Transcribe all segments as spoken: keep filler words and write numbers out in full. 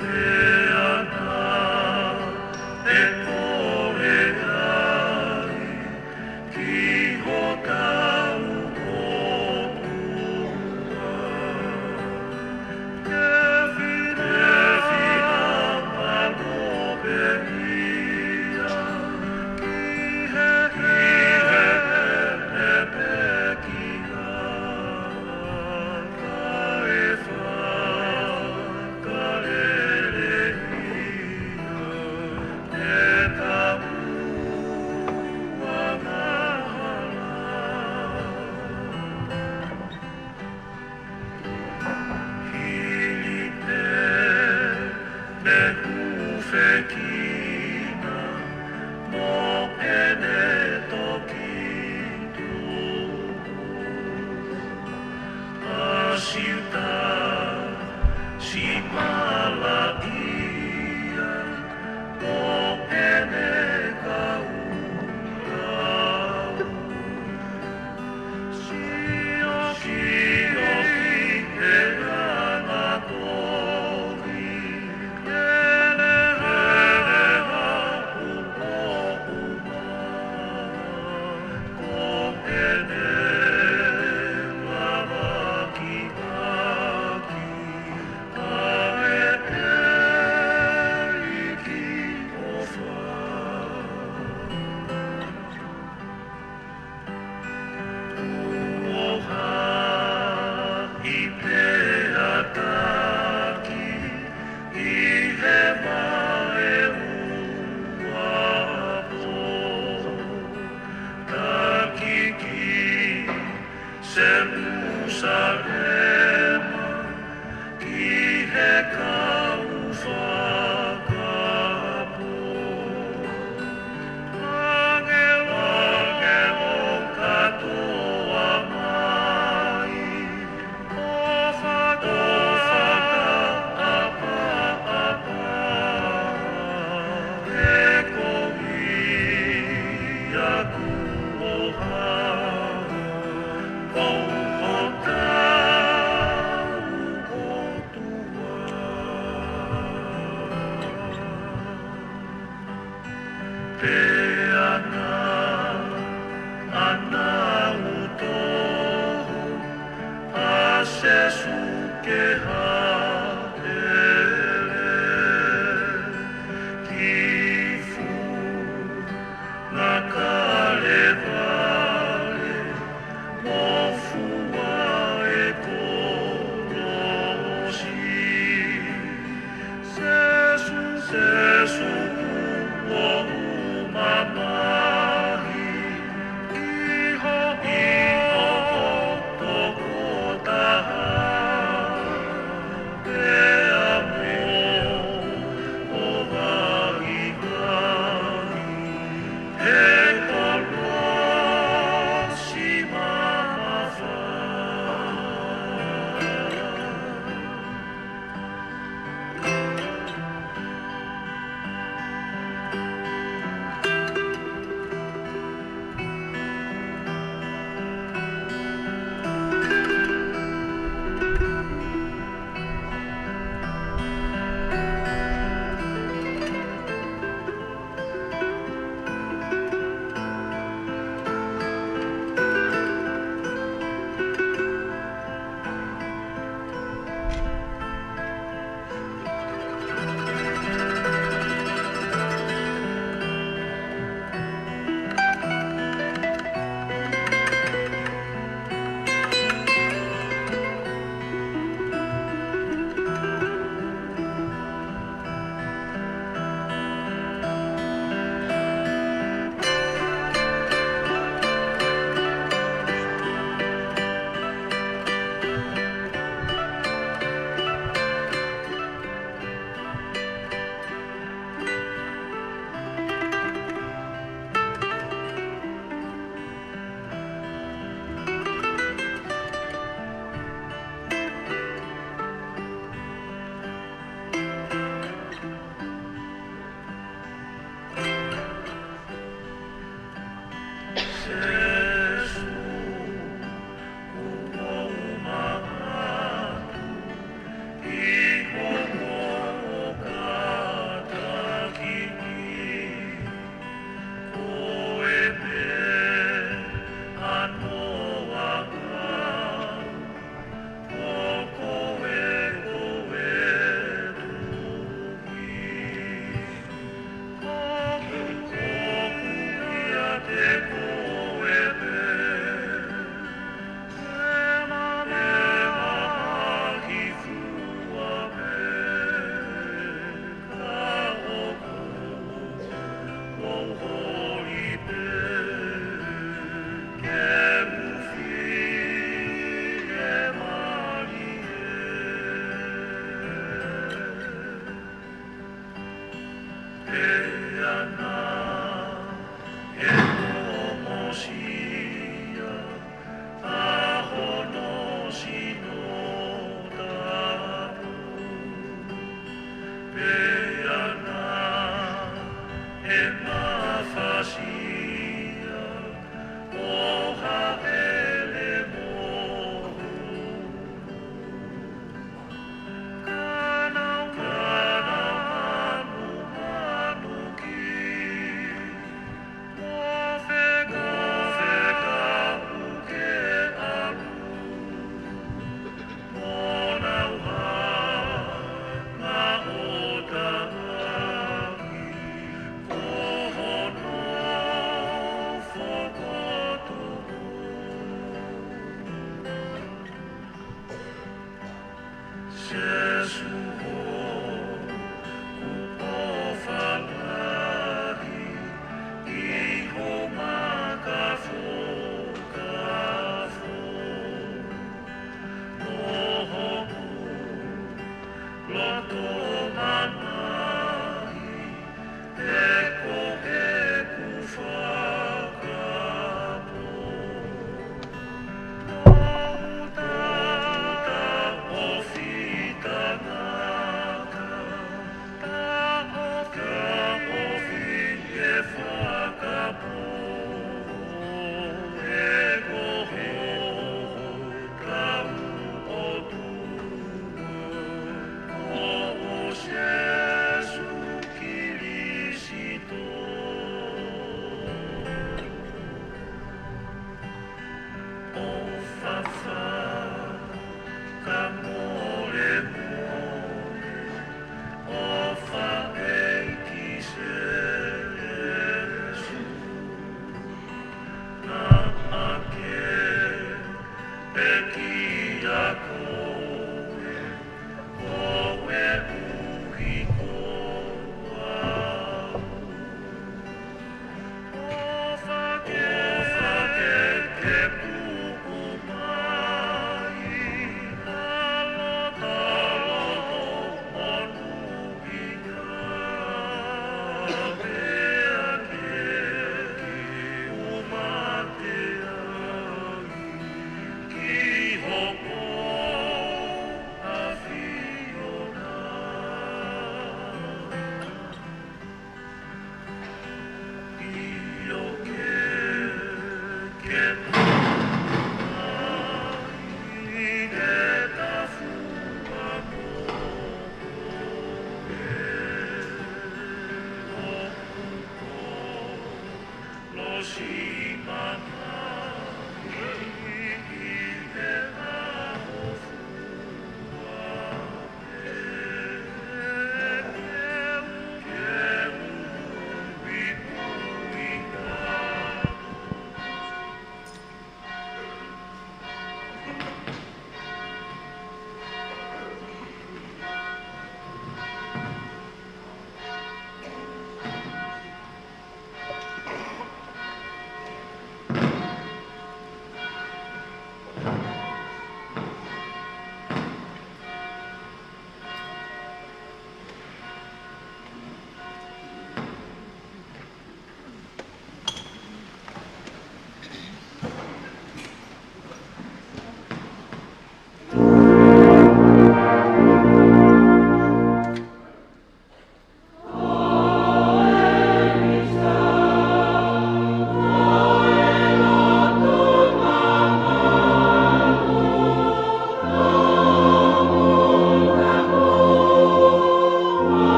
Pea naʻe kole ai ki hotau ʻOtua, ke fina-, ke finangalo pē ia ki he, ki heʻene pekia, kae fakalelei ia mei heʻetau angahala. Hili pē ʻene hūfekina mo ʻene toki tuʻu, ʻa Siuta Simalaʻia mo ʻene kau tau, sio, sio ki he anga kovi, lele haʻu ʻo ʻuma, ko ʻene lavakiʻaki ʻa e ʻEiki ʻofa. Kuo haʻi pea taki ʻi he vahe uapo, taki ki Selusalema, ki he kau fakapō. Hangē, hangē ʻo kātoa mai, ʻo faka-, ʻo fakaʻapaʻapa e kovi ʻa Kuo Haʻa, ko hotau ʻOtua. Pea naʻa nau toho ʻa Sīsū ke hāʻele ki funga Kalevale, mo fua e kolosi. Sīsū, Sīsū, kuo ʻuma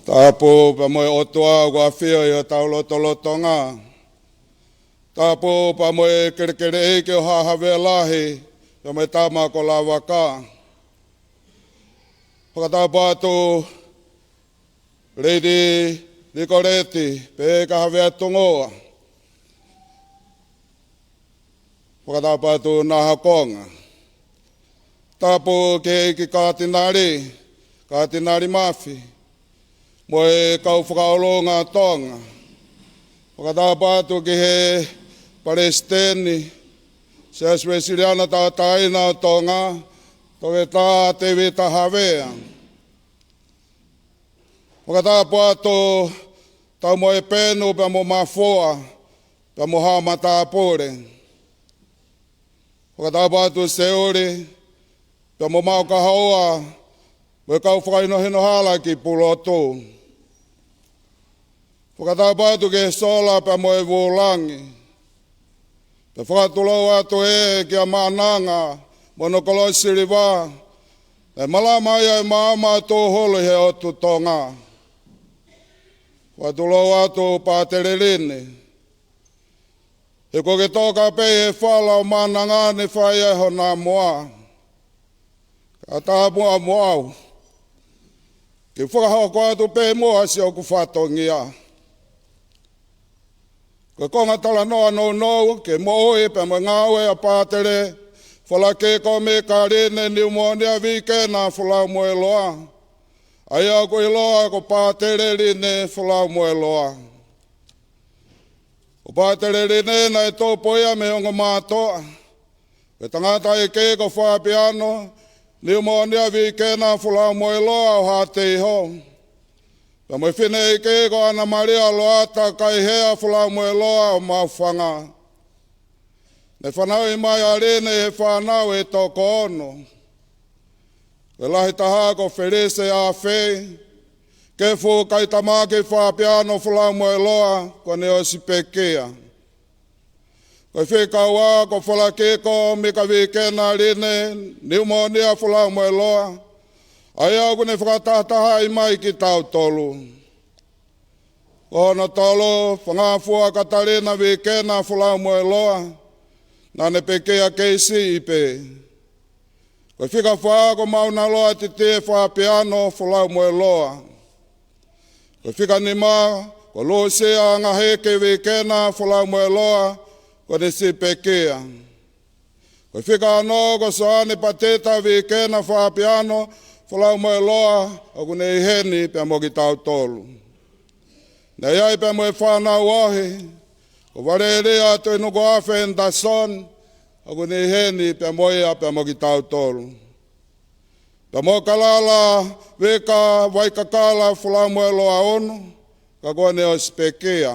Tapu pea mo e ʻOtua ʻoku ʻafio ʻi hotau lotolotonga. Tapu pea mo e kelekeleʻeiki ʻo Haʻa Havea Lahi, pea mo e tama ko Lavaka. Fakatapu atu Lady Nicolette Peka Havea Tungoa. Fakatapu atu Naha Konga. Tapu ki he ʻEiki Katinali, Katinali Mafi, mo e kau fakaʻolunga Tonga. Fakatapu atu ki he Palesiteni Siasi Uēsiliana Tauʻatāina ʻo Tonga, Toketā Tēvita Havea. Fakatapu atu Taumoepenu pea mo Mafua, pea mo Haʻa Matāpule. Fakatapu atu Seuli, pea mo Maʻu Kahoua, mo e kau fakahinohino hala ki Pulotu. Fakatapu atu ki he Sola pea mo e Vulangi. Pea fakatulou atu ē kia Maʻananga mo hono kolosi siliva, ʻe malama ia ʻi he maama tūhulu ʻi he ʻotu Tonga. Fakatulou atu Pātele Line. He ko ke toka pē he fala ʻo Maʻananga ne fai ai hona moa. Ka tapu ʻa moʻau. Ke fakahoko atu pē muʻa siʻoku fatongia. Ko e konga talanoa nounou ki he moʻui pea mo e ngāue ʻa Pātele Folakiko Mika Line Niumōnia Vikena Folaumueloa, ʻa ia ʻoku ʻiloa ko Pātele Line Folaumueloa. Ko Pātele Line naʻe tupu ia mei he ongo mātuʻa, ko e tangataʻeiki ko Fapiano Niumōnia Vikena Folaumueloa ʻo Haʻateiho, pea mo e fineʻeiki ko ʻAna Malia Loata Kaihea Folaumueloa ʻo Maʻufanga. Ne fanauʻi mai ʻa Line ʻe he fānau ʻe toko ono. Ko e lahi taha ko Felise Afei, Kefu Kaitamaki Fapiano Folaumueloa, kuo ne ʻosi pekia. Ko e fika ua ko Folakiko Mika Vikena Line Niumōnia Folaumueloa, ʻa ia ʻoku ne fakatahatahaʻi mai kitautolu. Ko hono tolu, Fangafua Katalina Vikena Folaumueloa, naʻa ne pekia kei siʻi pē. Ko e fika fā ko Maunaloa Titie Fapiano Folaumueloa. Ko e fika nima ko Lusia Angaheke Vikena Folaumueloa, kuo ne siʻi pekia. Ko e fika ono ko Soane Pateta Vikena Fapiano Folaumueloa, ʻoku ne ʻi heni pea mo kitautolu. Naʻe ʻi ai pea mo e fānau ohi, ko Valelia Tuʻinukuafe Anderson, ʻoku ne ʻi heni pea mo ia pea mo kitautolu. Pea mo Kalala Veka Vaikakala Folaumueloa Ono, ka kuo ne ʻosi pekia.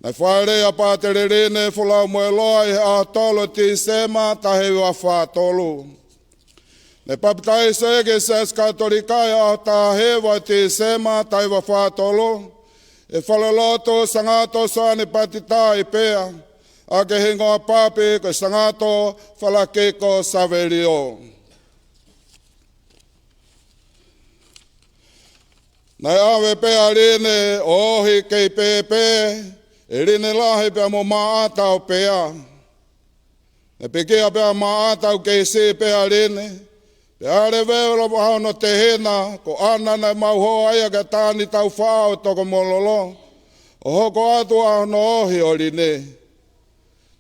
Naʻe fāʻeleʻi ʻa Pātele Line Folaumueloa ʻi he ʻaho tolu Tīsema taha hiva fā tolu. Ne papitaiso ia ki he Siasi Katolika ʻi he ʻaho taha hiva Tīsema taha hiva fā tolu, ʻi he falelotu Sangato Soane Patita ʻi Pea, ʻaki e hingoa papi ko Sangato Folakiko Savelio. Naʻe ʻave pē ʻa Line ʻo ohi kei pēpē ʻe Line Lahi pea mo Maʻata ʻo Pea. Naʻe pekia pē ʻa Maʻata ʻoku kei siʻi pē ʻa Line, pea levelo ʻa hono tehina ko ʻAna, naʻe mauhoa ia kia Tani Taufaʻa ʻo Tokomololo, ʻo hoko atu ʻa hono ohi ʻo Line.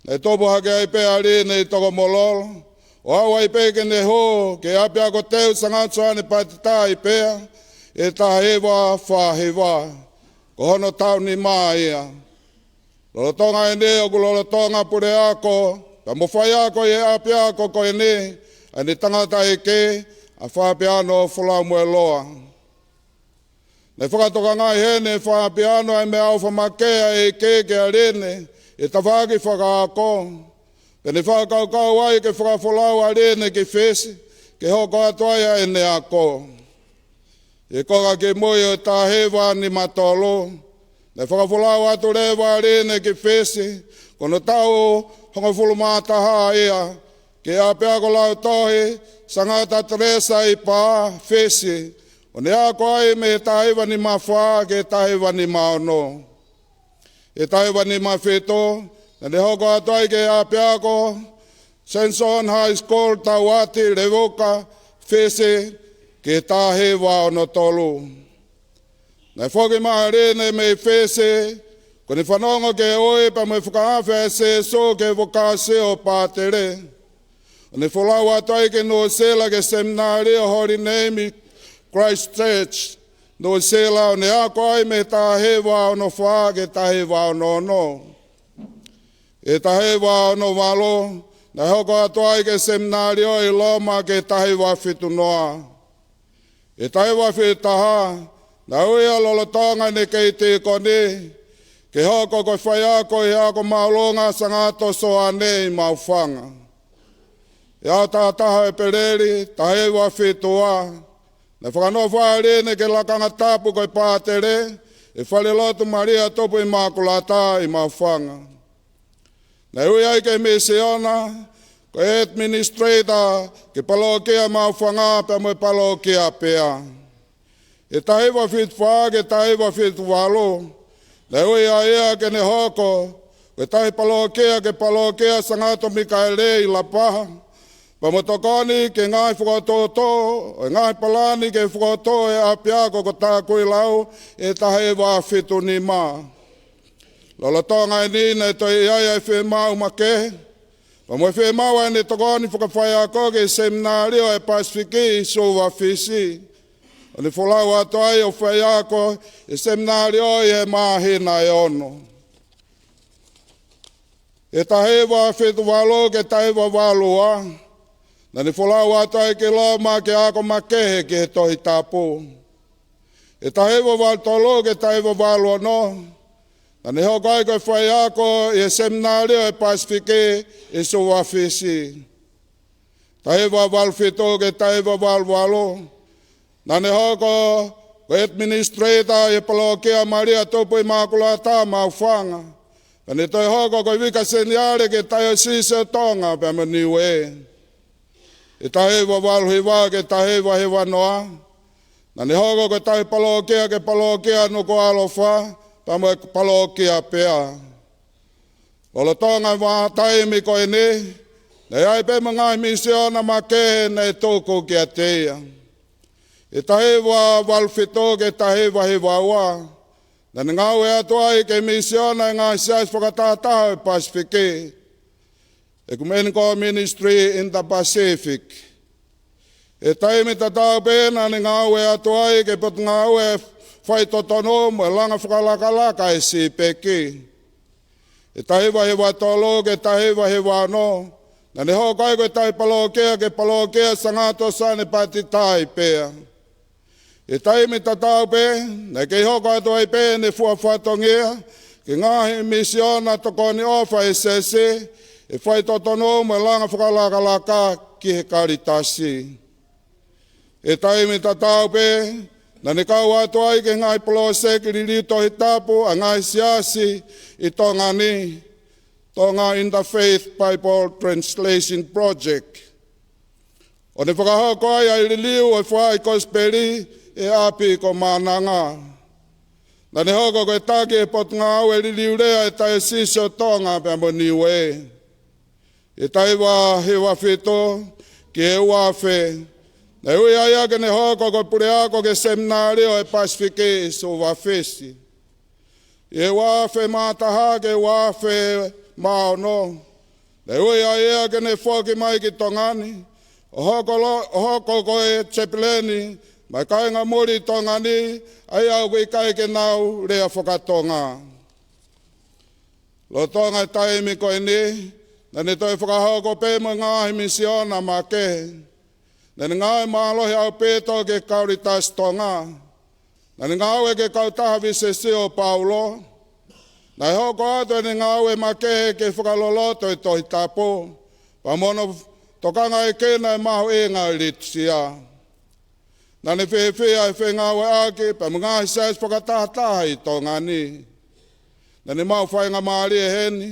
Naʻe tupu hake ai pē ʻa Line ʻi Tokomololo, ʻo aʻu ai pē ke ne hū ki he ʻapiako teu Sangato Soane Patita ʻi Pea, ʻi he taha hiva fā hiva. Ko hono taʻu nima ia. Lolotonga eni ʻoku lolotonga puleako pea mo faiako ʻi he ʻapiako ko eni ʻa ʻene tangataʻeiki ʻa Fapiano Folaumueloa. Naʻe fakatokangaʻi heni ʻe Fapiano ʻa e meʻaʻofa makehe ʻa e ʻEiki kia Line ʻi he tafaʻaki fakaako. Pea ne fakakaukau ai ke fakafolau ʻa Line ki Fisi ke hoko atu ai ʻa ʻene ako. ʻI he konga kimui ʻo e taha hiva nima tolu, naʻe fakafolau atu leva ʻa Line ki Fisi, ko hono taʻu hongofulu mā taha ia, ki he ʻapiako lautohi Sangata Teresa ʻi Pā, Fisi, ʻo ne ako ai mei he taha hiva nima fā ki he taha hiva nima ono. ʻI he taha hiva nima fitu, naʻa ne hoko atu ai ki he ʻapiako Saint John High School, Tauati, Levuka, Fisi, ki he taha hiva ono tolu. Naʻe foki mai ʻa Lene mei Fisi, ko ʻene fanongo ki he ui pea mo e fakaafe ʻa Sīsū ki he vokāsio pātele, ʻo ne folau atu ai ki Nuʻusila ki he seminalio Holy Name Christchurch, Nuʻusila, ʻo ne ako ai mei he taha hiva ono fā ki he taha hiva ono ono. ʻI he taha hiva ono valu, naʻe hoko atu ai ki he seminalio ʻi Loma ki he taha hiva fitu noa. ʻI he taha hiva fitu taha, naʻe ui ia lolotonga ʻene kei tīkoni, ke hoko ko e faiako ʻi he Ako Māʻolunga Sangato Soane ʻi Maʻufanga. ʻI he ʻaho taha taha ʻo ʻEpeleli, taha hiva fitu ua, naʻe fakanofo ʻa Lene ki he lakanga tapu ko e pātele, ʻi he falelotu Malia Tupu ʻImakulata ʻi Maʻufanga. Naʻe ui ai ki he misiona ko e administrator ki he palokia Maʻufanga pea mo e palokia pea. ʻI he taha hiva fitu fā ki he taha hiva fitu valu, naʻe ui ai ia ke ne hoko ko e tauhi palokia ki he palokia Sangato Mikaele ʻi Lapaha, pea mo e tokoni ki he ngaahi fokotuʻutuʻu ʻo e ngaahi palani ki he fokotuʻu ʻo e ʻapiako ko Takuilau ʻi he taha hiva fitu nima. Lolotonga ʻeni naʻe toe ʻi ai ʻa e fiemaʻu makehe, pea mo e fiemaʻu ʻa ʻene tokoni fakafaiako ki he seminalio ʻa e Pasifiki ʻi Suva, Fisi, ʻo ne folau atu ai ʻo faiako ʻi he seminalio ʻi he māhina ʻe ono. ʻI he taha hiva fitu valu ki he taha hiva valu ua, naʻa ne folau atu ai ki Loma ke ako makehe ki he Tohi Tapu. ʻI he taha hiva valu tolu ki he taha hiva valu ono, naʻa ne hoko ai ko e faiako ʻi he seminalio ʻa e Pasifiki ʻi Suva, Fisi. Taha hiva valu fitu ki he taha hiva valu valu, naʻa ne hoko ko e administrator ʻi he palokia Malia Tupu ʻImakulata Maʻufanga, pea ne toe hoko ko e vika seniale ki he Taiosisi ʻo Tonga pea mo Niue. ʻI he taha hiva valu hiva ki he taha hiva hiva noa, naʻa ne hoko ko e tauhi palokia ki he palokia Nukuʻalofa pea mo e palokia pea. Lolotonga e vahaʻa taimi ko ʻeni, naʻe ʻi ai pē mo e ngaahi misiona makehe naʻe tuku kiate ia. ʻI he taha hiva valu fitu ki he taha hiva hiva ua, naʻa ne ngāue atu ai ki he misiona ʻa e ngaahi siasi fakatahataha ʻo e Pasifiki, Ecumenical Ministry in the Pacific. ʻI he taimi tatau pē naʻa ne ngāue atu ai ki he Potungāue Faitotonu mo e Langa Fakalakalaka ʻa e SIPEC. ʻI he taha hiva hiva tolu ki he taha hiva hiva ono, naʻa ne hoko ai ko e tauhi palokia ki he palokia Sangato Soane Patita ʻi Pea. ʻI he taimi tatau pē, naʻe kei hoko atu ai pē ʻene fua fatongia ki he ngaahi misiona tokoni ʻofa ʻa e siasi, ʻi he faitotonu mo e langa fakalakalaka ki he Kalitasi. ʻI he taimi tatau pē, naʻa ne kau atu ai ki he ngaahi poloseki liliu Tohi Tapu ʻa e ngaahi siasi ʻi Tonga ni, Tonga Interfaith Bible Translation Project, ʻo ne fakahoko ai ʻa e liliu ʻo e foʻi Kosipeli ʻi he ʻapi ko Maʻananga. Naʻa ne hoko ko e taki ʻo e Potungāue Liliulea ʻa e Taiosisi ʻo Tonga pea mo Niue. ʻI he taha hiva hiva fitu ki he ua afe, naʻe ui ai ia ke ne hoko ko e puleako ki he Seminalio ʻo e Pasifiki ʻi Suva, Fisi. ʻI he ua afe mā taha ki he ua afe mā ono, naʻe ui ai ia ke ne foki mai ki Tonga ni, ʻo hoko lo-, ʻo hoko ko e chapeleni maʻa e kāinga muli ʻi Tonga ni, ʻa ia ʻoku ʻikai ke nau lea faka-Tonga. Lolotonga e taimi ko eni, naʻa ne toe fakahoko pē mo e ngaahi misiona makehe. Naʻa ne ngāue mālohi ʻaupito ki he Kalitasi Tonga. Naʻa ne ngāue ki he Kautaha Vīsesi ʻo Paulo. Naʻe hoko atu ʻene ngāue makehe ki he fakaloloto ʻo e Tohi Tapu, pea mo hono tokangaekina e mahuʻinga ʻo e litūsia. Naʻa ne fiefia he fengāueʻaki pea mo e ngaahi siasi fakatahataha ʻi Tonga ni. Naʻa ne maʻu faingamālie heni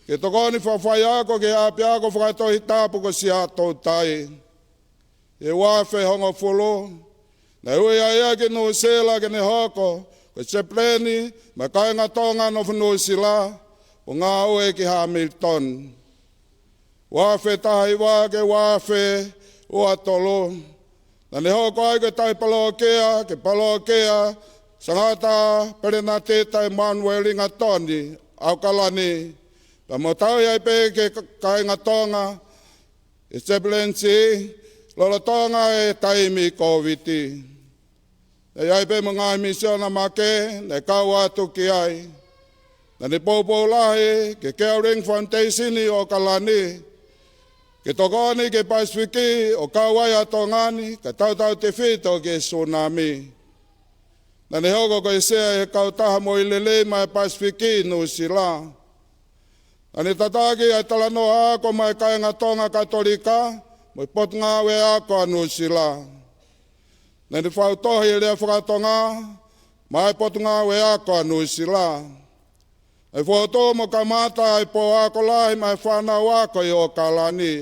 ke tokoni fakafaiako ki he ʻApiako Fakatohitapu ko Siaʻatoutai. ʻI he ua afe hongofulu, Naʻe ui ai ia ki Nuʻusila ke ne hoko ko e Sapuleni maʻa e kāinga Tonga nofo Nuʻusila, ʻo ngāue ki Hamilton. Ua afe taha hiva ki he ua afe ua tolu. Naʻa ne hoko ai ko e tauhi palōkia ki he palōkia Sangata Pelenateta ʻImanueli Hingatoni ʻAokalani, pea mo tauhi ai pē ki he kāinga Tonga ʻi he Chaplaincy lolotonga e taimi Kōviti. Naʻe ʻi ai pē mo e ngaahi misiona makehe naʻe kau atu ki ai. Naʻa ne poupou lahi ki he Caring Foundation ʻi ʻAokalani ke tokoni ki he Pasifiki, ʻo kau ai ʻa Tonga ni kae tautautefito ki he sūnami. Naʻa ne hoko ko e sea ʻi he kautaha moʻui lelei maʻa e Pasifiki ʻi Nuʻusila. Naʻa ne tataki ʻa e talanoa ako maʻa e kāinga Tonga Katolika mo e Potungāue Ako ʻa Nuʻusila. Naʻa ne fautohi e lea faka-Tonga maʻa e Potungāue Ako ʻa Nuʻusila. Naʻe fokotuʻu mo kamata ʻa e pō ako lahi maʻa e fānau ako ʻi ʻAokalani.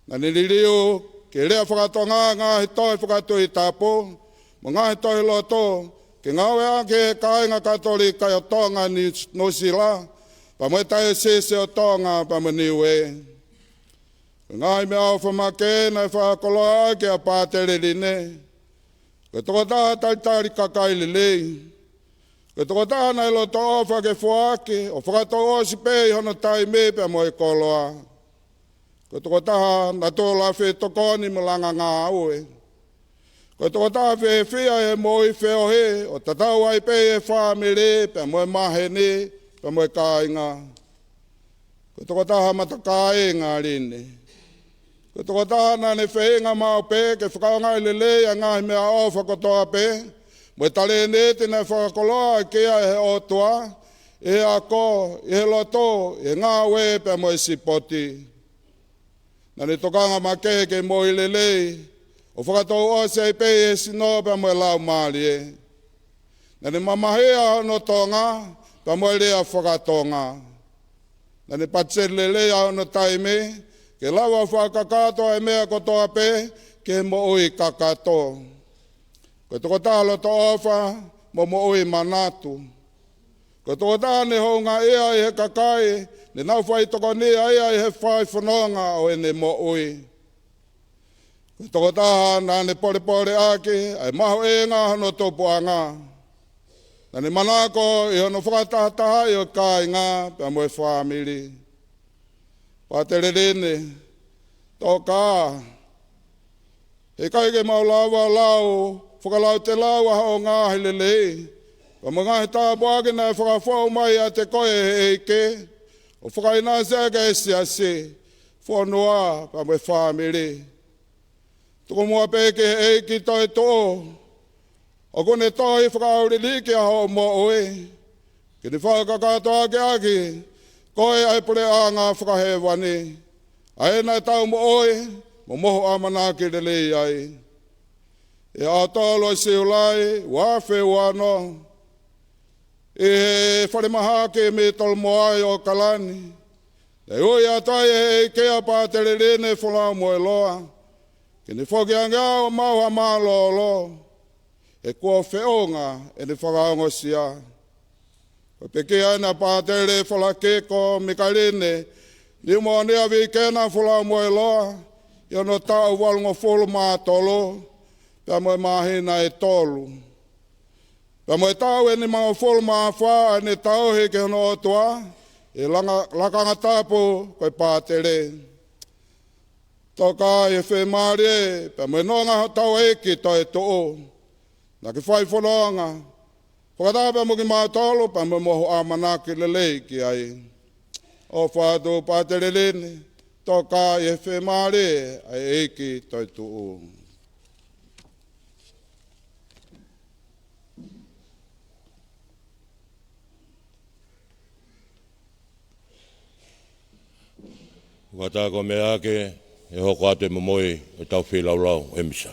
Naʻa ne liliu ki he lea faka-Tonga ngaahi tohi fakatuʻi tapu mo e ngaahi tohi lotu ke ngāueʻaki ʻe he kāinga Katolika ʻo Tonga ʻi Nuʻusila, pea mo e Taiosisi ʻo Tonga pea mo Niuē. Ko e ngaahi meʻaʻofa makehe naʻe fakakoloa ʻaki ʻa Pātele Line. Ko e tokotaha talitali kakai lelei. Ko e tokotaha naʻe loto ʻofa ke foaki ʻo fakatouʻosi pē ʻi hono taimi pea mo e koloa. Ko e tokotaha naʻe tō lafi ʻi he tokoni mo e langa ngāue. Ko e tokotaha fiefia ʻi he moʻui feohi ʻo tatau ai pē ʻi he fāmili pea mo e maheni pea mo e kāinga. Ko e tokotaha matakāinga Line. Ko e tokotaha naʻa ne feinga maʻu pē ke fakaʻaongaʻi lelei ʻa e ngaahi meʻaʻofa kotoa pē mo e talēniti naʻe fakakoloa ʻaki ia ʻe he ʻOtua, ʻi he ako, ʻi he lotu, ʻi he ngāue pea mo e sipoti. Naʻa ne tokanga makehe ki he moʻui lelei ʻo fakatouʻosi ai pē ʻi he sino pea mo e laumālie. Naʻa ne mamahia hono Tonga pea mo e lea faka-Tonga. Naʻa ne patiseti lelei ʻa hono taimi ke lava ʻo fakakakato ʻa e meʻa kotoa pē ki he moʻui kakato. Ko e tokotaha loto ʻofa mo moʻui manatu. Ko e tokotaha ne houngaʻia ʻi he kakai ne nau faitokonia ia ʻi he fai fononga ʻo ʻene moʻui. Ko e tokotaha naʻa ne polepole ʻaki ʻa e mahuʻinga hono tupuʻanga. Naʻa ne manako ʻi hono fakatahatahaʻi ʻo e kāinga pea mo e fāmili. Pātele Line, tokā, heʻikai ke mau lava lau fakalautelau ʻa hoʻo ngaahi lelei pea mo e ngaahi tāpuaki naʻe fakafou mai ʻiate koe ʻe he ʻEiki, ʻo fakaʻinasi ʻaki ʻa e siasi, fonua pea mo e fāmili. Tuku muʻa pē ki he ʻEiki toetuʻu, ʻoku ne tohi fakaʻauliliki ʻa hoʻo moʻui, ke ne fakakakato ʻaki ʻaki koe ʻa e puleʻanga fakahēvani, ʻa ē naʻa tau moʻui mo mohu ʻamanaki lelei ai. ʻI he ʻaho tolu ʻo Siulai, ua afe ua ono, ʻi he falemahaki mei Tolomoai ʻAokalani, naʻe ui atu ai ʻe he ʻEiki ʻa Pātele Line Folau Moeloa ke ne foki ange ʻo maʻu ha mālōlō, he kuo feʻunga ʻene fakaongosia. Ko e pekia ʻena ʻa Pātele Falakiko Mikaline Niumōnia Vikena Folau Moeloa ʻi hono taʻu valungofulu mā tolu pea mo e māhina ʻe tolu. Pea mo e taʻu ʻe nimangofulu mā fā ʻa ʻene tauhi ki hono ʻOtua ʻi he langa-, lakanga tapu ko e pātele. Tokā ʻi he fiemālie pea mo e nonga hotau ʻEiki toetuʻu. Naʻa ke fai fononga fakataha pea mo kimautolu pea mo e mohu ʻamanaki lelei ki ai. ʻOfa atu Pātele Line, tokā ʻi he fiemālie ʻa e ʻEiki toetuʻu. Fakataha ko e meʻa ke hoko atu e momoi ʻo ʻetau feilaulau ʻo e misa.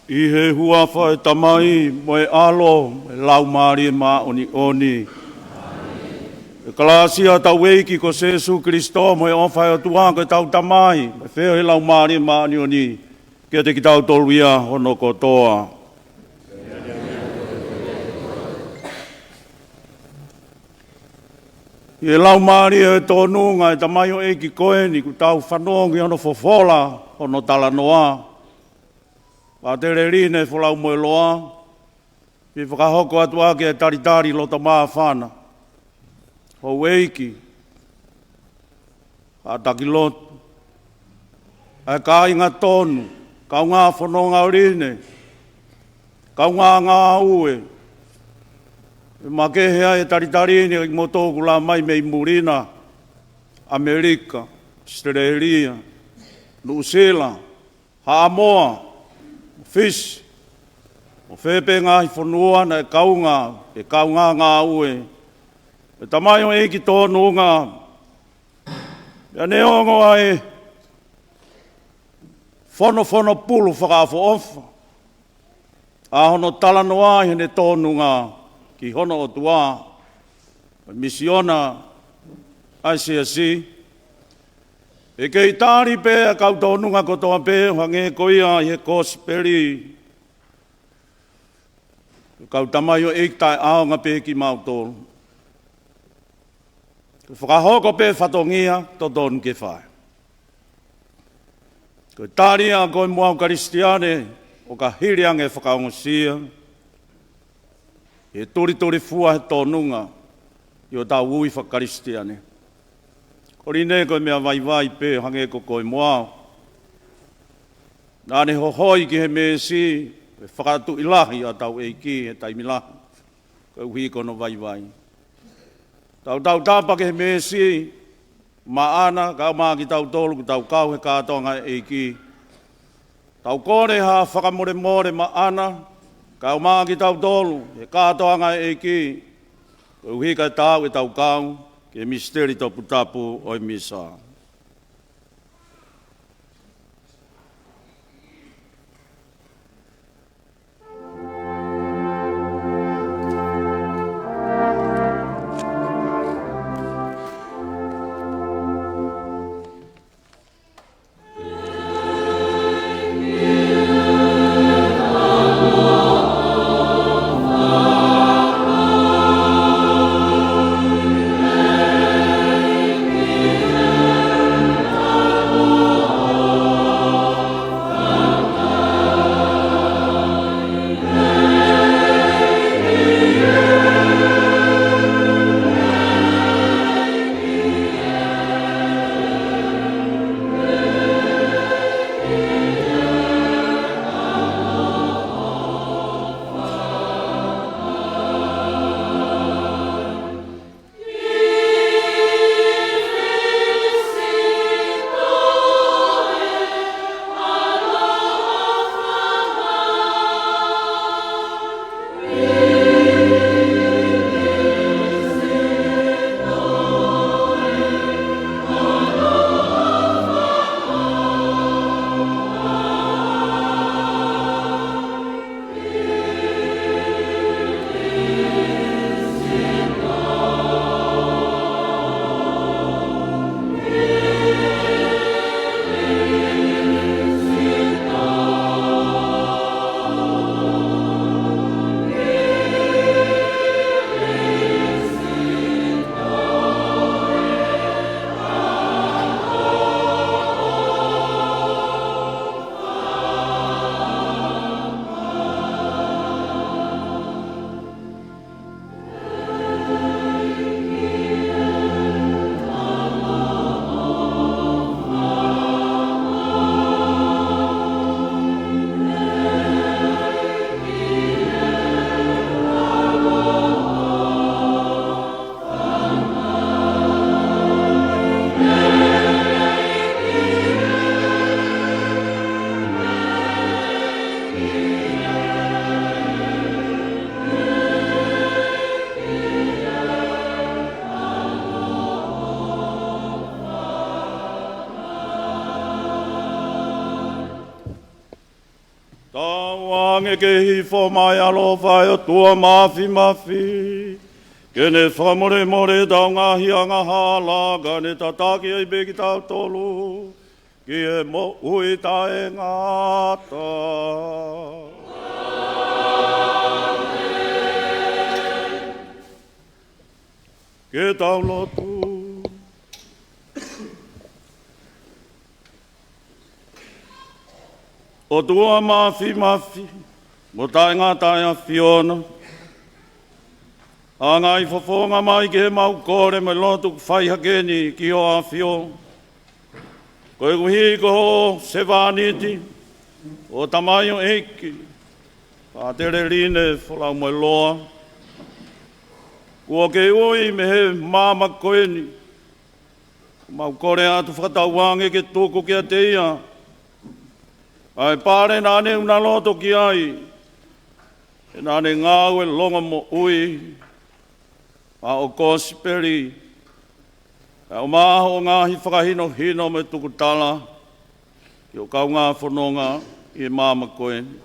ʻI he huafa ʻo e Tamai mo e ʻAlo mo e Laumālie Māʻoniʻoni. ʻE kalāsia ʻa hotau ʻEiki ko Sīsū Kalaisi mo e ʻofa ʻa e ʻOtua ko ʻetau Tamai, mo e feohi ʻa e Laumālie Māʻoniʻoni, ke ʻiate kitautolu ia hono kotoa. ʻI he laumālie ʻo e tōnunga ʻo e tamaioʻeiki ko eni kuo tau fanongo ki hono fofola hono talanoa. Pātele Line Folau Moeloa, ke fakahoko atu ʻaki e talitali loto māfana. Houʻeiki, kātaki lotu, ʻa e kāinga tonu, kaungā fononga ʻo Line, kaungā ngāue, ʻe makehe ai e talitali ni ʻa kimoutolu kuo lava mai mei muli na, ʻAmelika, ʻAositelēlia, Nuʻusila, Haʻamoa, Fisi, mo fē pē ngaahi fonua naʻe kaunga, ʻe kaungā ngāue ʻa e tamaioʻeiki tōnunga. Pea neongo ʻa e fonofono pulu fakaʻofoʻofa ʻa hono talanoa ʻi heʻene tōnunga ki hono ʻOtua, ʻa e misiona ʻa e Siasi, ʻe kei tali pē ʻa e kau tōnunga kotoa pē ʻo hangē ko ia ʻi he Kosipeli. Kau tamaioʻeiki taʻeʻaonga pē kimautolu. Ko e fakahoko pē fatongia totonu ke fai. Ko e tali ʻa koe mo au Kalisitiane, ʻo ka hili ange fakaongosia, ʻe tulitulifua he tōnunga ʻi hotau ui faka-Kalisitiane. Ko Line ko e meʻa vaivai pē ʻo hangē ko koe mo au. Naʻa ne hohoi ki he meesi, ʻe fakatuʻi lahi ʻa hotau ʻEiki he taimi lahi, koeʻuhi ko hono vaivai. Tau tautapa ki he meesi maʻana, kae ʻumaʻā kitautolu kuo tau kau he kātoanga ʻa e ʻEiki. Tau kole ha fakamolemole maʻana, kae ʻumaʻā kitautolu he kātoanga ʻa e ʻEiki, koeʻuhi kae taau ʻetau kau ki he misiteli toputapu ʻo e Misa. Hangē ke hifo mai ʻa e ʻaloʻofa ʻo e ʻOtua Māfimafi, ke ne fakamolemole ʻetau ngaahi angahala, ka ne tataki ai pē kitautolu ki he moʻui taʻengata. Ke tau lotu. ʻOtua Māfimafi mo Taʻengata ʻa e ʻAfiona, ʻangai fofonga mai ki heʻemau kole mo e lotu ʻoku fai hake ni ki hoʻo ʻAfio, koeʻuhi ko hoʻo sevāniti, hoʻo tamaioʻeiki, Fātele Line Folaumailoa, kuo ke ui mei he maama ko eni. Mau kole atu fakatauange ke tuku kiate ia ʻa e pale naʻa ne ʻuna loto ki ai, he naʻa ne ngāue longomoʻui ʻa hoʻo kosipeli, ʻa e ʻomai hoʻo ngaahi fakahinohino mo e tukutala ki hoʻo kaungā fononga ʻi he maama ko eni.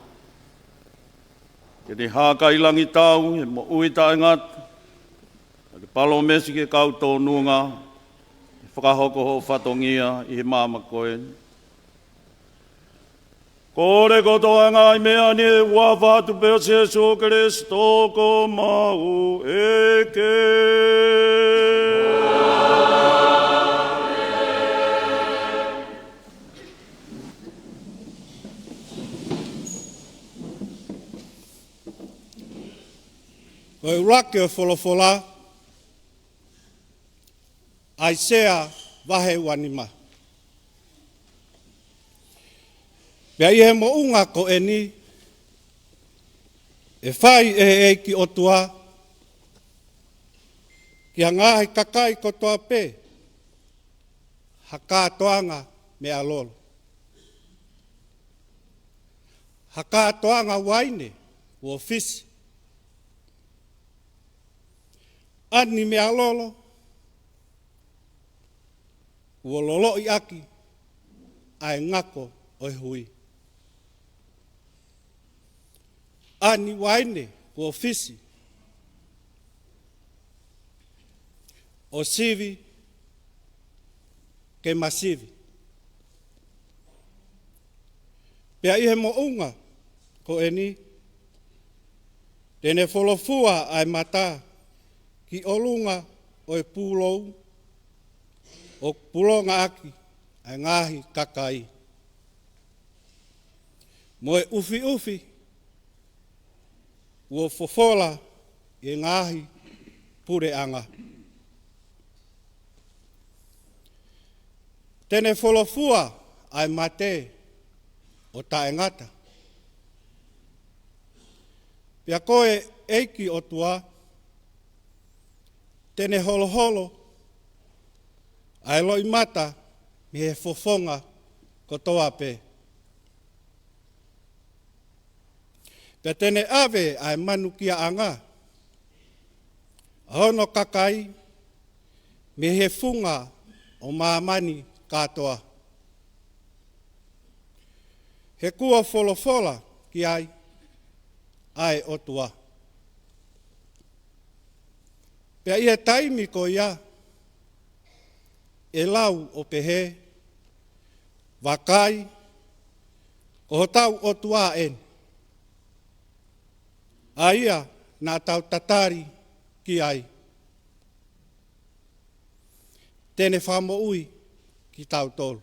Ke ne hākailangitau he moʻui taʻengata, ʻa e palōmesi ki he kau tōnunga, ke fakahoko hoʻo fatongia ʻi he maama ko eni. Kole kotoa ngaahi meʻa ni ʻi he huafa atu pē ʻo Sēsū Kalaisi ko homau ʻEiki. Ko e ʻuluaki ʻo e folofola, ʻAisea vahe uanima. Pea ʻi he moʻunga ko eni, ʻe fai ʻe he ʻEiki ʻOtua ki he ngaahi kakai kotoa pē ha kātoanga meʻalolo, ha kātoanga uaine kuo fisi, ʻa e meʻalolo kuo loloʻi ʻaki ʻa e ngako ʻo e hui, ʻa e uaine kuo fisi, ʻo sivi ke masivi. Pea ʻi he moʻunga ko eni, te ne folofua ʻa e mata ki ʻolunga ʻo e pūlou, ʻoku pulonga ʻaki ʻa e ngaahi kakai, mo e ʻufiʻufi kuo fofola ʻi he ngaahi puleʻanga. Te ne folofua ʻa e mate ʻo taʻengata. Pea ko e ʻEiki ʻOtua, te ne holoholo ʻa e loʻimata mei he fofonga kotoa pē. Pea te ne ʻave ʻa e manukiaʻanga ʻa hono kakai mei he funga ʻo māmani kātoa, he kuo folofola ki ai ʻa e ʻOtua. Pea ʻi he taimi ko ia, ʻe lau ʻo pehē, Vakai, ko hotau ʻOtua eni, ʻa ia naʻa tau tatali ki ai, te ne fakamoʻui kitautolu.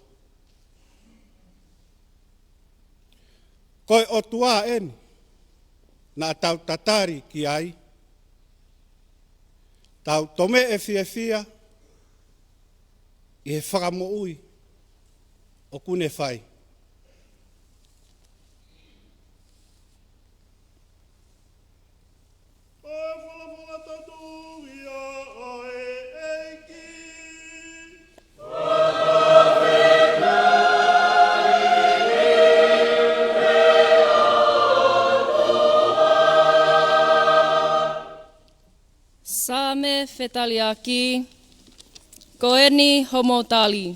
Ko e ʻOtua eni naʻa tau tatali ki ai, tau tomeʻe fiefia ʻi he fakamoʻui ʻoku ne fai. Ko e folofola totonu ia ʻa e ʻEiki. Saame fetaliʻaki, ko eni homou tali.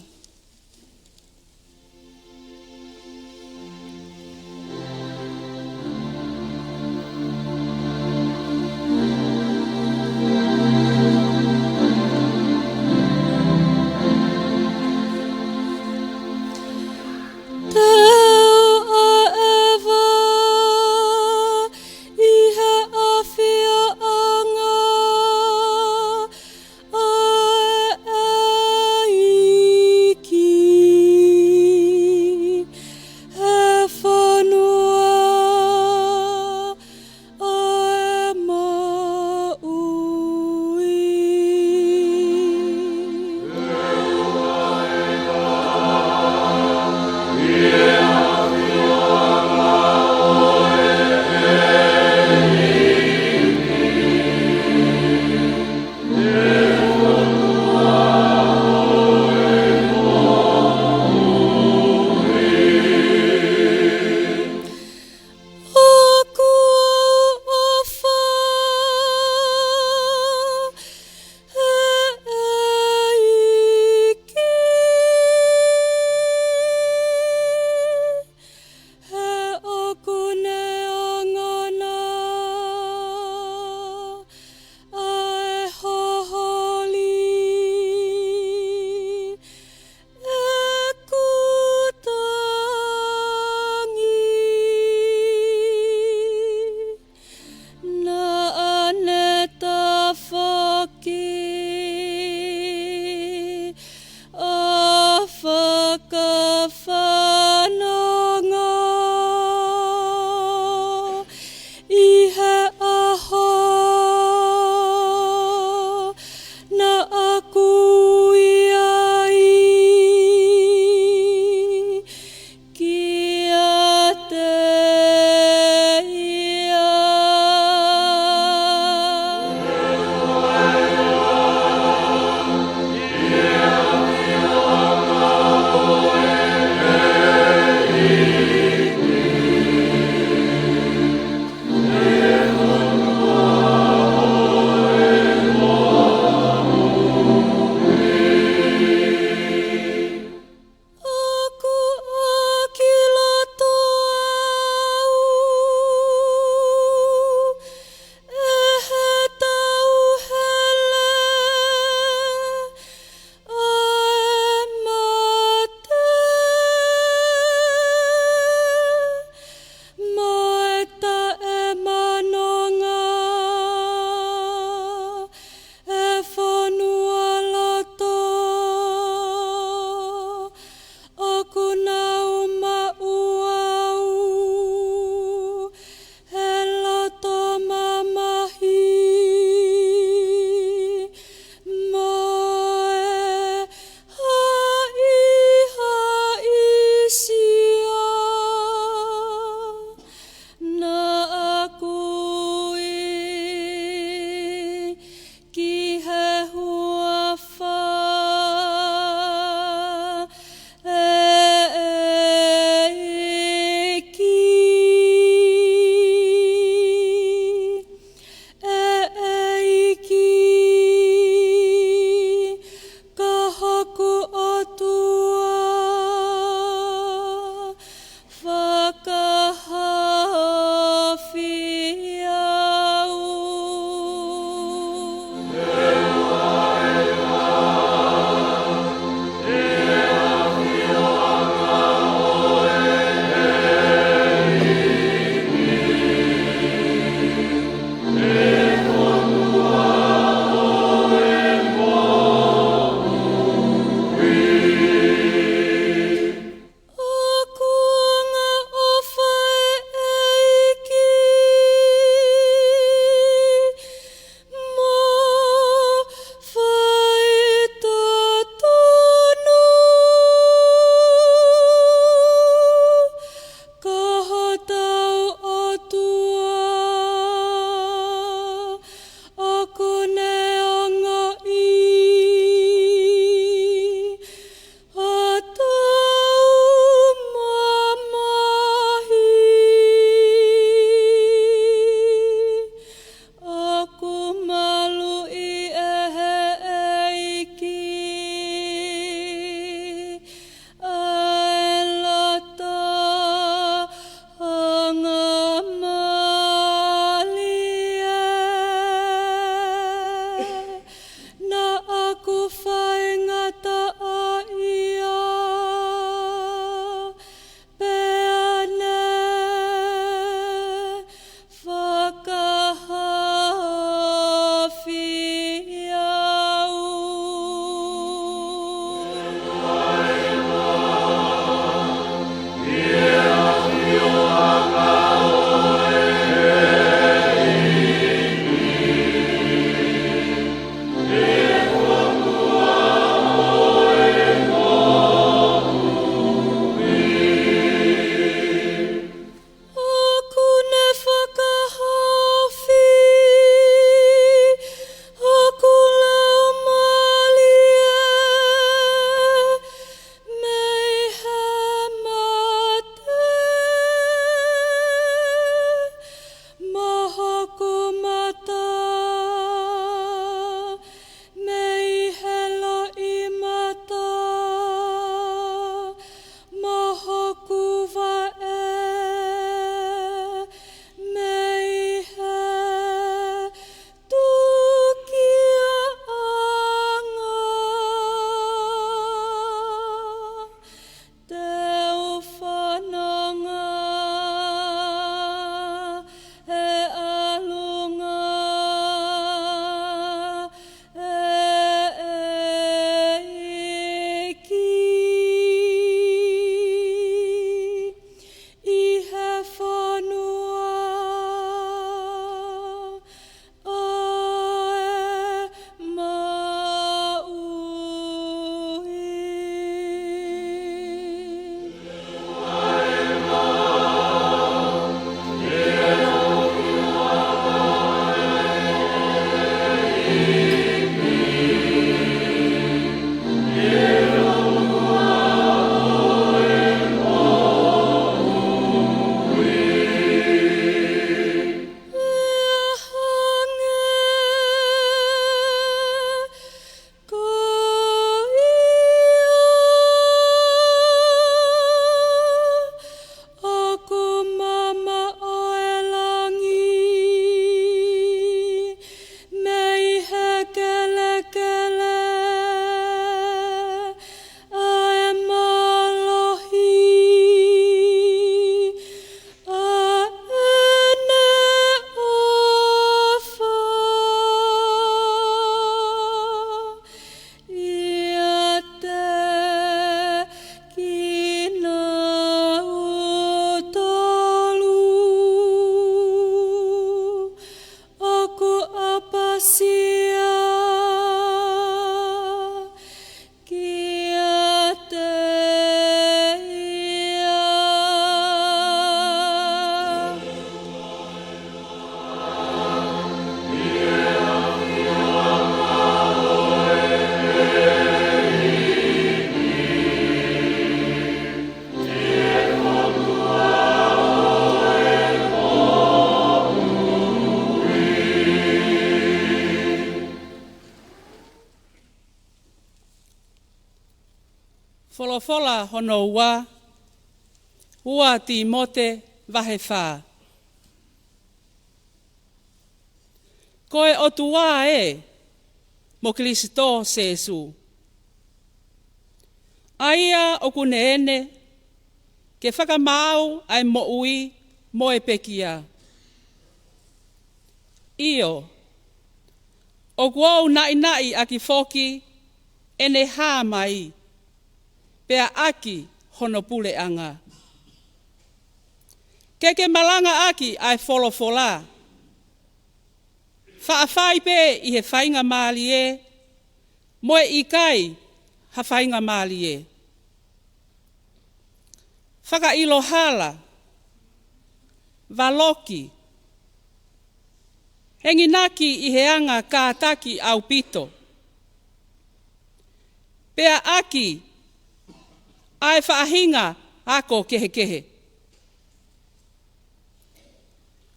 Folofola hono ua, ua Tīmote vahe fā. Ko e ʻOtua ē mo Kilisitō Sēsū, ʻa ia ʻoku ne ʻene ke fakamaau ʻa e moʻui mo e pekia. ʻIo, ʻoku ou naʻinaʻi ʻaki foki ʻene hā mai, pea ʻaki hono puleʻanga. Ke ke malanga ʻaki ʻa e folofola, faʻa fai pē ʻi he faingamālie mo e ʻikai ha faingamālie. Fakaʻilo hala, valoki, enginaki ʻi he anga kātaki ʻaupito, pea ʻaki ʻa e faʻahinga ako kehekehe.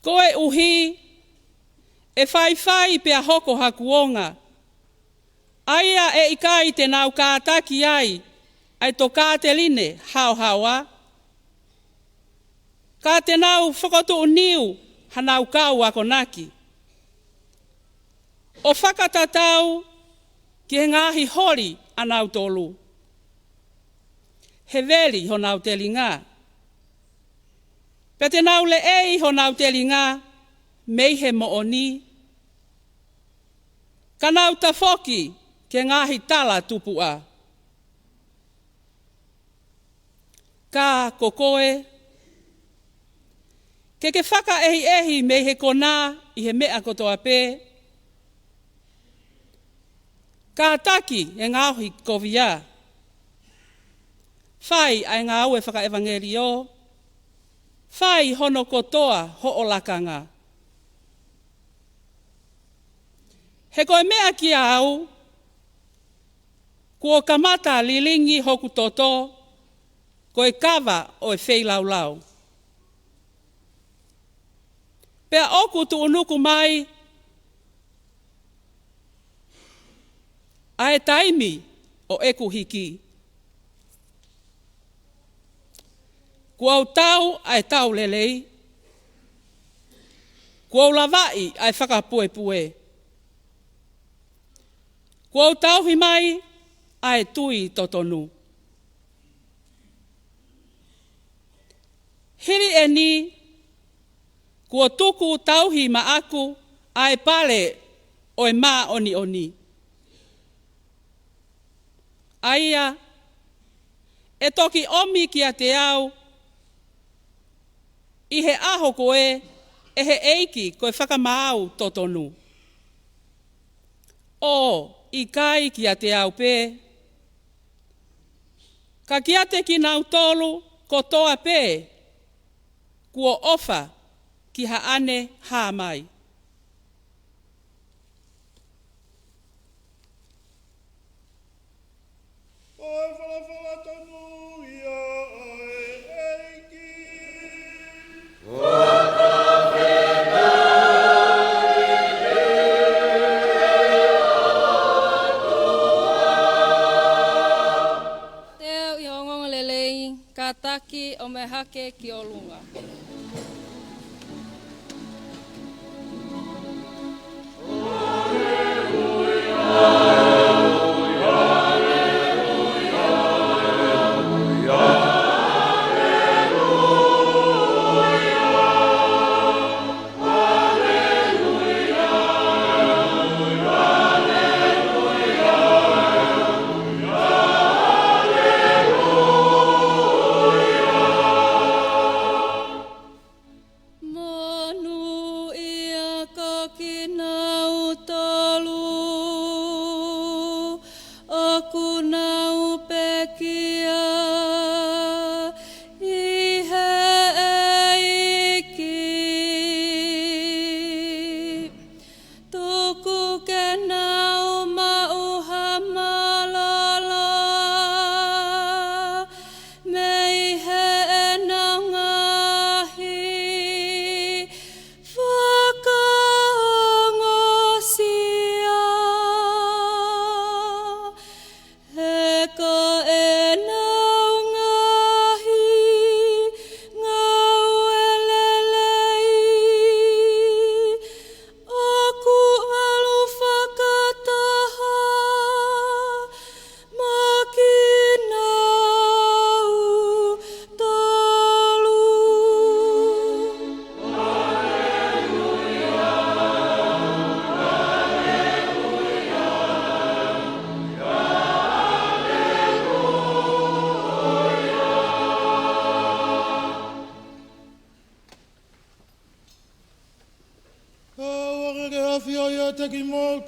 Koeʻuhi ʻe faifai pea hoko ha kuonga, ʻa ia ʻe ʻikai te nau kātaki ai ʻa e tokāteline haohaoa, ka te nau fokotuʻu niu hanau kau akonaki, ʻo fakatatau ki he ngaahi holi ʻanautolu, he veli honau telinga, pea te nau leʻei honau telinga mei he moʻoni, ka nau tafoki ki he ngaahi tala tupuʻa. Ka ko koe, ke ke fakaʻehiʻehi mei he konā ʻi he meʻa kotoa pē, kātaki e ngaohi kovia, fai ʻa e ngāue fakaʻevangeliō, fai hono kotoa hoʻo lakanga. He ko e meʻa kiate au, kuo kamata lilingi hoku toto ko e kava ʻo e feilaulau, pea ʻoku tuʻunuku mai ʻa e taimi ʻo ʻeku hiki. Kuo u tau ʻa e tau lelei, kuo u lavaʻi ʻa e fakapuepue, kuo u tauhi mai ʻa e tui totonu. Hili ʻeni, kuo tuku tauhi maʻaku ʻa e pale ʻo e māʻoniʻoni, ʻa ia ʻe toki ʻomi kiate au ʻi he ʻaho ko ē ʻe he ʻEiki ko e fakamaau totonu. ʻO ʻikai kiate au pē, ka kiate kinautolu kotoa pē kuo ʻofa ki haʻane hā mai. Ko e folofola tonu ia ʻa e ʻEiki. Teu ʻi he ongoongolelei, kātaki ʻo mehake ki ʻolunga. Monūʻia ko kinautolu.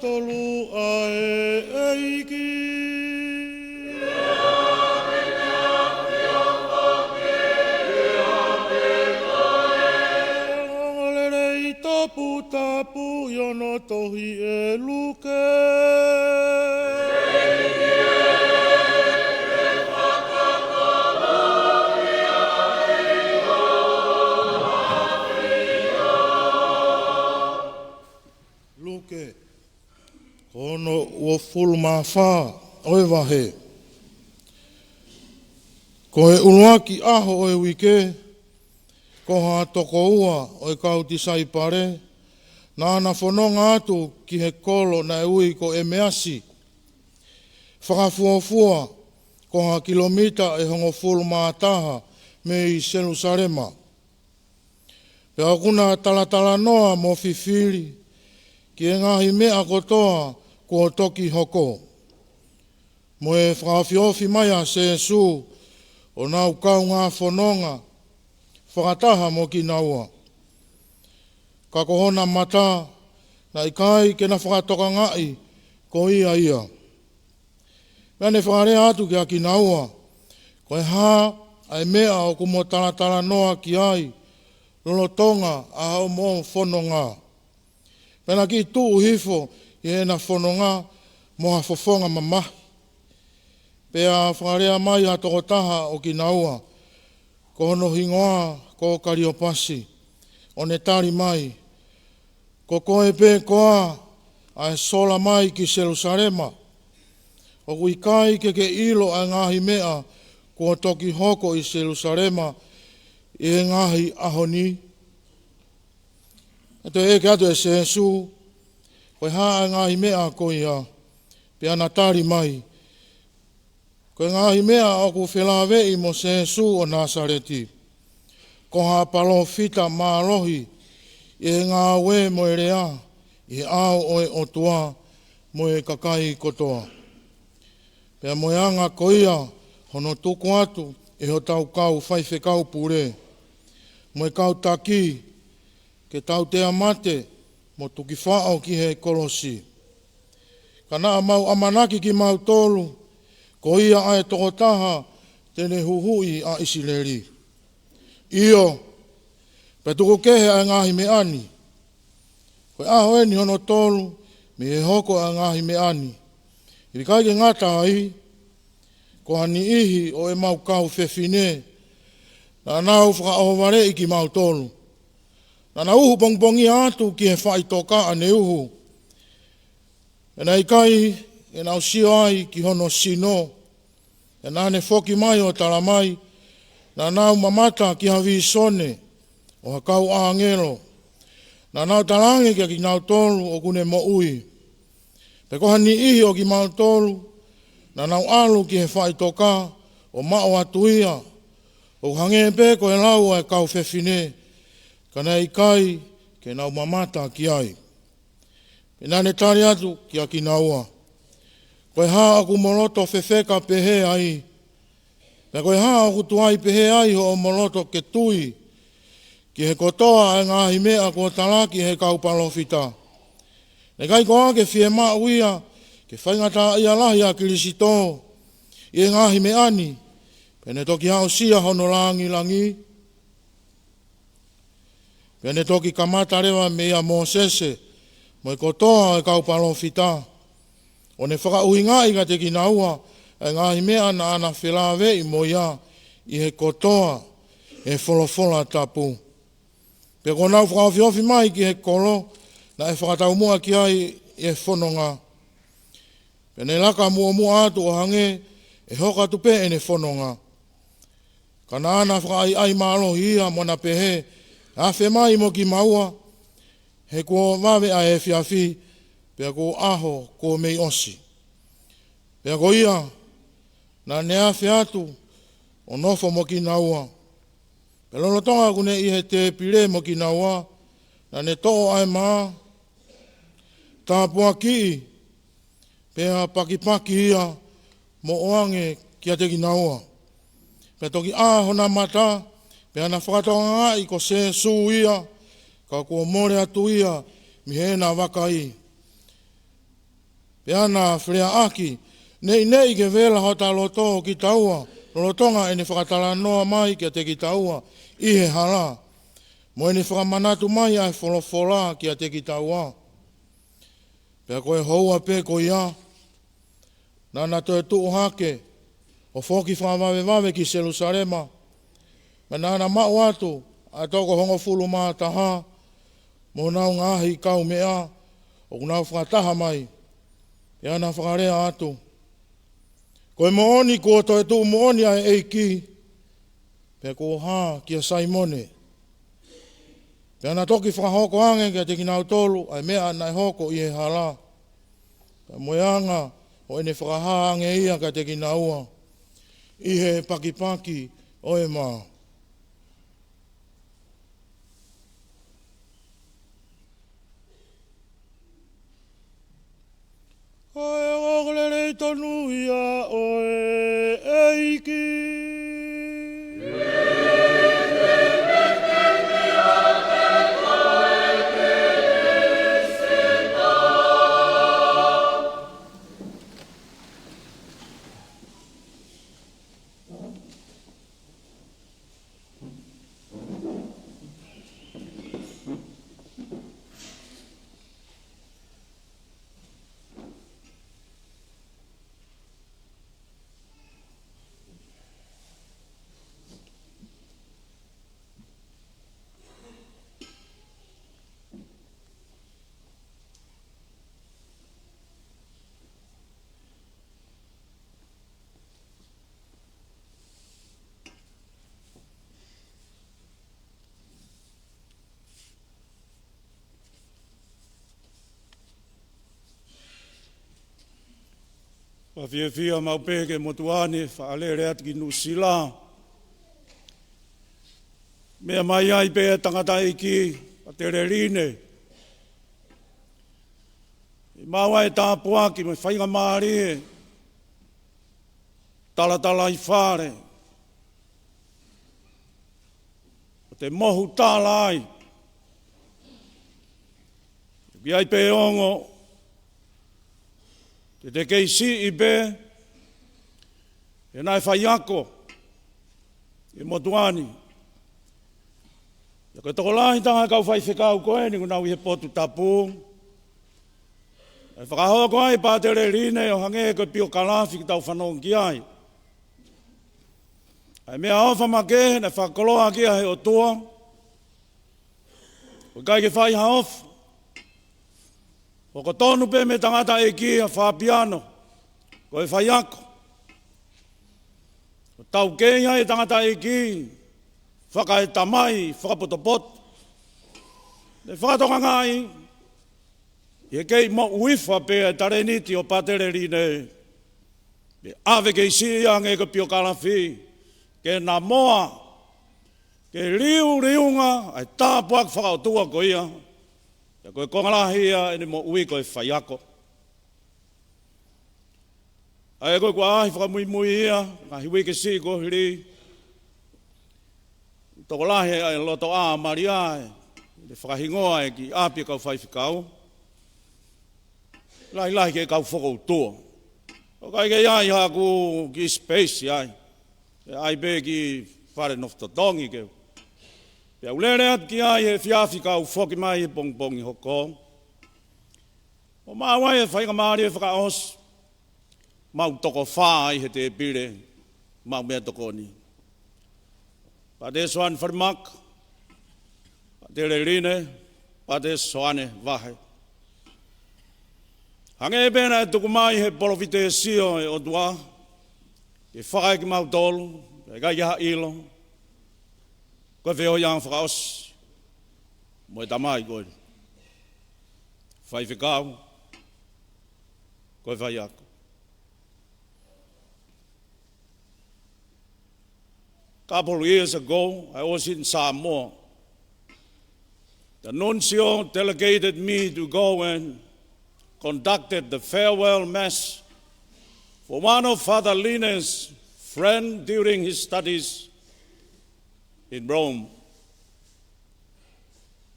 Tolu ʻa e ʻEiki. Lelei toputapu ʻi hono tohi ʻe Luke. Luke, ko hono uofulu mā fā ʻo e vahe. Ko e ʻuluaki ʻaho ʻo e uike, ko ha tokoua ʻo e kau tisaipale naʻa na fononga atu ki he kolo naʻe ui ko ʻEmeasi, fakafuofua ko ha kilomita ʻe hongofulu mā taha mei Selusalema. Pea ʻoku na talatalanoa mo fifili ki he ngaahi meʻa kotoa kuo toki hoko, mo e fakaofiofi mai ʻa Sēsū ʻo nau kaungā fononga fakataha mo kinaua. Ka ko hona mata, naʻe ʻikai ke na fakatokangaʻi ko ia ia. Pea ne fakalea atu kiate kinaua, ko e hā ʻa e meʻa ʻoku mo talatalanoa ki ai lolotonga ʻa hoʻomo fononga? Pea na kiʻi tuʻu hifo ʻi heʻena fononga mo ha fofonga mamahi. Pea fakalea mai ha tokotaha ʻo kinaua, ko hono hingoa ko Kaliopasi, ʻo ne tali mai, Ko koe pē koā ʻa e sola mai ki Selusalema? ʻOku ʻikai ke ke ʻilo ʻa e ngaahi meʻa kuo toki hoko ʻi Selusalema ʻi he ngaahi ʻaho ni? Pea toe ʻeke atu ʻe Sēsū, ko e hā ʻa e ngaahi meʻa ko ia? Pea na tali mai, Ko e ngaahi meʻa ʻoku felāveʻi mo Sēsū ʻo Nāsaleti, ko ha palōfita mālohi ʻi he ngāue mo e lea, ʻi he ʻao ʻo e ʻOtua mo e kakai kotoa. Pea mo e anga ko ia hono tuku atu ʻe hotau kau faifekau pule mo e kau taki ke tautea mate mo tuki faʻo ki he kolosi. Ka naʻa mau ʻamanaki kimautolu, ko ia ʻa e tokotaha te ne huhuʻi ʻa ʻIsileli. ʻIo, pea tuku kehe ʻa e ngaahi meʻa ni. Ko e ʻaho eni hono tolu mei he hoko ʻa e ngaahi meʻa ni. ʻIkai ke ngata ai, ko ha niʻihi ʻo ʻemau kau fefine naʻa nau fakaʻohovaleʻi kimautolu. Naʻa nau uhu pongipongia atu ki he faʻitoka ʻa ne uhu. Pea naʻe ʻikai ke nau sio ai ki hono sino. Pea naʻa ne foki mai ʻo tala mai, naʻa nau mamata ki ha vīsone ʻo ha kau ʻāngelo. Naʻa nau talaange kiate kinautolu ʻoku ne moʻui. Pea ko ha niʻihi ʻo kimautolu naʻa nau ʻalu ki he faʻitoka ʻo maʻu atu ia, ʻo hangē pē ko e lau ʻa e kau fefine, ka naʻe ʻikai ke nau mamata ki ai. Pea naʻa ne tali atu kiate kinaua, Ko e hā ʻoku mo loto fefeka pehē ai? Pea ko e hā ʻoku tuai pehē ai hoʻomo loto ke tui ki he kotoa ʻa e ngaahi meʻa kuo talaki ʻe he kau palōfita? Naʻe ʻikai koā ke fiemaʻu ia ke faingataʻaʻia lahi ʻa Kilisito ʻi he ngaahi meʻa ni, pea ne toki aʻusia hono langilangi? Pea ne toki kamata leva meia Mōsese mo e kotoa ʻo e kau palōfita, ʻo ne fakaʻuhingaʻi kiate kinaua ʻa e ngaahi meʻa naʻa na felāveʻi mo ia ʻi he kotoa ʻo e folofola tapu. Pea kuo nau fakaofiofi mai ki he kolo naʻe fakataumuʻa ki ai ʻi he fononga. Pea ne laka muʻomuʻa atu ʻo hangē ʻe hoko atu pē ʻene fononga. Ka naʻa na fakaʻaiʻai mālohi ia mo na pehē, Afe mai mo kimaua, he kuo vave ʻa e efiafi, pea ko e ʻaho kuo mei ʻosi. Pea ko ia, naʻa ne afe atu ʻo nofo mo kinaua. Pea lolotonga ʻoku ne ʻi he tēpile mo kinaua, naʻa ne toʻo ʻa e mā, tāpuakiʻi, pea pakipaki ia mo ʻoange kiate kinaua. Pea toki ʻā hona mata, pea na fakatokangaʻi ko Sēsū ia, ka kuo mole atu ia mei heʻena vakai. Pea na feleaʻaki, neʻineʻi ke vela hota loto kitaua, lolotonga ʻene fakatalanoa mai kiate kitaua ʻi he hala, mo ʻene fakamanatu mai ʻa e folofola kiate kitaua. Pea ko e houa pē ko ia, naʻa na toe tuʻu hake, ʻo foki fakavavevave ki Selusalema. Pea naʻa na maʻu atu ʻa e toko hongofulu mā taha, mo honau ngaahi kaumeʻa, ʻoku nau fakataha mai. Pea na fakalea atu, Ko e moʻoni kuo toe tuʻu moʻoni ʻa e ʻEiki, pea kuo hā kia Saimone. Pea na toki fakahoko ange kiate kinautolu ʻa e meʻa naʻe hoko ʻi he hala, pea mo e anga ʻo ʻene fakahā ange ia kiate kinaua ʻi he pakipaki ʻo e mā. Ko e ongoongolelei tonu ia ʻo e ʻEiki. Fakafiefia maʻu pē ki he motuʻa ni, faʻa lele atu ki Nuʻusila. Meʻa mai ai pē ʻa e tangataʻeiki, Patele Line. ʻI maua e tāpuaki mo e faingamālie, talatalaifale, ʻo te mohu tala ai. ʻOku ʻi ai pē ongo, te te kei siʻi pē, he naʻe faiako ʻi he motuʻa ni. Pea ko e tokolahi taha e kau faifekau ko eni ʻoku nau ʻi he potu tapu, ʻe fakahoko ai ʻe Patele Line ʻo hangē ko e piokalafi ʻoku tau fanongo ki ai. ʻA e meʻaʻofa makehe naʻe fakakoloa ki ai ʻe he ʻOtua, ʻoku ʻikai ke fai ha ʻofa. Hoko tonu pē mei he tangataʻeiki ʻa Fapiano, ko e faiako. ʻO taukei ai e tangataʻeiki, fakaetamai, fakapotopoto. Naʻe fakatokangaʻi, ʻi he kei moʻui faʻa pē ʻa e talēniti ʻo Patele Line, ʻe ʻave kei siʻi ange ko e piokalafi, ke namoa, ke liuliunga ʻa e tāpuaki fakaʻotua ko ia, pea ko e konga lahi ia ʻene moʻui ko e faiako. ʻA ia ko e kuo ʻaʻahi fakamuimui ia, ngaahi uike siʻi kuo hili, tokolahi ʻa e lotoʻā malia ʻi heʻene fakahingoa e kiʻi ʻapi ʻa e kau faifekau. Lahilahi ki he kau fokoutua. ʻOku ʻikai ke ʻi ai haku kiʻi space ai. ʻE ʻi ai pē kiʻi fale nofo totongi ke. Pea u lele atu ki ai he efiafi kae foki mai he pongipongi hoko. ʻO maʻu ai e faingamālie fakaʻosi. Mau toko fā ai he tēpile, mau meʻatokoni. Pātele Soane Falemaka, Pātele Line, Pātele Soane Vahe. Hangē pē naʻe tuku mai he polofitesio ʻa e ʻOtua, ke fakaʻeke mautolu, ke ʻikai ke ha ʻilo, ko e feohiʻanga fakaʻosi, mo e tamai ko eni. Faifekau, ko e faiako. Couple years ago, I was in Samoa. The nuncio delegated me to go and conducted the farewell mass for one of Father Line's friend during his studies in Rome.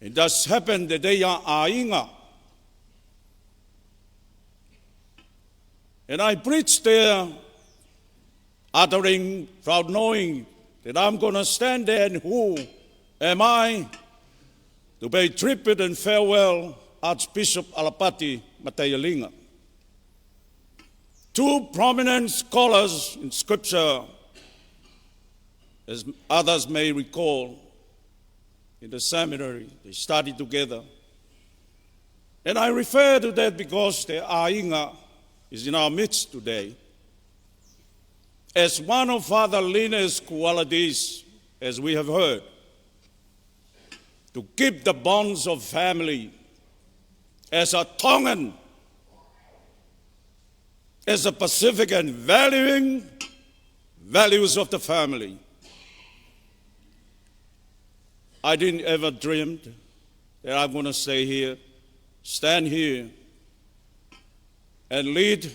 It just happened that they are ʻāinga. And I preach there, uttering, proud knowing that I'm gonna stand there, and who am I to pay tribute and farewell Archbishop ʻAlapati Mataialinga? Two prominent scholars in scripture, as others may recall, in the seminary, they studied together. And I refer to that because their ʻāinga is in our midst today. As one of Father Line's qualities, as we have heard, to keep the bonds of family, as a Tongan, as a Pacific, and valuing values of the family. I didn't ever dream that I'm gonna stay here, stand here, and lead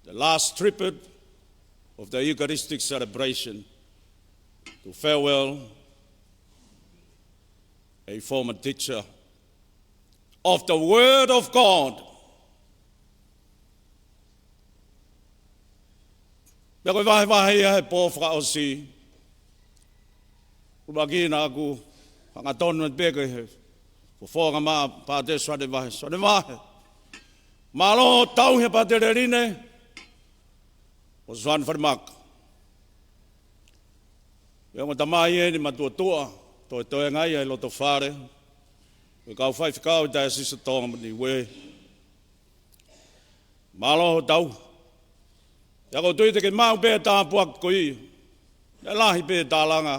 the last tribute of the Eucharistic celebration to farewell a former teacher of the Word of God. Pea ko e vahevahe ia he pō fakaʻosi, ʻuluaki naʻa ku hangatonu atu pē ki he fofonga ʻa Pātele Soane Vahe. Soane Vahe, mālō tauhi ʻa Pātele Line mo Soane Falemaka. Pea ongo tamai eni matuʻotuʻa, toetoenga ia ʻi loto fale, ko e kau faifekau ʻi Taiosisi ʻo Tonga mo Niue. Mālō hoʻo tauhi. Pea ʻoku ou tui te ke maʻu pē ʻa e tāpuaki ko ia. Naʻe lahi pē ʻa e tālanga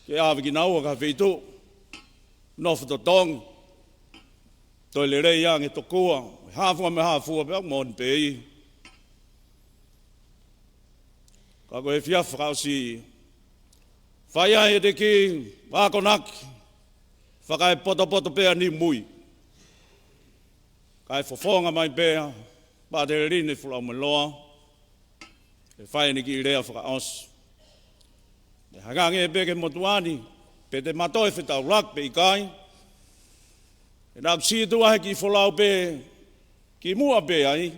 ke ʻave kinaua ki ha feituʻu nofo totongi, toe lelei ange tokua, hā fua mei hā fua, pea moʻoni pē ia. Ka ko e efiafi fakaʻosi, fai ai ʻete kiʻi akonaki fakaepotopoto pē ʻa Niumui, kae fofonga mai pē ʻa Pātele Line Fulaumeloa ke fai ʻene kiʻi lea fakaʻosi. Pea hangē pē ki he motuʻa ni, pe te ma toe fetaulaki pe ʻikai, he naʻa ku sītuʻa he kiʻi folau pē kimuʻa pē ai,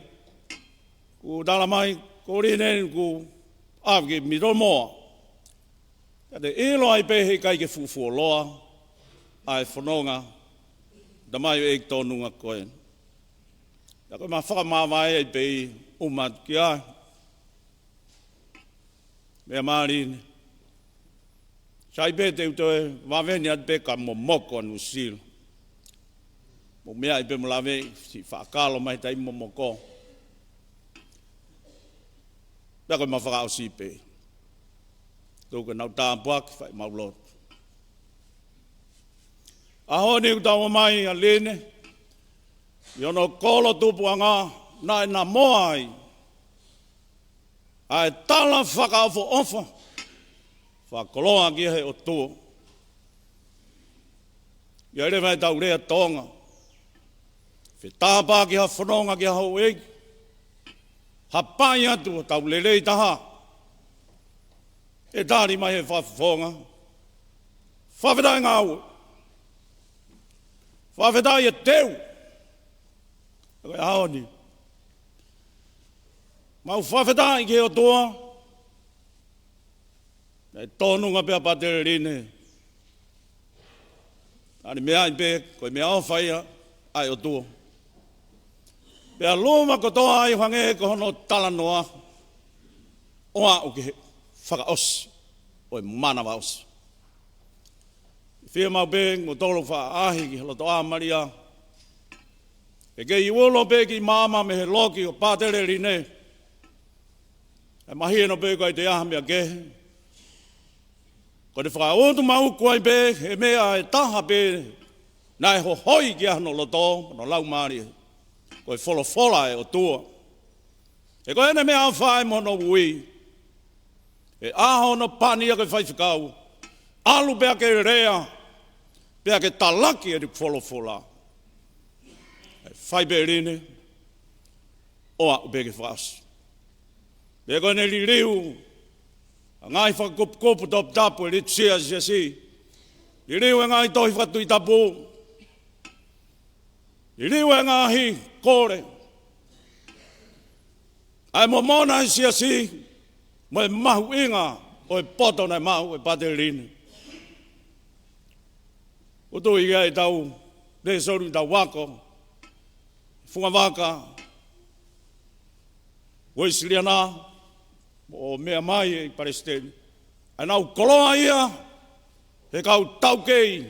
kuo tala mai ko Line kuo ʻave ki Middlemore. Ka te ʻilo ai pē heʻikai ke fuʻu fuoloa ʻa e fononga ʻa e tamaioʻeiki tōnunga ko ē. Pea ko ʻema fakamāvae ai pē ʻi ʻuma atu ki ai. Meʻa mālie eni. Sai pē te u toe vave ni atu pē ka momoko ʻa Nuʻusila. Mou meaʻi pē mo laveʻi, siʻi faʻa kalo mai taimi momoko. Pea ko ʻema fakaʻosi pē. Tuku ke nau tāpuaki, fai ʻemau lotu. ʻAho ni ʻoku tau ʻomai ʻa Line ʻi hono kolo tupuʻanga, naʻe namoa ai ʻa e tala fakaʻofoʻofa, fakakoloa ki he ʻOtua. ʻIo, leva ʻetau lea Tonga, fetāpā ki ha fononga ki ha houʻeiki, hapai atu hotau lelei taha, ʻe tali mai he fakafofonga. Fakafetaʻi ngāue. Fakafetaʻi e teu. Ko e ʻaho ni, mau fakafetaʻi ki he ʻOtua naʻe tōnunga pē ʻa Pātele Line. Naʻa ne meaʻi pē ko e meʻaʻofa ia ʻa e ʻOtua. Pea luma kotoa ai hangē ko hono talanoa, ʻo aʻu ki he fakaʻosi ʻo e manavaʻosi. Fiemaʻu pē kimoutolu faʻa ʻaʻahi ki he lotoʻā Malia. ʻE kei ulo pē ki māmani mei he loki ʻo Pātele Line, ʻe mahino pē ʻoku ʻikai toe ʻi ai ha meʻa kehe. Ko ʻene fakautu maʻu ko ē pē he meʻa ʻe taha pē naʻe hohoi ki ai hono loto mo hono laumālie, ko e folofola ʻa e ʻOtua. He ko ʻene meʻaʻofa ia mo hono ui, he ʻaho naʻe pani ia ke faifekau, ʻalu pea ke lea, pea ke talaki ʻene folofola. ʻE fai pē ʻe Line, ʻo aʻu pē ki he fakaʻosi. Pea ko ʻene liliu ʻa e ngaahi fakakupukupu toputapu ʻo e Litūsia ʻa e Siasi, liliu ʻa e ngaahi tohi fakatuʻitapu, liliu ʻa e ngaahi kole, ʻa e momona ʻa e siasi, mo e mahuʻinga ʻo e poto naʻe maʻu ʻe Pātele Line. ʻOku tui ia ʻetau lēsoni, ʻetau ako, fungavaka Uēsiliana, ʻo meʻa mai ʻe he Palesiteni, ʻa ʻenau koloa ia he kau taukei,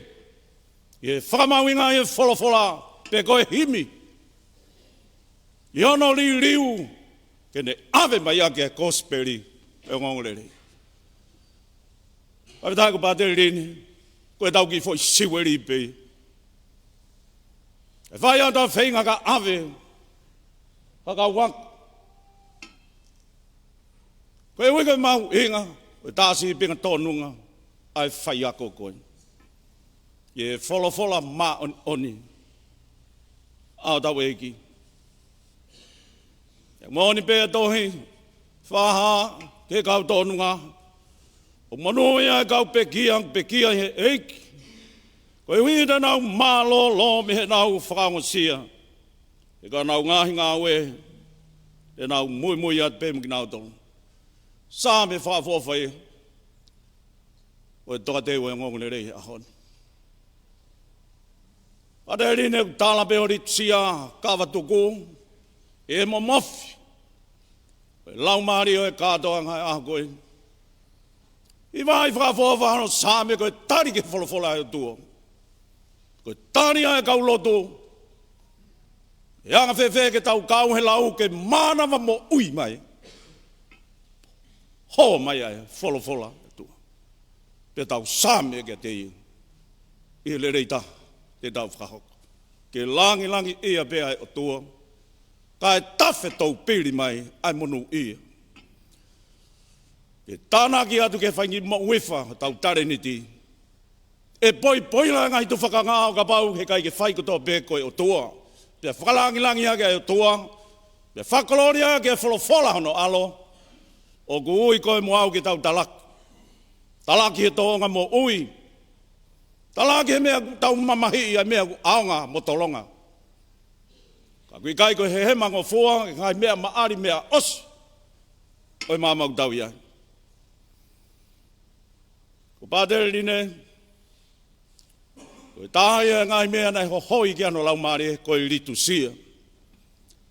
ʻi he fakamahuʻingaʻi e folofola, pe ko e himi, ʻi hono liliu ke ne ʻave mai ʻaki e kosipeli ʻo e ongoongolelei. Fakafetaʻi ko Pātele Line, ko ʻetau kiʻi foʻi siueli pē. ʻE fai atu ʻa e feinga ke ʻave ha kau ako. Ko e uike mahuʻinga ʻo e tā sīpinga tōnunga ʻa e faiako ko ē, ʻi he folofola māʻoniʻoni ʻa hotau ʻEiki. ʻOku moʻoni pē ʻa e tohi Fakahā ki he kau tōnunga, ʻoku monūʻia ʻa e kau pekia, pekia ʻi he ʻEiki, koeʻuhi te nau mālōlō mei heʻenau fakaongosia, he ko honau ngaahi ngāue te nau muimui atu pē mo kinautolu. Saame fakaʻofoʻofa ia ʻo e tokateu ʻo e ongoongolelei he ʻaho ni. Pātele Line, ʻoku tala pē hoʻo litusia, kava tuku ʻi he momofi ʻo e Laumālie ʻo e kātoanga he ʻaho ko ē. Hivaʻi fakaʻofoʻofa hono Saame ko e tali ki he folofola ʻa e ʻOtua. Ko e tali ʻa e kau lotu. ʻE anga fēfē ke tau kau he lau ke mānava moʻui mai, hō mai ʻa e folofola ʻa e ʻOtua, pea tau saame kiate ia ʻi he lelei taha te tau fakahoko, ke langilangiʻia pē ʻa e ʻOtua, kae tafe toupili mai ʻa e monūʻia, ke tānaki atu ke fai ki moʻui ʻa hotau talēniti. ʻE poipoi leva e ngaahi tufakanga ʻo kapau he ʻikai ke fai kotoa pē ko e ʻOtua, pea fakalangilangiʻia ʻa e ʻOtua, pea fakakolōlia ʻa e folofola hono ʻAlo. ʻOku ui koe mo au ke tau talaki. Talaki he tōʻonga moʻui. Talaki he meʻa ʻoku tau mamahiʻi, ʻa e meʻa ʻoku ʻaonga mo tolonga. Ka ʻoku ʻikai ko e hehema ngofua, ʻa e ngaahi meʻa maʻali, meʻa ʻosi ʻo e maama ʻoku tau ʻi ai. Ko Pātele Line, ko e taha ia e ngaahi meʻa naʻe hohoi ki ai hono laumālie, ko e litusia.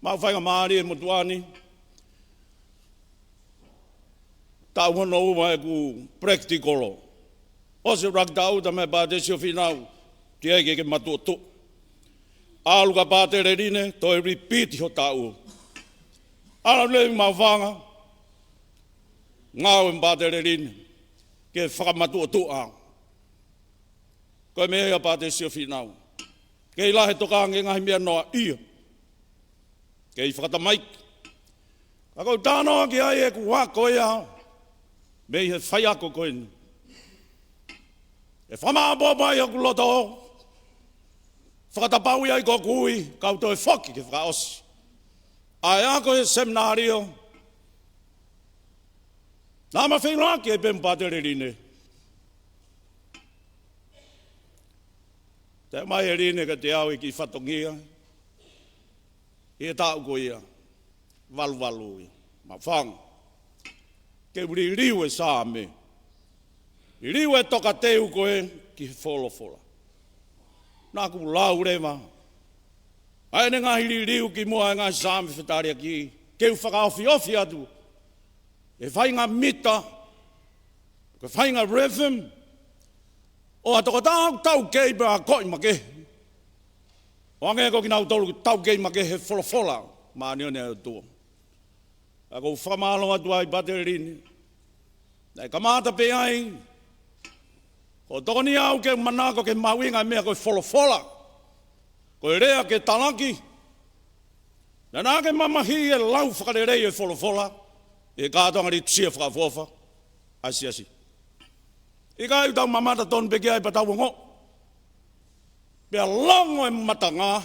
Mau faingamālie motuʻa ni, taʻu hono ua ʻeku practical. ʻOsi ʻeku ʻuluaki taʻu, talamai ʻe Pātele Siofinau, teʻeki ke ke matuʻotuʻa. ʻAlu kia Pātele Line, toe repeat hoʻo taʻu. ʻAlu leva ki Maʻufanga, ngāue mo Pātele Line, ke fakamatuʻotuʻa. Ko e meʻa ia ʻa Pātele Siofinau, kei lahi e tokanga ki he ngaahi meʻa noaʻia, kei fakatamaiki. Ka ʻoku ou talanoa ki ai ʻeku ako ia mei he faiako ko eni. ʻE fakamāʻopoʻopo ai hoku loto, fakatapauʻi ai ko ʻeku ui, kau toe foki ke fakaʻosi ʻa e ako he seminalio. Naʻá ma feʻiloaki ai pē mo Pātele Line. Talamai ʻe Line kiate au e kiʻi fatongia ʻi he taʻu ko ia, valu valu ia, Maʻufanga, ke u liliu e Saame, liliu e tokateu ko ē ki he folofola. Naʻá ku lau leva ʻa ʻene ngaahi liliu kimuʻa ʻa e ngaahi Saame Fetaliaki, ke u fakaofiofi atu e faʻahinga mita, ko e faʻahinga rhythm ʻo ha tokotaha ʻoku taukei pea akoʻi makehe, ʻo hangē ko kinautolu ʻoku taukei makehe he folofola māʻoniʻoni ʻa e ʻOtua. Ka ʻoku ou fakamālō atu ai Pātele Line, naʻe kamata pē ai hoʻo tokoni au ke u manako ki he mahuʻinga e meʻa ko e folofola, ko e lea ke talaki. Naʻá ke mamahiʻi e lau fakalelei e folofola ʻi he kātoanga litusia fakaʻofoʻofa ʻa e siasi. ʻIkai ke tau mamata tonu pē ki ai pea tau ongoʻi, pea longo e matanga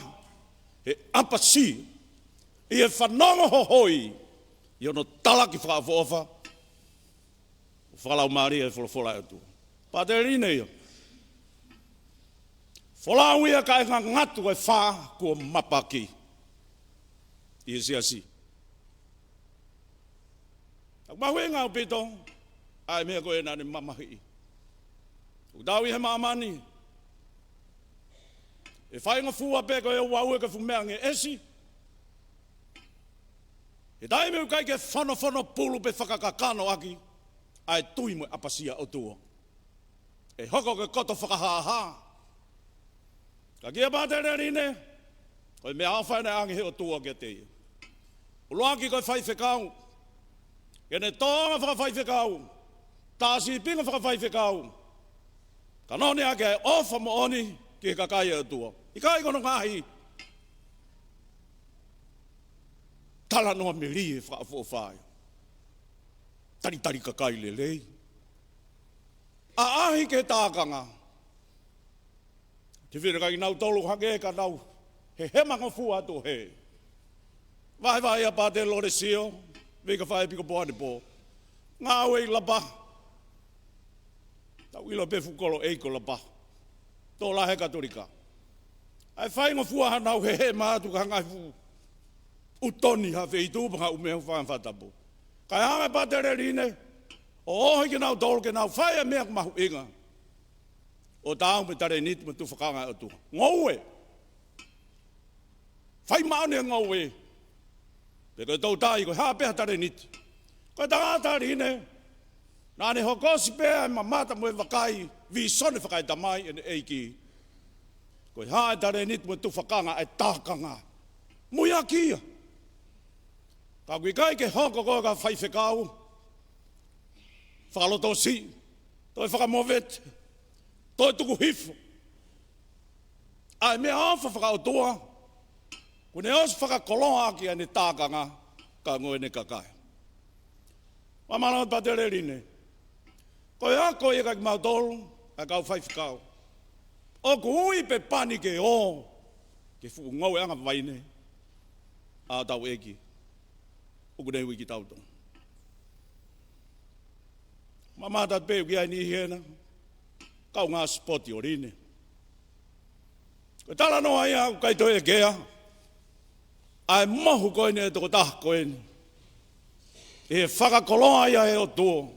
he ʻapasia ʻi he fanongo hohoi ʻi hono talaki fakaʻofoʻofa ʻo fakalaumālie e folofola ʻa e ʻOtua. Pātele Line ia. Folau ia kae ngangatu e fā kuo mapaki ʻi he siasi. Ka ʻoku mahuʻinga ʻaupito ʻa e meʻa ko ē naʻa ne mamahiʻi. ʻOku tau ʻi he māmani ʻe faingofua pē ko e ʻoua ʻe ke fuʻu meʻa ngeʻesi. He taimi ʻoku ʻikai ke fonofono pulu pe fakakakano ʻaki ʻa e tui mo e ʻapasia ʻOtua, ʻe hoko ko e koto fakahāhā. Ka kia Pātele Line, ko e meʻaʻofa ʻeni ʻa e ʻofa ʻa e ʻOtua kiate ia. ʻUluaki ko e faifekau, ke ne tōʻonga fakafaifekau, tā sīpinga fakafaifekau, ka nō ne ʻaki ʻa e ʻofa moʻoni ki he kakai ʻa e ʻOtua. ʻIkai ko hono ngaahi talanoa melie fakaʻofoʻofa ia. Talitali kakai lelei. ʻAʻahi ki he tākanga. Te fili kai nautolu hake ka nau hehema ngofua atu he. Vahevahe ʻa Pātele Lolesio, Veika Fai Pikopoane pō. Ngāue ʻi Lapaha. Tau ʻilo pē fuʻu kolo ʻeiki ʻo Lapaha. Tō lahi he Katolika. ʻA e faingofua hanau hehema atu ki ha ngaahi fuʻu ʻutoni ha feituʻu pe ha ʻū meʻa fanga fakatapu. Kae hanga ʻe Pātele Line ʻo ʻohi kinautolu ke nau fai ʻa e meʻa ʻoku mahuʻinga, ʻo taau mo e talēniti mo e tufakanga ʻa e ʻOtua. Ngoue. Fai maʻu ʻene ngoue. Pe ko e toutai, ko e hā pē ha talēniti. Ko e tangata Line, naʻa ne hokosi pē ʻa e mamata mo e vakai, vīsone fakaetamai ʻene ʻeiki. Ko e hā e talēniti mo e tufakanga ʻa e tākanga. Muiaki ia. Ka ʻoku ʻikai ke hoko koe ko ha faifekau fakalotosiʻi, toe fakamovete, toe tuku hifo ʻa e meʻaʻofa fakaʻotua, kuo ne ʻosi fakakoloa ʻaki ʻene tākanga, ka ngoue ʻene kakai. Mālō Pātele Line. Ko e ako ia kia kimautolu ʻa e kau faifekau. ʻOku ui pē pani ke ō ki he fuʻu ngoueʻanga vaine ʻa hotau ʻeiki. ʻOku ne ui kitautolu. Mamata pē ʻoku ʻi ai e niʻihi hena, kaungā sipoti ʻo Line. Ko e talanoa ia ʻoku ʻikai toe ʻekea ʻa e mohu ko eni ʻa e tokotaha ko eni ʻi he fakakoloa ia ʻe he ʻOtua.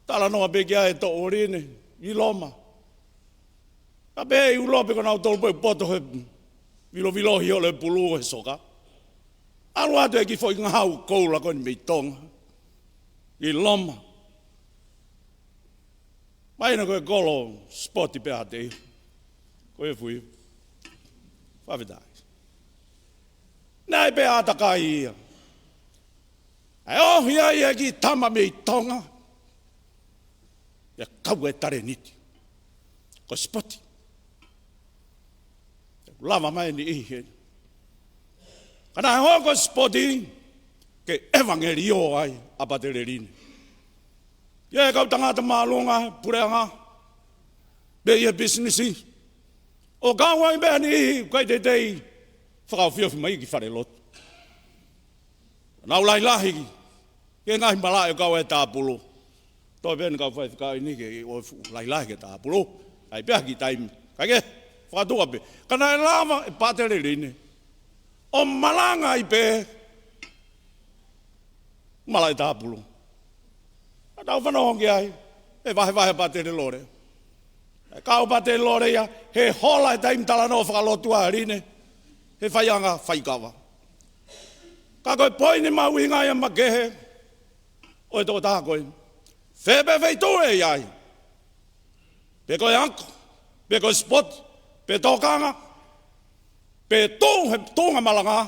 Talanoa pē ki ai e toʻu ʻo Line ʻi Loma. Ka pehē ʻe ʻIulope ko nautolu pē ʻoku poto he vilovilohi ʻo e pulu he soka. ʻAlu atu e kiʻi foʻi ngahau koula ko eni mei Tonga ʻi Loma. Mahino ko e kolo sipoti pē ʻa Tei. Ko e fui. Fakafetaʻi. Naʻe pē ʻātakai ia. ʻA e ʻohi ai e kiʻi tama mei Tonga. ʻIo, kau e talēniti. Ko e sipoti. Lava mai e niʻihi heni. Ka naʻe hoko e sipoti ke ʻevangeliō ai ʻa Pātele Line. ʻIo, e kau tangata māʻolunga, puleʻanga, pea ʻi he pisinisi. ʻO kau ai pē ʻa e niʻihi ʻoku ʻikai teitei fakaofiofi mai ki falelotu. Nau lahilahi ki he ngaahi malaʻe ʻo kau ai e tāpulu. Toe pē eni kau faifekau ʻi heni ke ʻi ʻo fuʻu lahilahi ki he tāpulu. ʻAi pē ha kiʻi taimi. Kae kehe, fakatuʻa pē. Ka naʻe lava ʻe Pātele Line ʻo malanga ai pē malaʻe tāpulu. Ka tau fanongo ki ai, ʻe vahevahe ʻa Pātele Lole. ʻE kau Pātele Lole ia he hola e taimi talanoa fakalotu ʻa Line he faiʻanga faikava. Ka ko e poini mahuʻinga ia makehe ʻo e tokotaha ko ē. Fē pē feituʻu ʻe ʻi ai, pe ko e ako, pe ko e sipoti, pe tokanga, pe tuʻu he tuʻunga malanga,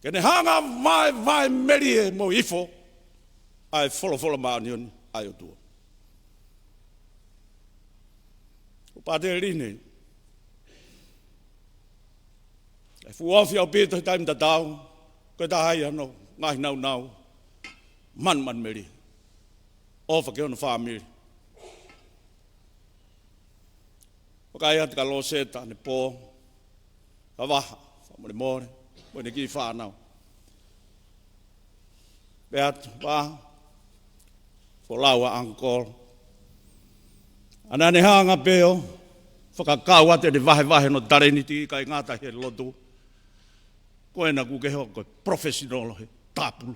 ke ne hanga ʻo vaevae melie mo ifo ʻa e folofola māʻoniʻoni ʻa e ʻOtua. Ko Pātele Line, ʻe fuʻu ofi ʻaupito he taimi tatau, ko e taha ia hono ngaahi naunau manumanu melie. ʻOfa ki hono fāmili. Vakai atu kia Loseta ʻanepō, Kavaha, fakamolemole, mo ʻene kiʻi fānau. Pea atu, pea, folau ʻa Uncle. ʻA naʻa ne hanga pē ʻo fakakau atu ʻene vahevahe hono talēniti ʻikai ngata he lotu. Ko ena kuo ke hoko ko e professional he tāpulu.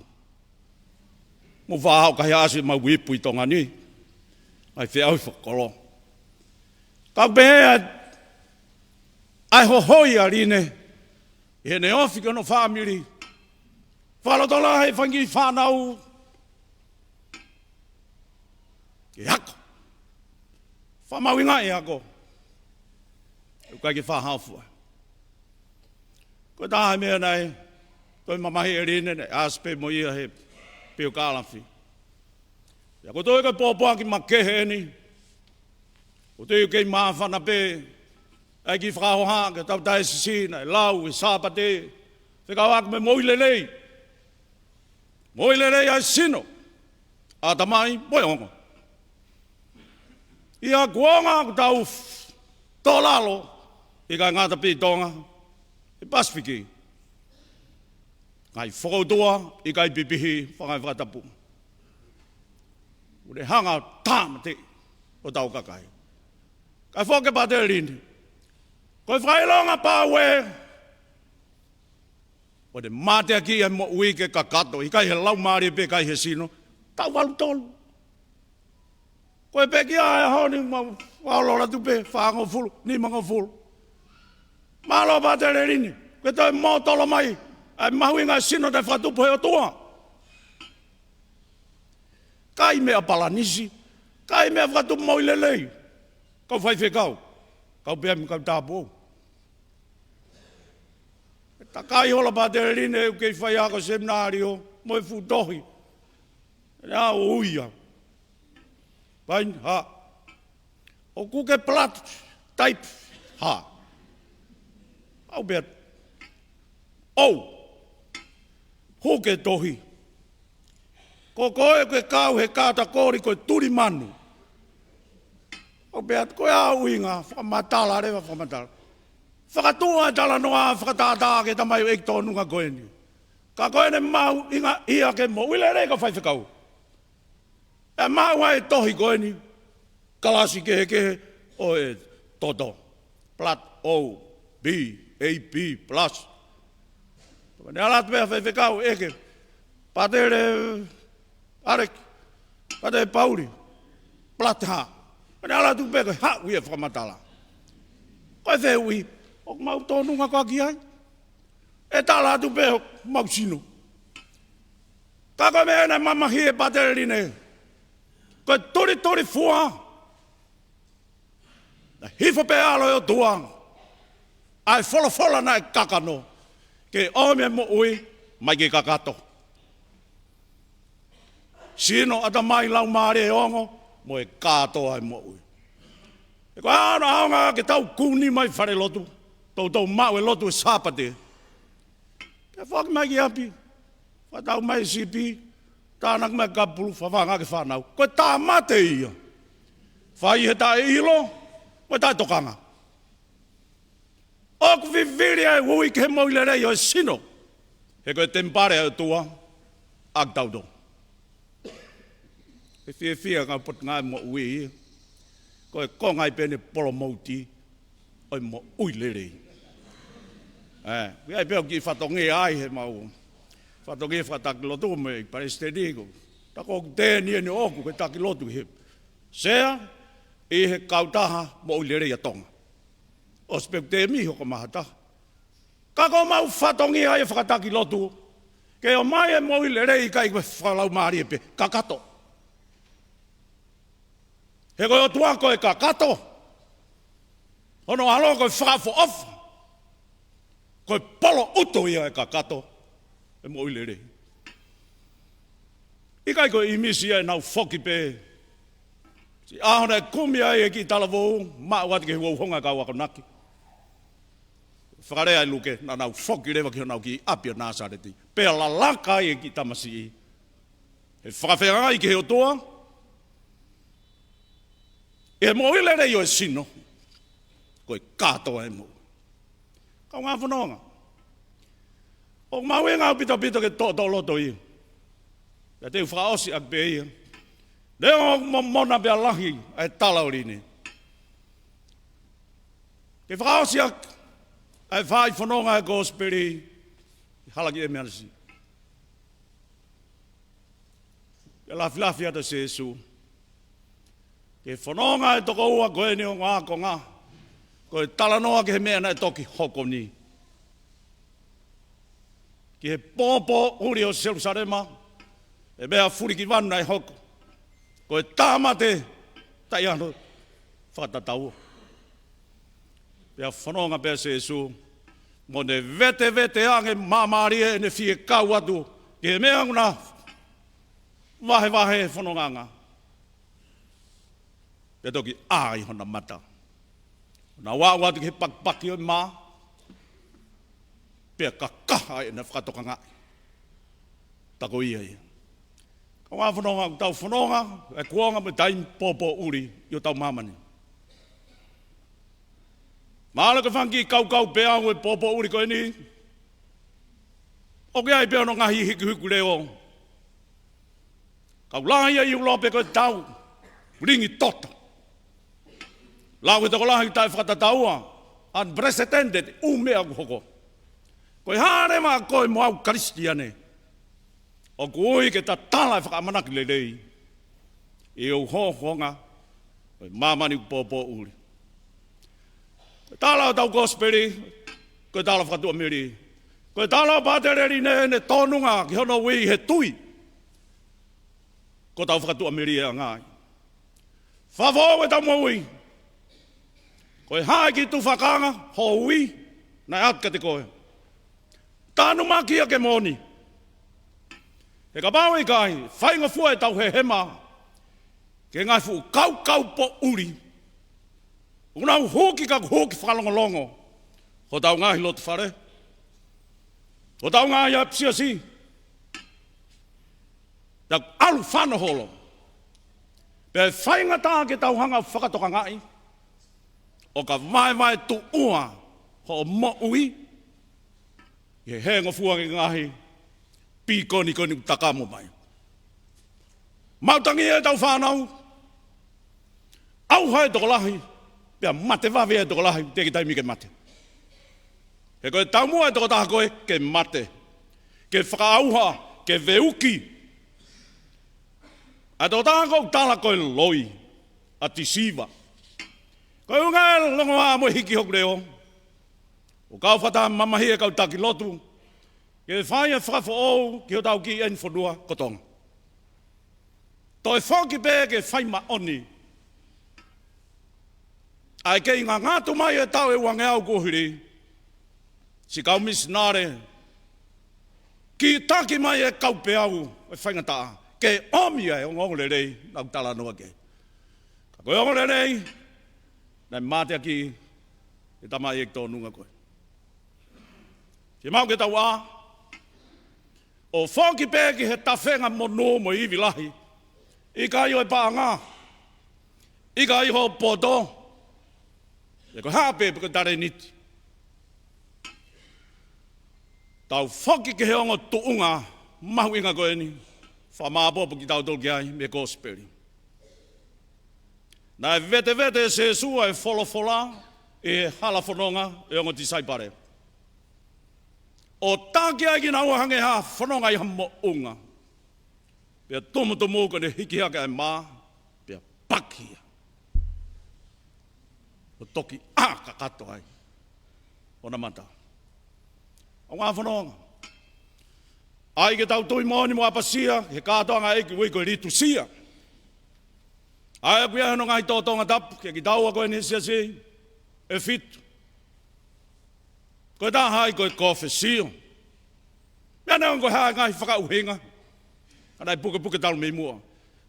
Mou fakahā ʻoku ʻikai ha ʻasi ʻemau ipu ʻi Tonga ni. ʻAi feʻauhi fakakolo. Ka pehē ʻa, ʻa e hohoi ʻa Line, ʻi heʻene ofi ki hono fāmili. Fakalotolahi e fanga kiʻi fānau ke ako. Fakamahuʻingaʻi e ako. ʻOku ʻikai ke fakahaofi. Ko e taha e meʻa naʻe toe mamahiʻi ʻe Line, naʻe ʻasi pē mo ia he piokālafi. ʻA ia ko e toe ko e pōpoaki makehe eni. Ko e toe kei māfana pē ʻa e kiʻi fakahohaʻa ki hotau taisesi naʻe lau he Sāpate, fekauʻaki mo e moʻui lelei. Moʻui lelei ʻa e sino, ʻatamai mo e ongo. ʻI he kuonga ʻoku tau f-, tō lalo, ʻikai ngata pē ʻi Tonga, ʻi Pasifiki. Ngaahi fokoutua, ʻikai pipihi, fanga fakatapu. ʻOku ne hanga ʻo tāmateʻi hotau kakai. Kae foki kia Pātele Line. Ko e fakaʻilonga pau ē, ʻoku ne mateakiʻi e moʻui ke kakato, ʻikai he laumālie pē, ʻikai he sino. Taʻu valu tolu. Ko e pekia e ʻaho ni mau ʻalu atu pē, fāngofulu, nimangofulu. Mālō Pātele Line, ke toe mōtolo mai ʻa e mahuʻinga e sino naʻe fakatupu he ʻOtua. ʻIkai meʻa palanisi, ʻikai meʻa fakatupu moʻui lelei. Kau faifekau, kau pehē mo e kau tāupoʻou. Takai holo Pātele Line ʻoku kei faiako seminalio mo e fuʻu tohi. Naʻa ui ia. Paini, hā? ʻOku ke blood type hā? ʻAu pehē atu, ʻou. Hū ki he tohi. Ko koe ʻoku ke kau he katakoli ko e tuli manu. ʻAu pehē atu, ko e hā hoʻo ʻuhinga? Fakamatala leva, fakamatala. Fakatuʻa e talanoa fakatātā ki he tamaioʻeiki tōnunga ko eni. Ka ko ʻene mahuʻingaʻia ki he moʻui lelei, kau faifekau. ʻE maʻu ai e tohi ko eni, kalasi kehekehe ʻo e toto. Blood O, B, A B plus. Pea ne ʻalu atu pē ʻa e faifekau, ʻeke, Pātele ʻAleki, Pātele Pauli, blood hā? Pea ne ʻalu atu pē ko e haʻu ia ʻo fakamatala. Ko e fehuʻi, ʻoku mau tōnunga koā ki ai? ʻE tala atu pē ʻoku mau sino. Ka ko e meʻa naʻe mamahiʻi ʻe Pātele Line, ko e tulitulifua, naʻe hifo pē ʻAlo ʻo e ʻOtua, ʻa e folofola naʻe kakano, ke ʻomi e moʻui mai ke kakato. Sino, ʻatamai, laumālie, ongo, mo e kātoa e moʻui. He ko e ʻaonga ke tau kuni mai falelotu, toutou maʻu e lotu e Sāpate. Ke foki mai ki ʻapi, fakatau mai e sipi, tānaki mai e kapu pulu, fafanga ki he fānau. Ko e tāmate ia. Fai he taʻeʻilo mo e taʻetokanga. ʻOku vivili ʻa e ui ki he moʻui lelei ʻo e sino. He ko e temipale ʻo e ʻOtua ʻa kitautolu. ʻE fiefia ngaahi potungāue moʻui ia. Ko e konga ia pē ʻene polomouti ʻo e moʻui lelei. ʻE, ʻi ai pē ʻoku kiʻi fatongia ai he mau fatongia fakatakilotu mo e palesiteni ko. Ta ko ʻoku tēniti eni ʻoku ke takilotu he sea ʻi he kautaha moʻui lelei ʻa Tonga. ʻOsi pē ʻeku tēmi hoko mai ha taha. Ka ko homau fatongia ia fakatakilotu, ke ʻomai e moʻui lelei ʻikai ko e fakalaumālie pē, kakato. He ko e ʻOtua ko e kakato. Hono ʻAlo ko e fakaʻofoʻofa. Ko e polo ʻuto ia e kakato, e moʻui lelei. ʻIkai ko e ʻīmisi ia ʻenau foki pē. Siʻi ʻaho naʻe kumi ai e kiʻi talavou, maʻu atu ki he uhouhonga e kau akonaki. Fakalea ʻe Luke, naʻa nau foki leva ki honau kiʻi ʻapi ʻo Nāsaleti. Pea lalaka ai e kiʻi tamasiʻi. He fakafeangai ki he ʻOtua. ʻI he moʻui lelei ʻo e sino. Ko e kātoa e moʻui. Kaungā fononga. ʻOku mahuʻinga ʻaupito pito ke toʻotoʻo loto ia. Pea te u fakaʻosi ʻaki pē ia. Neongo ʻoku momona pea lahi ʻa e tala ʻo Line. Ke fakaʻosi ʻaki ʻa e fai fononga e kosipeli ʻi Halakiʻemeanesi. Pea lafilafi atu ʻa Sīsū ki he fononga ʻo e toko ua ko eni ʻo e ākonga, ko e talanoa ki he meʻa naʻe toki hoko ni, ki he pōpōʻuli ʻo Selūsalema, ʻa e meʻa fulikivanu naʻe hoko, ko e tāmate taʻe ʻi ai hano fakatataua. Pea fononga pē ʻa Sīsū, mo ne vetevete ange māmālie ʻene fie kau atu ki he meʻa ʻoku na vahevahe he fonongaʻanga. Pea toki ʻā ʻi hona mata. Naʻe aʻu atu ki he pakipaki ʻo e mā, pea kakaha ʻene fakatokangaʻi. Tā ko ia ia. Ka ʻoku fononga, ʻoku tau fononga he kuonga mo e taimi pōpōʻuli ʻi hotau māmani. Mahalo ko e fanga kiʻi kaukau pē ʻa e pōpōʻuli ko eni, ʻoku ʻi ai pē hono ngaahi hikihiku leʻo. Kau lahi ʻa ʻIulope ko e tau, ringi toto. Lau he tokolahi taʻe fakatataua, unprecedented, ʻū meʻa ʻoku hoko. Ko e hā leva ʻa koe mo au Kalisitiane ʻoku ui ke ta tala e fakaʻamanaki lelei ʻi he ʻū hohonga ʻo e māmani ʻoku pōpōʻuli? Ko e tala ʻo ʻetau kosipeli, ko e tala fakatuʻamelie. Ko e tala ʻo Pātele Line, ʻene tōnunga ki hono ui he tui, ko ʻetau fakatuʻamelieʻanga ia. Fakafoʻou ʻetau moʻui. Ko e hā e kiʻi tufakanga ho ui naʻe ʻatu kiate koe? Tanumaki ia ke moʻoni. He kapau ʻe ʻikai, faingofua ʻetau hehema ki he ngaahi fuʻu kaukau poʻuli ʻoku nau huki ka huki fakalongolongo hotau ngaahi lotofale, hotau ngaahi ʻapisiasi, ta ʻalu fano holo. Pea ʻe faingataʻa ke tau hanga ʻo fakatokangaʻi ʻo ka vaevae tuʻua hoʻo moʻui ʻi he hēngofua ki he ngaahi pīkonikoni ʻoku takamo mai. Maʻutangi ʻetau fānau, ʻauha e tokolahi, pea mate vave e tokolahi, teʻeki taimi ke mate. He ko e taumuʻa e tokotaha ko ē ke mate, ke fakaʻauha, ke veuki. ʻA e tokotaha ʻoku tala ko e loi, ʻa Tisiva. Ko e ʻuhinga e longoaʻa mo e hiki hoku leʻo, ʻoku ou fakataha mamahi e kau taki lotu ke fai e fakafoʻou ki hotau kiʻi ʻeni fonua ko Tonga. Toe foki pē ke fai māʻoniʻoni ʻa e kei ngangatu mai e taʻu ʻe uangeau kuo hili, siʻi kau misinale, kiʻi taki mai e kau peau ʻo e faingataʻa ke ʻomi ʻa e ongoongolelei naʻa ku talanoa ki ai. Ka ko e ongoongolelei naʻe mateaki ʻe he tamaʻi ʻeiki tōnunga ko ē. Ke mau ke tau ʻā ʻo foki pē ki he tafenga monū mo e ivi lahi, ʻikai ʻo e paʻanga, ʻikai ʻo e poto, ʻe ko e hā pē pe ko e talēniti. Tau foki ki he ongo tuʻunga mahuʻinga ko eni, fakamāʻopoʻopo kitautolu ki ai mei he kosipeli. Naʻe vetevete ʻe Sīsū ʻa e folofola ʻi he hala fononga ʻo e ongo tisaipale, ʻo taki ai kinaua hangē ha fononga ʻi ha moʻunga. Pea tumutumu ko ʻene hiki hake ʻa e mā, pea paki ia, ʻo toki ʻā kakato ai hona mata. ʻOku fononga ai ke tau tui moʻoni mo ʻapasia he kātoanga ʻa e ʻEiki ʻoku ui ko e litusia. ʻA ia ʻoku ʻi ai hono ngaahi tōtōnga tapu kiate kitaua ko eni he siasi ʻe fitu. Ko e taha ai ko e kōfesio. Meʻa neongo ko e hā e ngaahi fakaʻuhinga, ka naʻe pukepuke talu mei muʻa.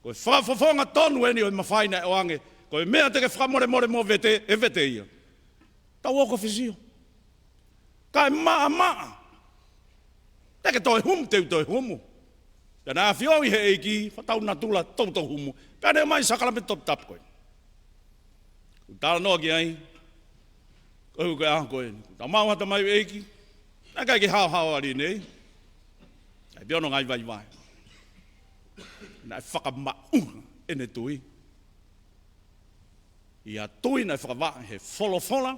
Ko e fakafofonga tonu eni ʻo e mafai naʻe ʻoange, ko e meʻa te ke fakamolemole mo vete, ʻe vete ia. Tau ō kōfesio. Kae maʻamaʻa, te ke toe humu, te u toe humu. Pea naʻe ʻafioʻi ʻe he ʻEiki, fakatau natula toutou humu. Pea ne ʻomai sākalame toputapu ko ē. Kuo talanoa ki ai, ko e ʻuhinga ko ē, kuo tau maʻu ha tamaioʻeiki naʻe ʻikai ke haohaoa ʻalu ʻi heni. ʻAi pē hono ngaahi vaivai. Naʻe fakamaʻu ʻene tui ʻi ha tui naʻe fakavaʻe he folofola,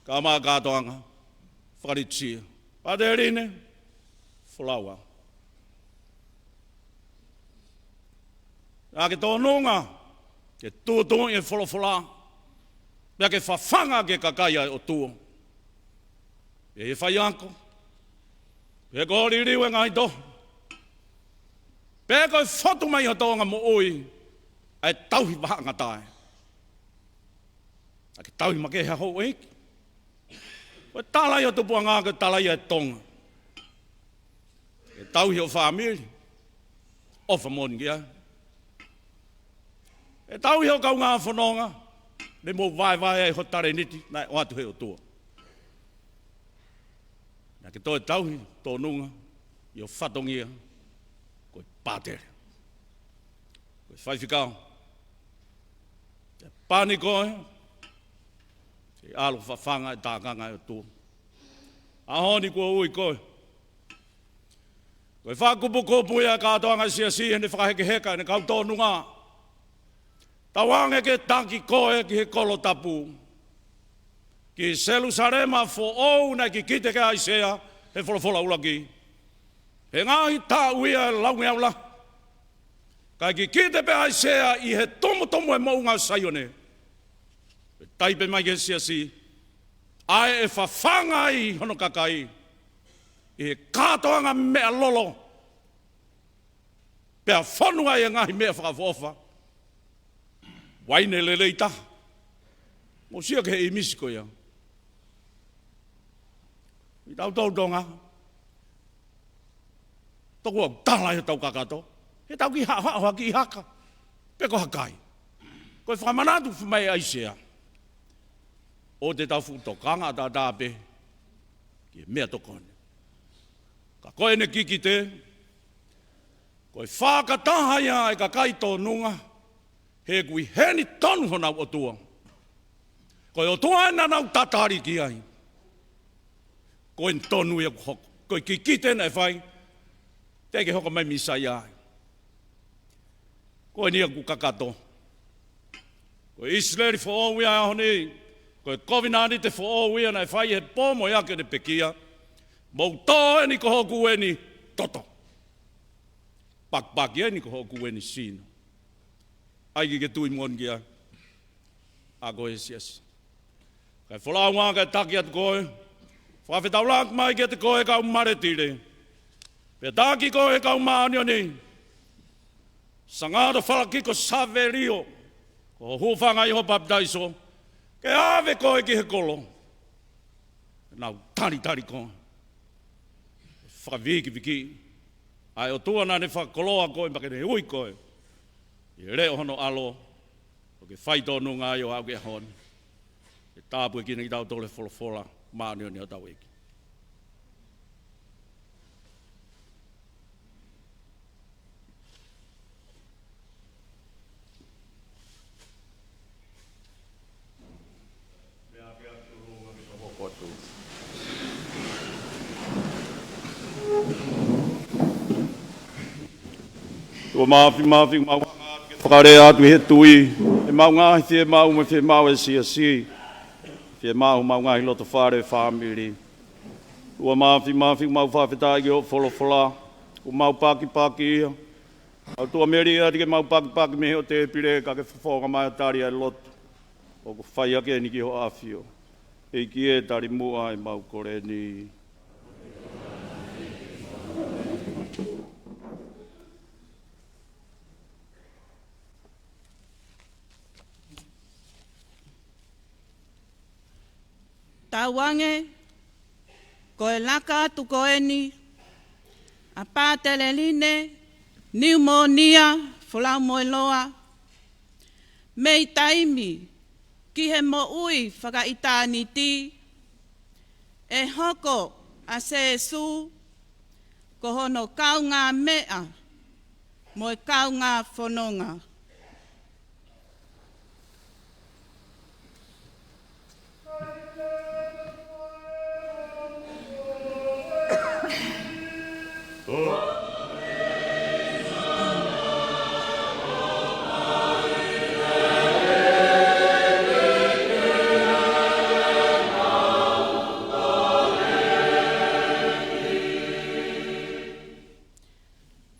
kae ʻumaʻā e kātoanga fakalitusia. Pātele Line, folau au. Naʻa ke tōnunga ke tuʻutuʻuni e folofola, pea ke fafanga ki he kakai ʻa e ʻOtua. Pea ʻi he faiako, pea ko e liliu e ngaahi toho, pea ko e fotu mai ʻo e tōʻonga moʻui ʻa e tauhi vahaʻangata ē. Naʻa ke tauhi makehe ʻa houʻeiki. Ko e tala ia ʻo e tupuʻanga, ko e tala ia ʻo e Tonga. ʻE tauhi hoʻo fāmili, ʻofa moʻoni ki ai. ʻE tauhi hoʻo kaungā fononga, ne mou vaevae ai ho talēniti naʻe ʻoatu ʻe he ʻOtua. Naʻa ke toe tauhi, tōnunga ʻi ho fatongia ko e pātele, ko e faifekau. Ke pani koe, ke ʻalu ʻo fafanga e tākanga ʻa e ʻOtua. ʻAho ni kuo ui koe. Ko e fakakupukupu ia ʻa e kātoanga ʻo e siasi, ʻene fakahekeheka ʻene kau tōnunga. Tauange ke taki koe ki he kolo tapu, ki Selūsalema foʻou naʻe kikite ki ai ʻa ʻAisea he folofola ʻuluaki. He ngaahi taʻu ia ʻe laungeau lahi, kae kikite pē ʻa ʻAisea ʻi he tumutumu ʻo e moʻunga ʻo Saione. Pea taipe mai ki he siasi, ʻa ē ʻe fafanga ai hono kakai ʻi he kātoanga meʻa lolo, pea fonu ai e ngaahi meʻa fakaʻofoʻofa. Uaine lelei taha. Mou sio ki he ʻīmisi ko ia. ʻI he tau tō Tonga, toku au tala ʻi he tau kakato, he tau kiʻi haʻohaʻo ha kiʻi haka, pe ko ha kai. Ko e fakamanatu mai ʻa ʻAisea, ʻoua te tau fuʻu tokanga ʻataʻatā pē ki he meʻatokoni. Ka ko ʻene kikite, ko e fakataha ia ʻa e kakai tōnunga, he ʻoku ʻi heni tonu honau ʻOtua. Ko e ʻOtua ē naʻa nau tatali ki ai. Ko ʻene tonu ia kuo hoko. Ko e kikite naʻe fai, teʻeki ke hoko mai Mīsaia ai. Ko eni ia ʻoku kakato. Ko e ʻIsileli foʻou ia ʻo e ʻaho ni. Ko e kovinānite foʻou ia naʻe fai he pō mo e ʻaho ʻo ʻene pekia. Mou tō eni ko hoku eni toto. Pakipaki eni ko hoku eni sino. ʻAi ke ke tui moʻoni ki ai, ʻa koe siasi. Kae folau ange ke taki atu koe, fakafetaulaki mai kiate koe kau Maletile, pea taki koe kau Māʻoniʻoni. Sangata Falakiko Savelio, ko ho hūfanga ʻi hoʻo papitaiso, ke ʻave koe ki he kolo. Nau talitali koe. Fakavikivikiʻi ʻa e ʻOtua naʻa ne fakakoloa koe, pea ke ne ui koe ʻi he leʻo hono ʻAlo, ʻo ke fai tōnunga ai ʻo aʻu ki he ʻaho ni. Ke tāpuekina kitautolu ʻe he folofola māʻoniʻoni ʻa hotau ʻEiki. Tuʻa Māfimafi, mau hanga atu ke fakalea atu ʻi he tui ʻemau ngaahi fiemaʻu mo e fiemaʻu ʻa e siasi, fiemaʻu homau ngaahi lotofale, fāmili. Tuʻa Māfimafi, mau fakafetaʻi ki hoʻo folofola, ʻoku mau pakipaki ia. Mau tuʻa melie atu ke mau pakipaki mei hoʻo tēpile, ka ke fofonga mai ʻo tali ʻa e lotu ʻoku fai hake ni ki hoʻo ʻAfio. ʻEiki ē, tali muʻa ʻemau kole ni. Tauange, ko e laka atu ko eni ʻa Pātele Line Niumōnia Folaumoeloa mei taimi ki he moʻui fakaʻitāniti, ʻe hoko ʻa Sēsū ko hono kaungāmeʻa mo e kaungā fononga.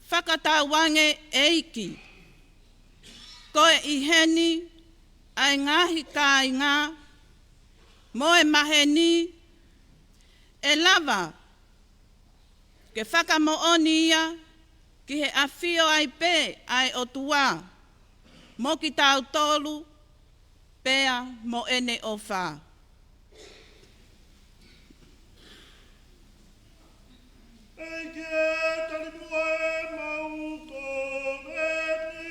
Fakatauange ʻEiki, Ko e ʻi heni ʻa e ngaahi kāinga mo e maheni, ʻe lava ke fakamoʻoni ia ki he ʻafio ai pē ʻa e ʻOtua mo kitautolu pea mo ʻene ʻofa. ʻEiki ē, talimuʻa ʻemau koveni.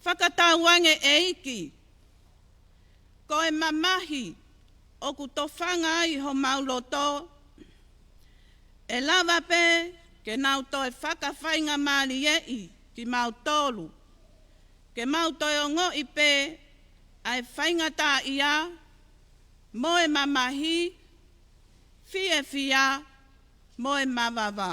Fakatauange ʻEiki, ko e mamahi ʻoku tofanga ai homau loto, ʻe lava pē ke nau toe fakafaingamalieʻi kimautolu, ke mau toe ongoʻi pē ʻa e faingataʻaʻia mo e mamahi, fiefia mo e mavava.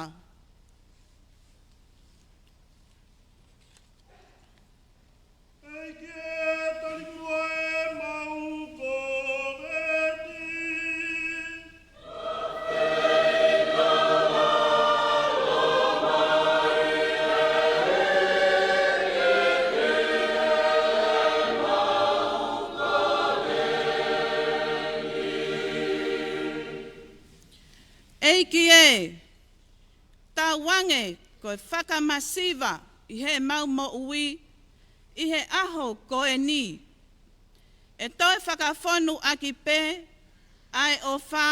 ʻEiki ē, talimuʻa ʻemau koveni. ʻEiki ē, tauange ko e fakamasiva ʻi heʻemau moʻui ʻi he ʻaho ko eni. ʻE toe fakafonu ʻaki pē ʻa e ʻofa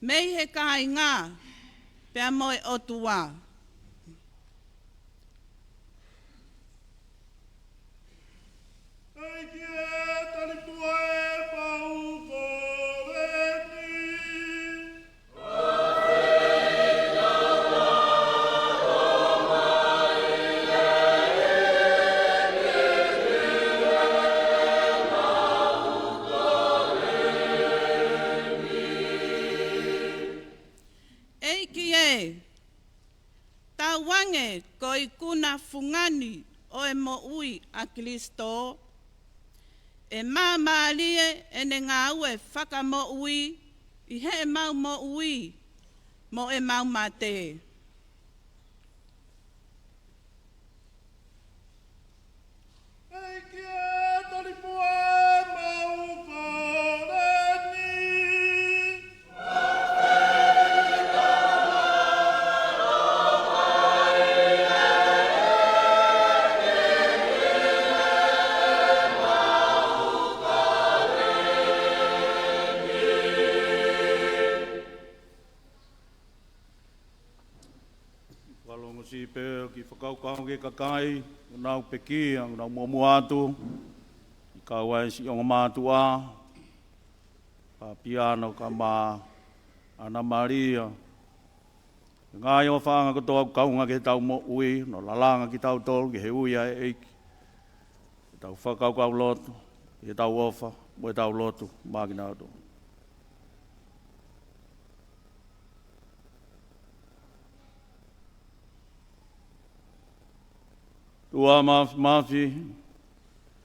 mei he kāinga pea mo e ʻOtua. ʻEiki ē, talimuʻa ʻemau koveni. ʻEiki ē, tauange ko e ikuna fungani ʻo e moʻui ʻa Kilisitō, ʻe māmālie ʻene ngāue fakamoʻui ʻi heʻemau moʻui mo ʻemau mate. ʻEiki ē, talimuʻa ʻemau koveni. Fakalongosi pē ʻo kiʻi fakakaukau ki he kakai, ʻoku nau pekia, ʻoku nau muʻomuʻa atu, ʻi he kau ai siʻi ongo mātuʻa, Papiano kae ʻumaʻā ʻAna Malia. Ngaahi ʻofaʻanga kotoa ʻoku kaunga ki heʻetau moʻui, ʻo lalanga kitautolu ki he ui ʻa e ʻEiki. Ke tau fakakaukau lotu, ke tau ʻofa, mo ʻetau lotu maʻa kinautolu. ʻOtua Māfimafi,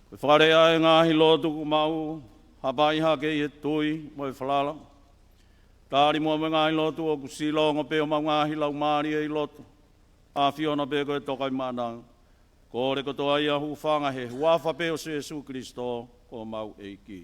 ko e fakalea ʻa e ngaahi lotu kuo mau hapai hake ʻi he tui mo e falala. Talimuʻa mo e ngaahi lotu ʻoku silongo pē homau ngaahi laumālie ʻi loto, ʻAfiona pē ko e Tokaimaʻananga. Kole kotoa ia hūfanga he huafa pē ʻo Sēsū Kilisitō ko homau ʻEiki.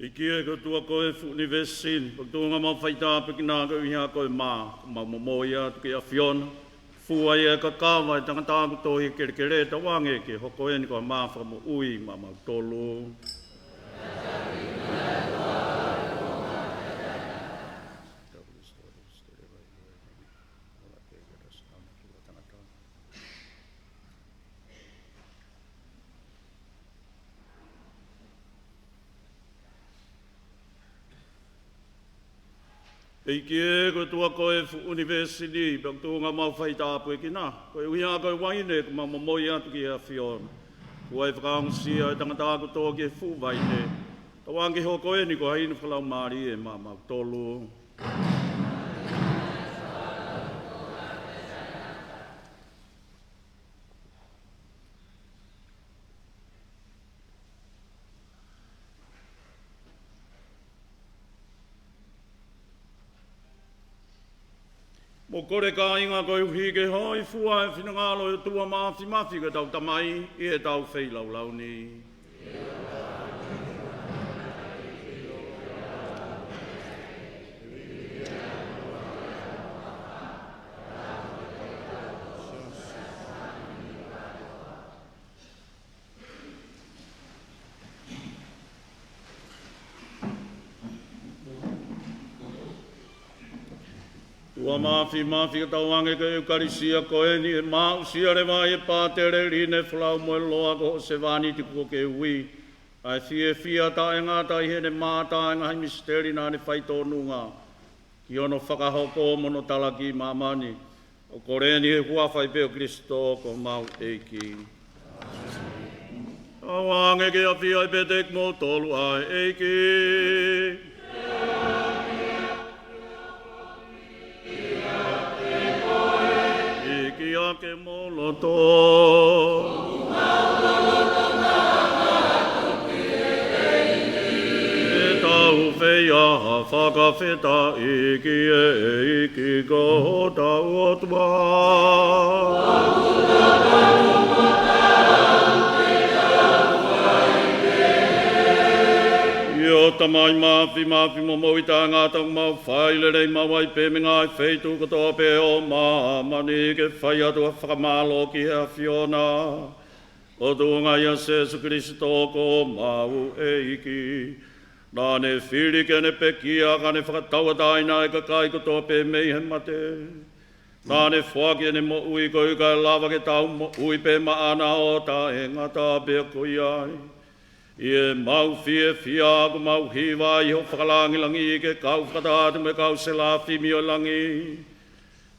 ʻEiki ē, ko e ʻOtua ko ē ʻo e fuʻu ʻunivēsi ni, ʻoku tuʻunga mau faitāpuekina koeʻuhi ko e mā, ʻoku mau momoi atu ki he ʻAfiona. Fua ʻa e kakava ʻo e tangata kuo tō ʻi he kelekele, tauange ke hoko eni ko ha mā fakamoʻui maʻamautolu. ʻEiki ē, ko e ʻOtua ko ē ʻo e fuʻu ʻunivēsi ni, pea ʻoku tuʻunga mau faitāpuekina koeʻuhi ko e uaine ʻoku mau momoi atu ki he ʻAfiona. Fua ʻa e fakaongosia ʻo e tangata kuo tō ki he fuʻu vaine, tauange ke hoko eni ko ha inu fakalaumālie maʻamautolu. Mou kole kāinga koeʻuhi ke hōifua ʻa e finangalo ʻo e ʻOtua Māfimafi ko ʻetau Tamai ʻi heʻetau feilaulau ni. ʻOtua Māfimafi, ʻoku tauange ko e ʻEukalisia ko eni ʻe aʻusia leva ʻe he Pātele ʻi he folau mo e loa ko hoʻo sevāniti kuo ke ui, ʻa e fiefia taʻengata ʻi heʻene mātā ʻa e ngaahi misiteli naʻa ne faitōnunga ki hono fakahoko mo hono talaki ʻi māmani. ʻOku kole eni ʻi he huafa pē ʻo Kalaisi ko homau ʻEiki. Tauange ke ʻafio ʻi he pētē kimoutolu ʻa e ʻEiki. ʻIki hake mo loto. ʻE tau fai ha fakafetaʻi ki he ʻEiki ko hotau ʻOtua. ʻIo Tamai Māfimafi, momoi taʻengata, ʻoku mau fai lelei maʻu ai pē mei he ngaahi feituʻu kotoa pē ʻo māmani ke fai atu ha fakamālō ki he ʻAfiona. ʻOku tuʻunga ʻia Sēsū Kalaisi ko homau ʻEiki. Naʻa ne fili ke ne pekia ka ne fakatauʻatāina ʻa e kakai kotoa pē mei he mate. Naʻa ne foaki ʻene moʻui koeʻuhi kae lava ke tau moʻui pē maʻana ʻo taʻengata pea ko ia ai. ʻI heʻemau fiefia ʻoku mau hiva ʻi hoʻo fakalangilangi ke kau fakataha atu mo e kau selafimi ʻo e langi,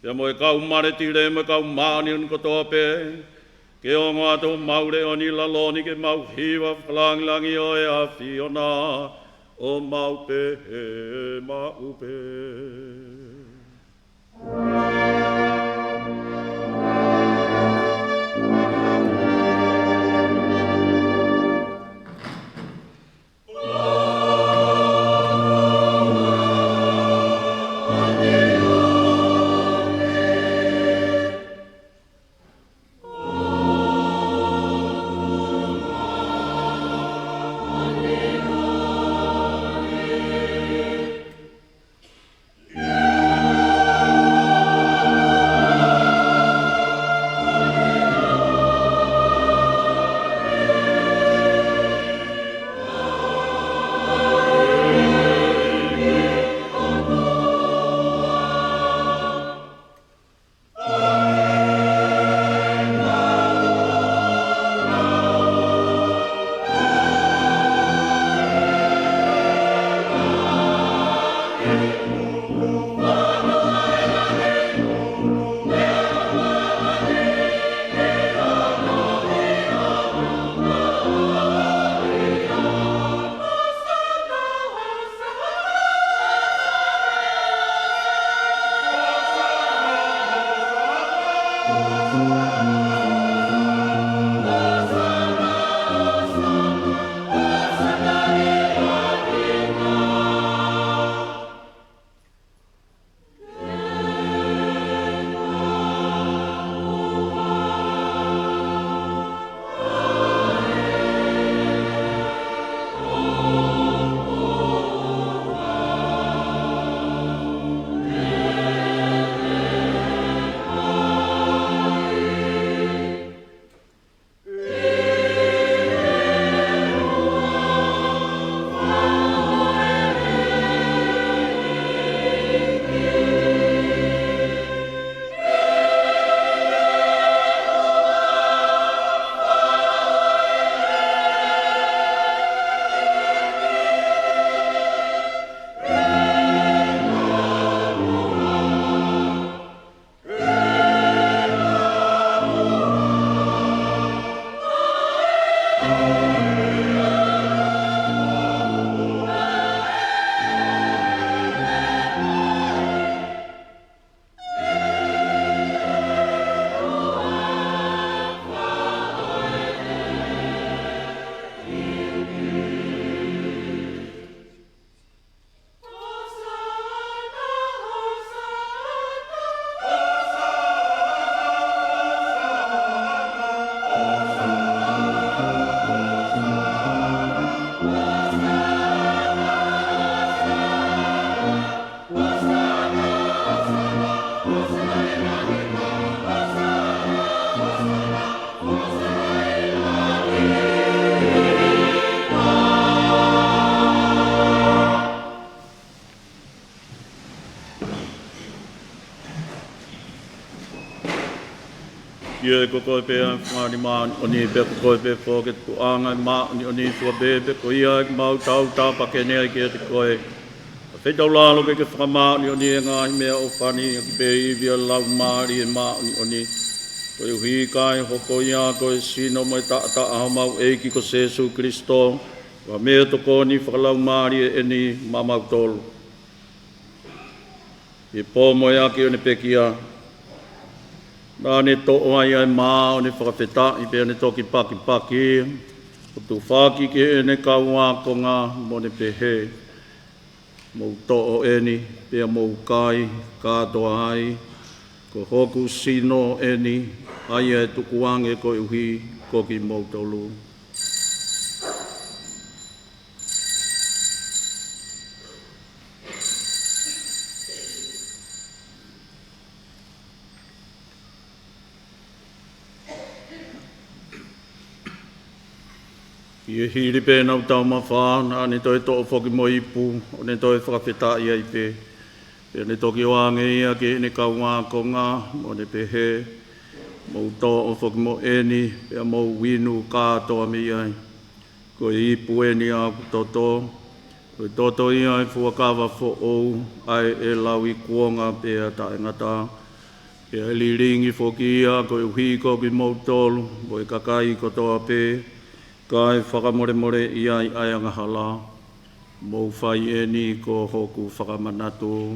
pea mo e kau maletile mo e kau māʻoniʻoni kotoa pē, ke ongo atu homau leʻo ni ʻi lalo ni ke mau hiva fakalangilangi ʻo e ʻAfiona, ʻo mau pehē maʻu pē. ʻIo, ko koe pē ʻa e fungani māʻoniʻoni, pea ko koe pē foki ʻa e tuʻunga ʻo e māʻoniʻoni, fua pē, pea ko ia ʻoku mau tautapa ke ne ai kiate koe ʻa e feitaulalo ke ke fakamāʻoniʻoni ʻa e ngaahi meʻaʻofa ni, ʻaki pē ʻa e ivi ʻo e Laumālie Māʻoniʻoni. Koeʻuhi kae hoko ia ko e sino mo e taʻataʻa ʻo homau ʻEiki ko Sīsū Kalaisi, ko ha meʻatokoni fakalaumālie eni maʻamautolu. ʻI he pō mo e ʻaho ʻo ʻene pekia, naʻa ne toʻo ai ʻa e mā ʻo ne fakafetaʻi pea ne toki pakipaki, ʻo tufaki ki heʻene kau ākonga mo ne pehē: Mou toʻo eni, pea mou kai kātoa ai, ko hoku sino eni, ʻa ia ʻe tukuange koeʻuhi ko kimoutolu. ʻI he hili pē ʻenau taumafa, naʻa ne toe toʻo foki mo e ipu, ʻo ne toe fakafetaʻi ai pē. Pea ne toki ʻoange ia ki heʻene kau ākonga, mo ne pehē: Mou toʻo foki mo eni, pea mou inu kātoa mei ai. Ko e ipu eni ʻa hoku toto, ko e toto ia ʻo e fuakava foʻou, ʻa ia ʻe lauikuonga pea taʻengata. Pea ʻe lilingi foki ia koeʻuhi ko kimoutolu mo e kakai kotoa pē, kae fakamolemoleʻi ai ʻa e angahala. Mou fai eni ko hoku fakamanatu.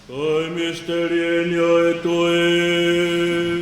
Ko e misiteli eni ʻo e tui.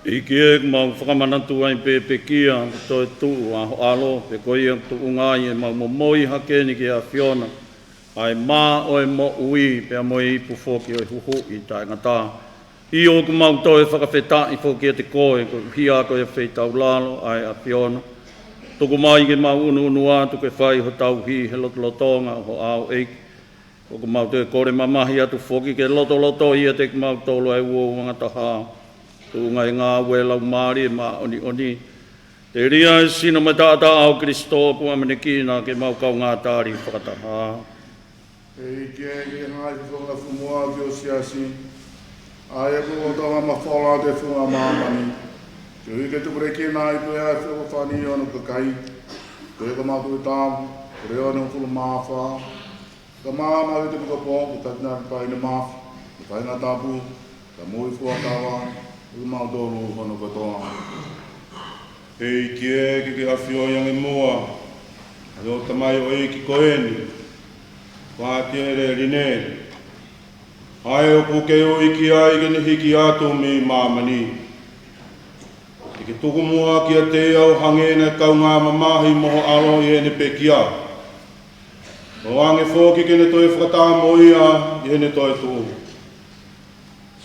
ʻEiki ē, ʻoku mau fakamanatu ʻa e pekia, toetuʻu ʻa ho ʻAlo, pea ko ia ʻoku tuʻunga ai ʻemau momoi hake ni ki he ʻAfiona, ʻa e mā ʻo e moʻui, pea mo e ipu foki ʻo e huhuʻi taʻengata. ʻIo, ʻoku mau toe fakafetaʻi foki kiate koe, koeʻuhi ko e feitaulalo ʻa e ʻAfiona. Tuku mai ke mau ʻunuʻunu atu ke fai ho tauhi he lotolotonga ʻo ho ʻAlo ʻEiki. ʻOku mau toe kole mamahi atu foki ke lotolotoʻi ʻiate kimautolu ʻa e uouangataha, tuʻunga ʻi he ngāue ʻa e Laumālie Māʻoniʻoni, telia ʻa e sino mo e taʻataʻa ʻo Kalaisi kuo ʻamanekina ke mau kaungā tali fakataha. ʻEiki ē, ke ngaahi fofonga fumuʻa ʻo e siasi, ʻa ia ko e lotolotonga mafola ʻo e funga māmani, koeʻuhi ke tupulekina ai pē ʻa e feʻofoʻofani ʻo hono kakai, ko ia ko e maʻu tuʻutāmaki, ko e leʻo ʻo e hongofulu mā fā, ka māmani te muka pō, ko e tataki ʻa e paine mafi, ko e faʻahinga tapu, ka moʻui fuakava, ʻo kimautolu hono kotoa. ʻEiki ē, ke ke ʻafioʻi ange muʻa ʻa hoʻo tamaioʻeiki ko eni, ko ʻAtiele Line, ʻa ia ʻoku ke ui ki ai ke ne hiki atu mei māmani. Ke ke tuku muʻa kiate ia ʻo hangē naʻe kaungā mamahi mo ho ʻAlo ʻi heʻene pekia, ʻo hangē foki ke ne toe fakataha mo ia ʻi heʻene toetuʻu.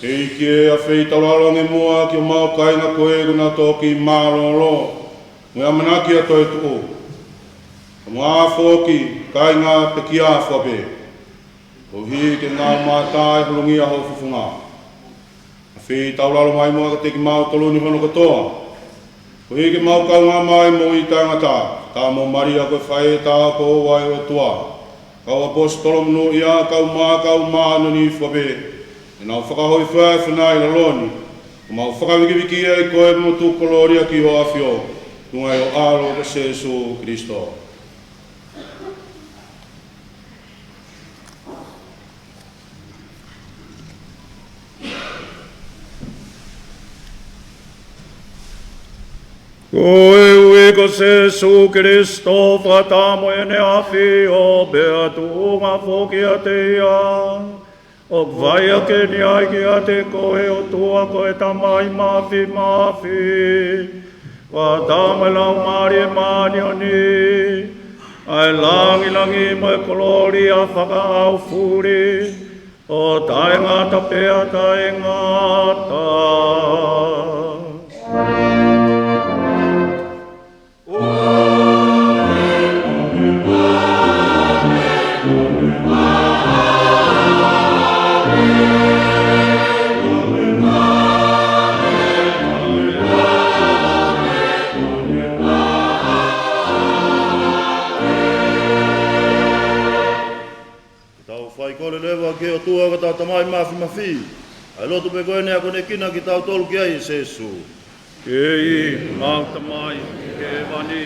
ʻEiki ē, ʻa e feitaulalo ange muʻa ki homau kāinga ko ē kuo nau toki mālōlō mo e ʻamanaki ʻa e toetuʻu, kae ʻumaʻā foki kāinga pekia fua pē. Koeʻuhi ke ngāue mātaʻi e hulungia ho fofonga. ʻAfio taulalo mai muʻa kiate kimautolu ni hono kotoa. Koeʻuhi ke mau kaungā mai mo e taʻengata, tā mo Maria ko e faʻē taʻeʻofa ʻo e ʻOtua, kau ʻaposetolo monūʻia, kau mā, kau māʻoniʻoni fua pē, ʻenau fakahōifua e fānau ʻi lalo ni, ʻo mau fakavikivikiʻi koe mo tuku kolōlia ki ho ʻAfio, tuʻunga ʻi ho ʻAlo ko Sēsū Kalaisi. Koeʻuhi ko Sēsū Kalaisi, fakataha mo ʻEne ʻAfio, pea tuʻunga foki ʻiate ia, ʻoku fai ʻaki ʻeni ʻa e ʻEiki ʻiate koe ʻOtua ko e Tamai Māfimafi, fakataha mo e Laumālie Māʻoniʻoni, ʻa e langilangi mo e kolōlia fakaʻaufuli, ʻo taʻengata pea taʻengata. Ke tau faikole leva ki he ʻOtua ko hotau Tamai Māfimafi, ʻa e lotu pē ko eni ʻoku akonekina kitautolu ki ai ʻe Sēsū. Kei, mau Tamai ʻi hēvani,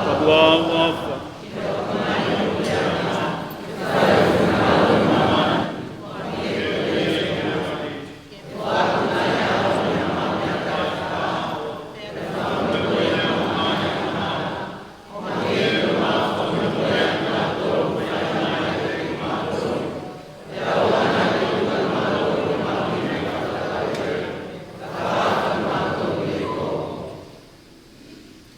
fakahoko ho huafa.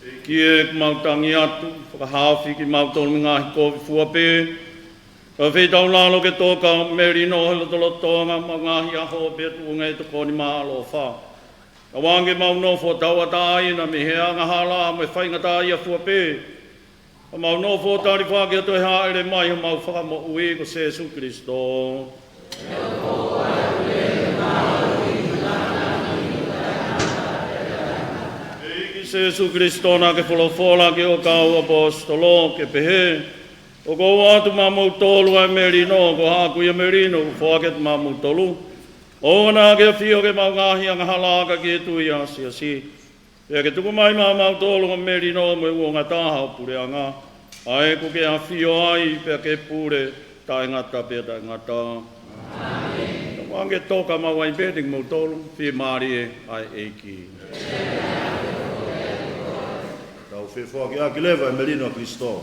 ʻEiki ē, ʻoku mau tangi atu, fakahaofi kimautolu mei he ngaahi kovi fua pē, pea fetaulalo ke toka ho melino he lotolotonga ʻemau ngaahi ʻaho pea tuʻunga ʻi he tokoni māʻoloʻofa. Tauange ke mau nofo tauʻatāina mei he angahala mo e faingataʻaʻia fua pē, ka mau nofo tali fakataha ki he toe hāʻele mai ʻo homau Fakamoʻui ko Sēsū Kalaisi. ʻEiki Sēsū Kalaisi, naʻa ke folofola ki hoʻo kau ʻaposetolo ke pehē: ʻOku ou ʻoatu maʻamoutolu ʻa e melino, ko haʻaku ia melino ʻoku ou foaki atu maʻamoutolu. ʻOua naʻa ke ʻafio ki heʻemau ngaahi angahala, ka ki he tui ʻa e siasi. Pea ke tuku mai maʻamautolu ho melino mo e uouangataha ʻo e puleʻanga, ʻa ia ʻoku ke ʻafio ai pea ke pule taʻengata pea taʻengata. ʻĒmeni. Tauange ke toka maʻu ai pē kimoutolu, fiemālie ʻa e ʻEiki. Tau fefoakiʻaki leva e melino ʻa Kalaisi.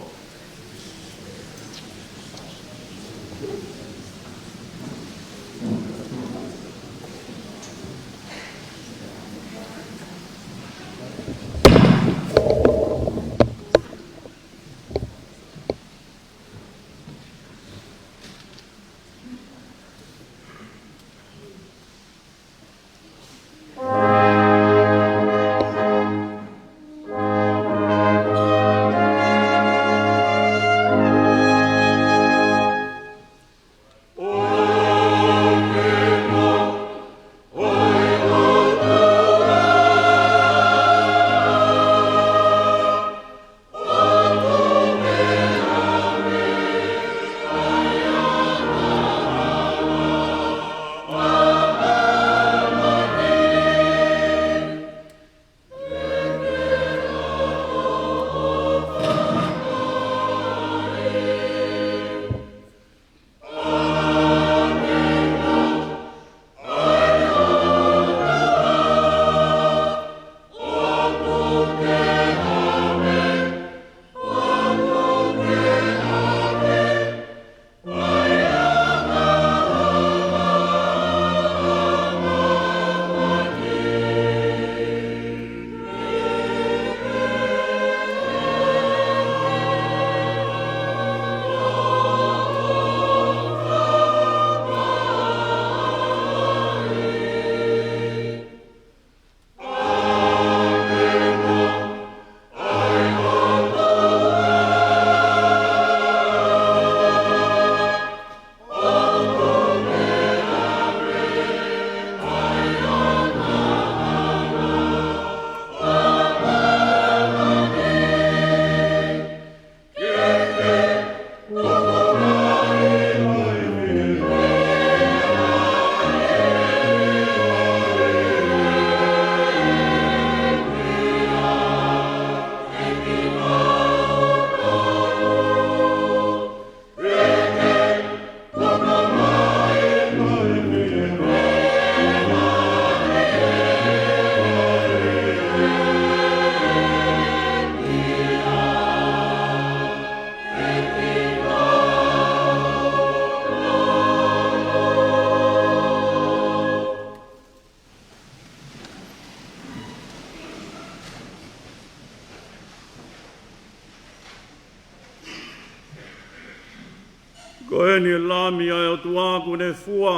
Ko eni e Lami ʻa e ʻOtua kuo ne fua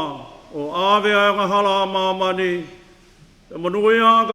ʻo ʻave ʻa e angahala ʻa māmani, ʻe monūʻia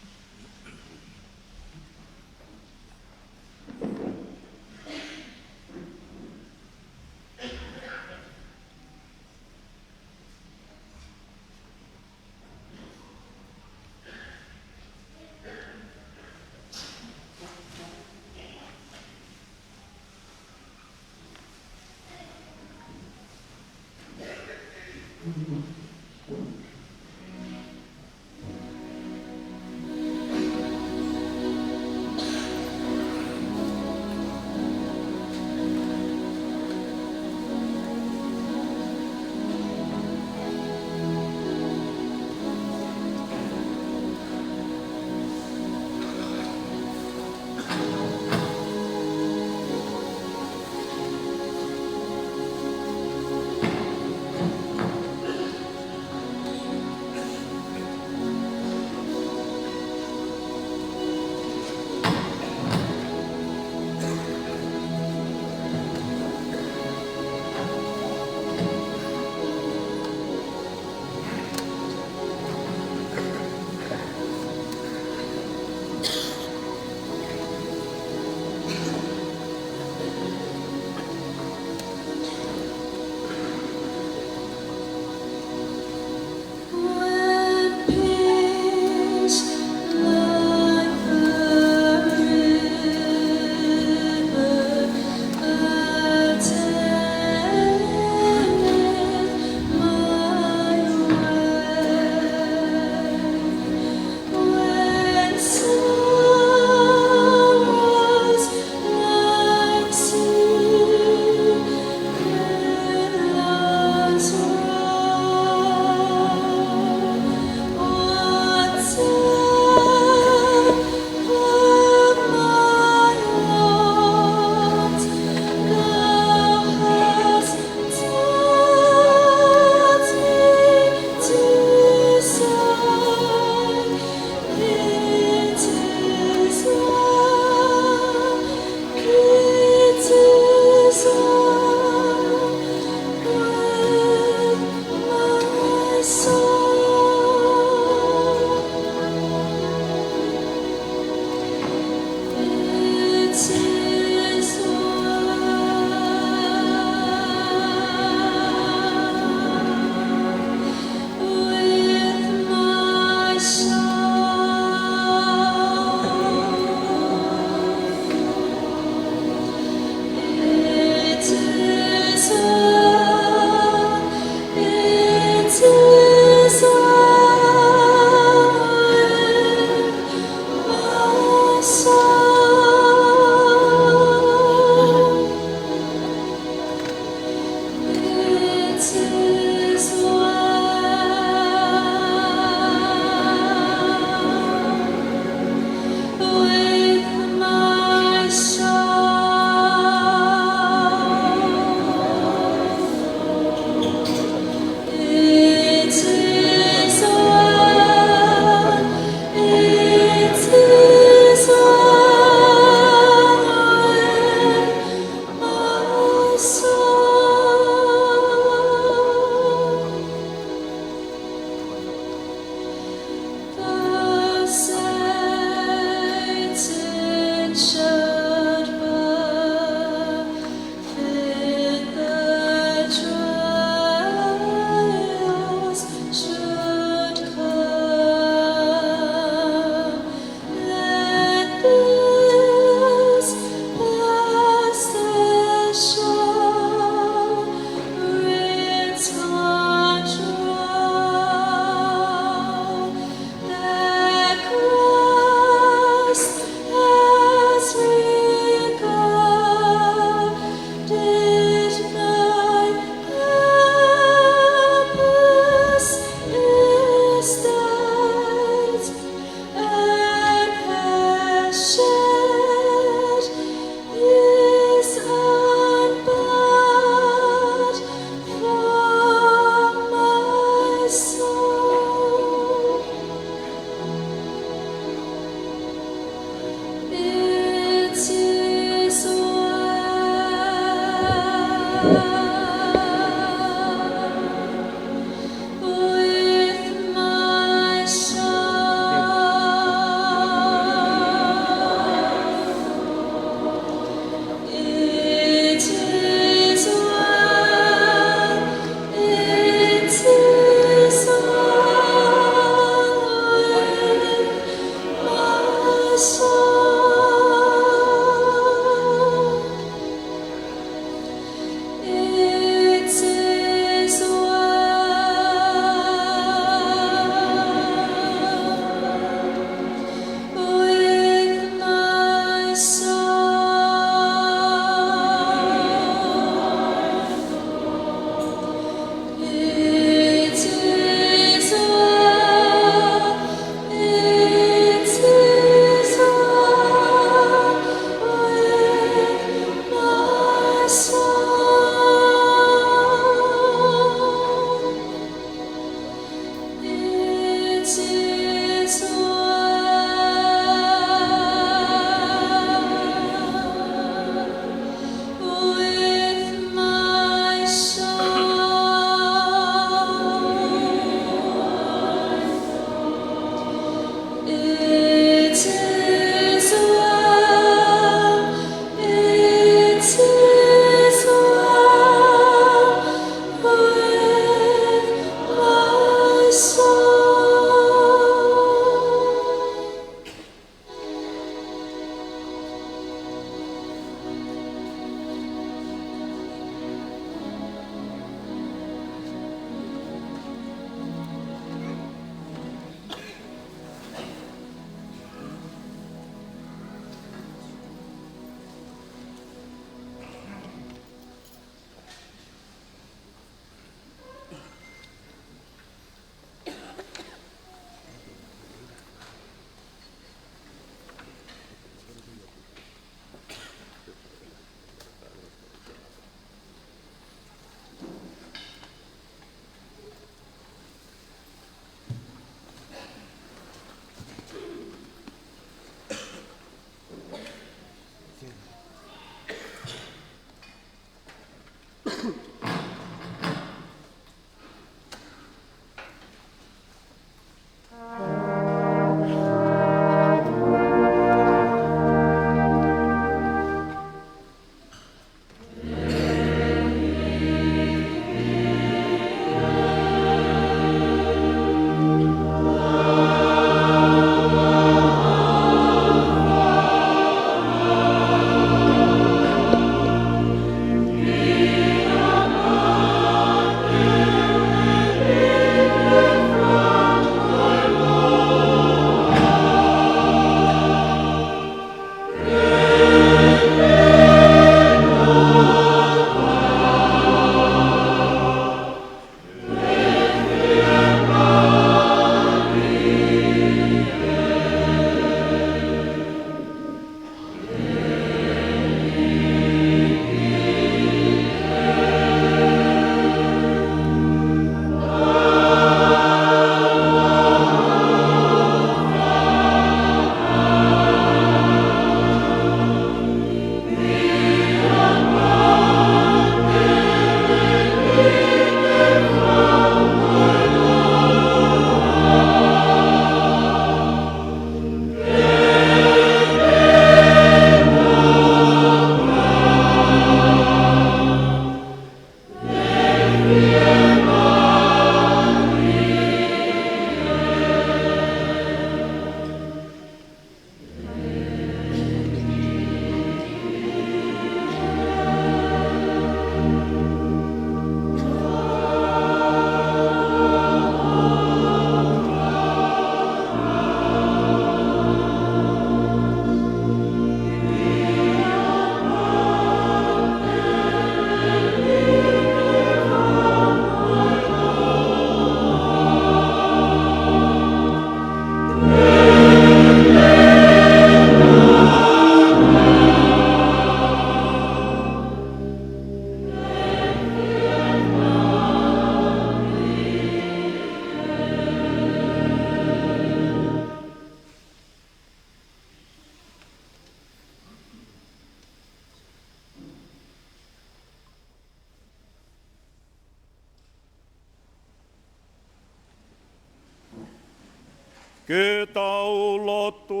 Ke tau lotu.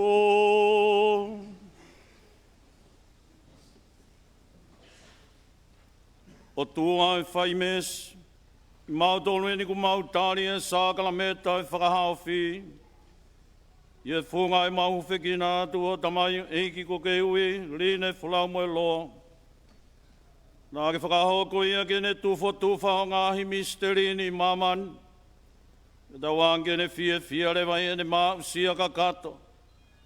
ʻOtua ʻe fai meesi, ʻi mautolu eni kuo mau tali e sākalamēniti ʻo e fakahaofi, ʻi he funga ʻemau hūfekina atu ʻo e tamaioʻeiki ko Keuʻi Line Folau Moeloa. Naʻa ke fakahoko ia ke ne tufotufa ho ngaahi misiteli ni ʻi māmani, ke tauange ke ne fiefia leva ʻi heʻene maʻusia kakato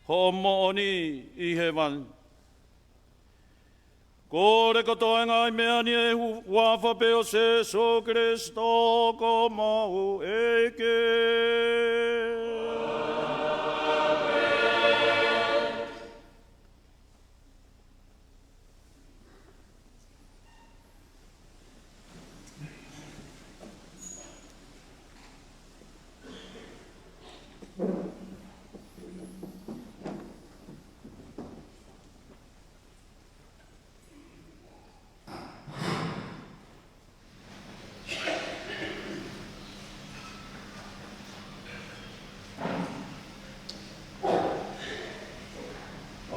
hoʻo moʻoni ʻi hēvani. Kole kotoa e ngaahi meʻa ni ʻi he huafa pē ʻo Sēsū Kalaisi ko homau ʻEiki.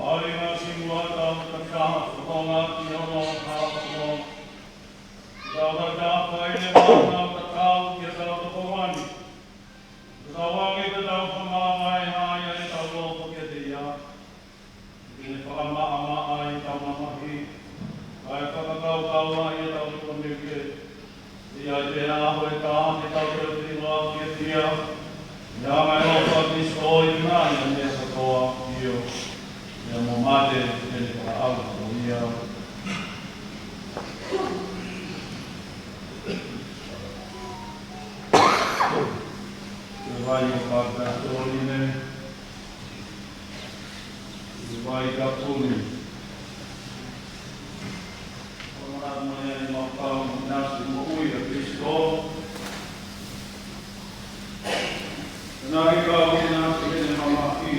ʻAi ngā simu ʻa tau tataha, ko tau ngā ki ono ka ono. Tau tataha fai ne mā tau tatau ki a tau toko mani. Ko tau ange ka tau whamāvae hā ia e tau loko ke te ia. Ke ne fakamaʻamaʻa ʻi tau mamahi, kae fakakaukau ai e tau tuʻa meke. ʻI ai pē ha ʻaho ʻe taha te tau teu te noa ke tia, ʻi he anga e ʻofa ʻa Kalaisi ʻi nai ʻa e meʻa kotoa, ʻio, ʻi he mo mate ke ne fakaʻauha ko ia. Ke vai ʻo Fakatolini. Ke vai kapuni. Ko e manatu mai ai mau kau mo nasi mo ui a Kalaisi. Naʻa ke kau mo nasi he ne mamahi.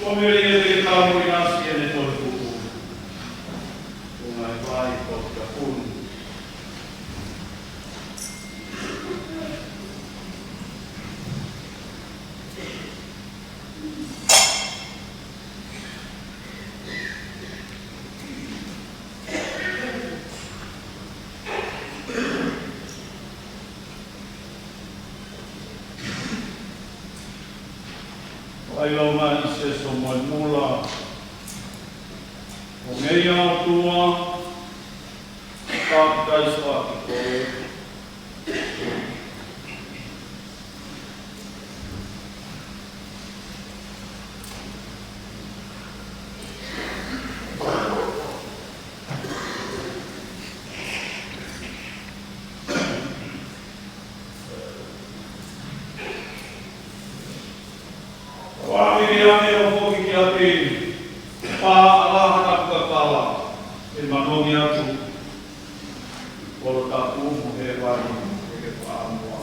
Ko mele ia te kau mo nasi he ne tolu kuku. Ko ngai vai ko kapuni. ʻAi lau mai ʻi Sēsū mo e mula. ʻO ngeia ʻOtua, ka kai sua ki koe. Ko ʻami ni ʻami ʻo foki ki ʻapi, pā ʻalaha naʻa ku kakala, ʻe manongi atu, kolo tapu mo hēvani, ʻe ke faʻa mua.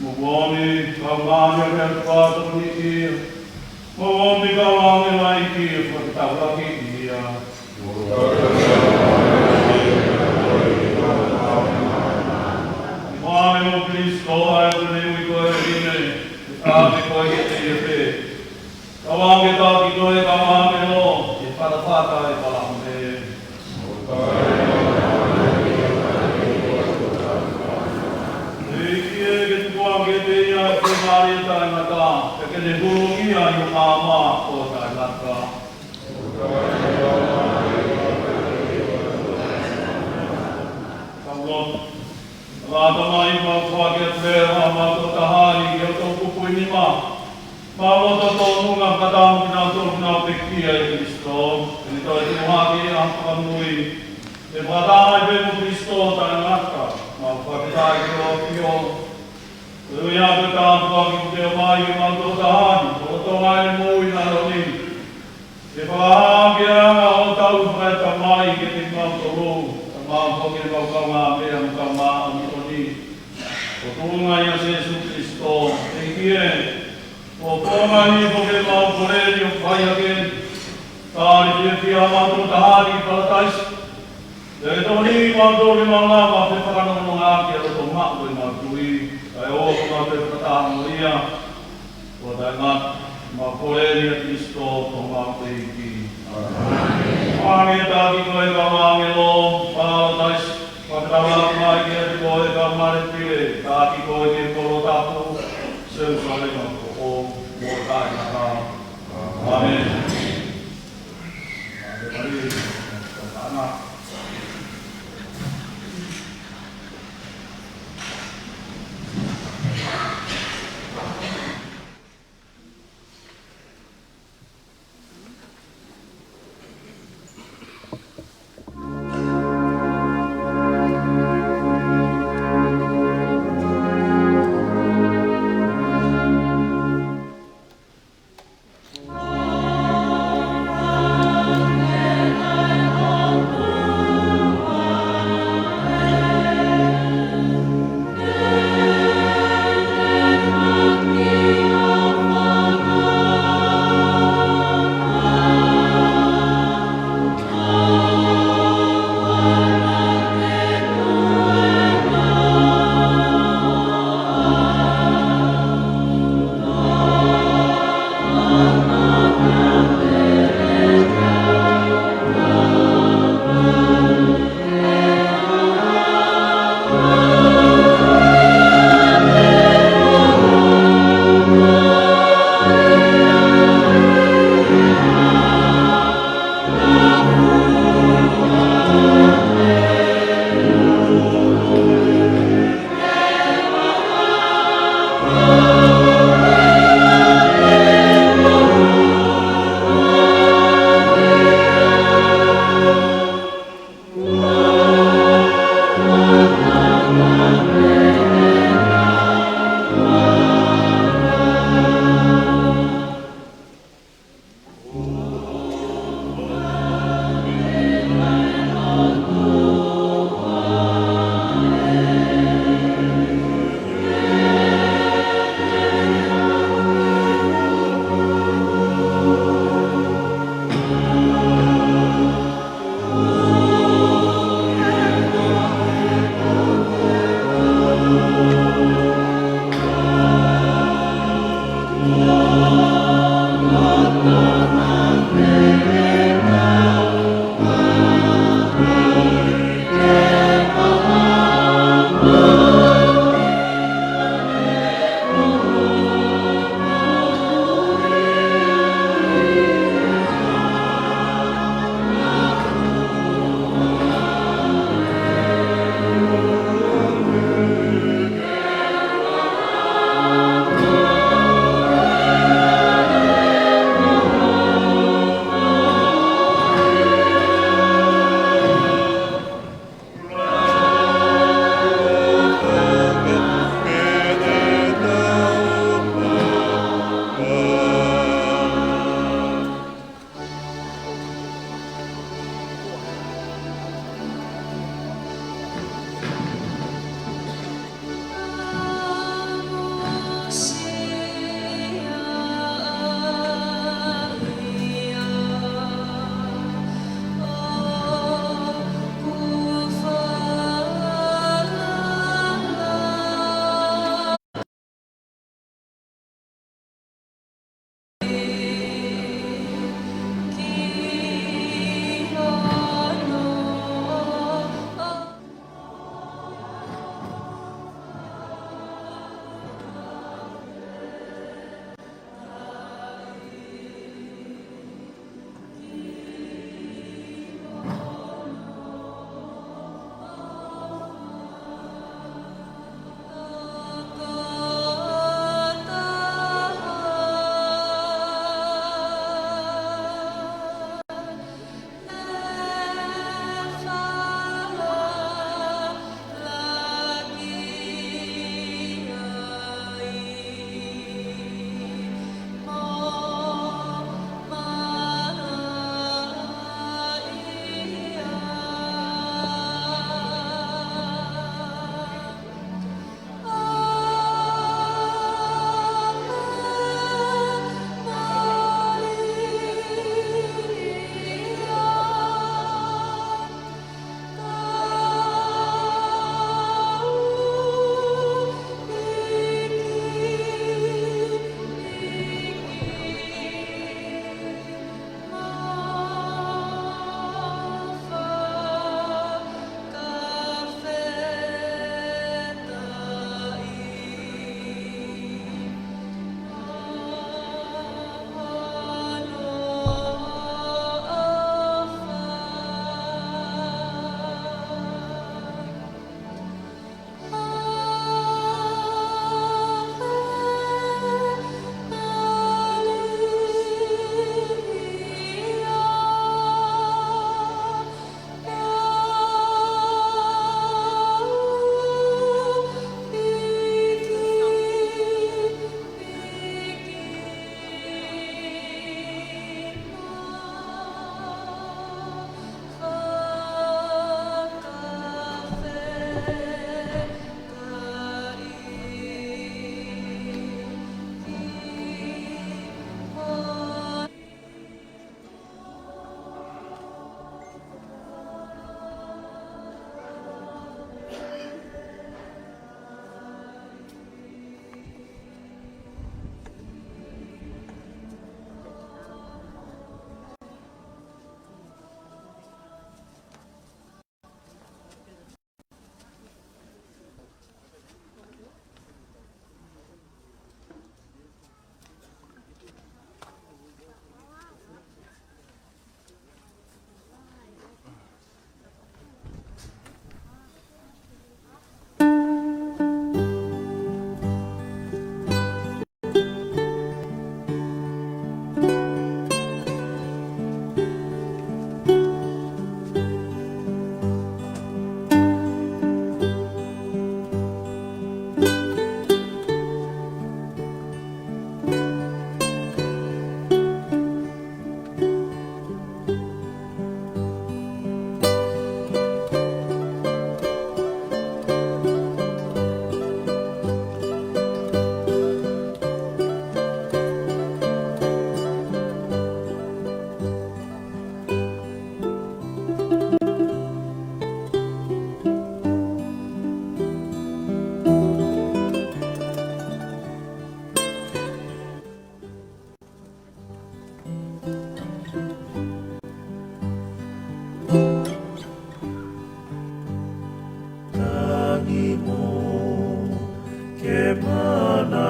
Mo ʻomi, kau mani ʻa ke atu pātoni ia. Mo ʻomi, kau ʻāngelo ʻa e ʻEiki, ʻo fakataulaki ia. Mo ʻomi, Kalaisi, ʻa e ʻoku ne ui koe ʻe Line, ʻe tāke koe ke te ia pē. Kau ange taki koe, kau ʻāngelo, ʻi he fatafata ʻo e palame. ʻEiki ē, ke tuku ange kiate ia ʻa e fiemālie taʻengata, pea ke ne hulu ia ʻi ho maama ʻo taʻengata. Kau lotu. ʻAlā Tamai, mau foaki atu leva ʻa e mau toko taha ni ki hotau kupu ʻi nima. Mau loto tōnunga fakataha mo kinautolu kuo nau pekia ʻia Kalaisi, ke ne toe tuʻu hake ʻi ha fakamui. Ke fakataha ai pē mo Kalaisi taʻengata, mau fakafetaʻi ki he ʻAfio. Ko e ʻuhinga ia ko e tāpuaki kuo ke ʻomai ki he mau toko taha ni, ko e lolotonga ʻene moʻui nalo ni. Ke fakahā ki he anga hotau fakaetamai kiate kimautolu, ka mau foki ke mau kaungāmeʻa mo kau māʻoniʻoni. Ko e Ko e ʻuhinga ia Sīsū Kalaisi, ʻEiki ē, ʻoku ʻikai ko ke mau kole ʻo fai ʻaki, ka ʻoku fiefia ʻa mautolu ʻoku taha ʻi Pālataisi. Pea ke tokoniʻi mautolu ke mau lava ʻo fai fakanonga ʻaki ʻa e loto maʻu ʻo ʻemau tui, kae ʻoua ke mau toe fakataha mo ia. Ko e taimi ni, mau kole ʻia Kalaisi ko homau ʻEiki. ʻĀmeni. Tākiekina koe ʻe he kau ʻāngelo ʻo Pālataisi, fakataha mai kiate koe ʻa e kau mare pile, tākiekina koe ʻi he kolo tapu, Selūsalema ko ʻoʻou, mo taʻengata. ʻĀmeni.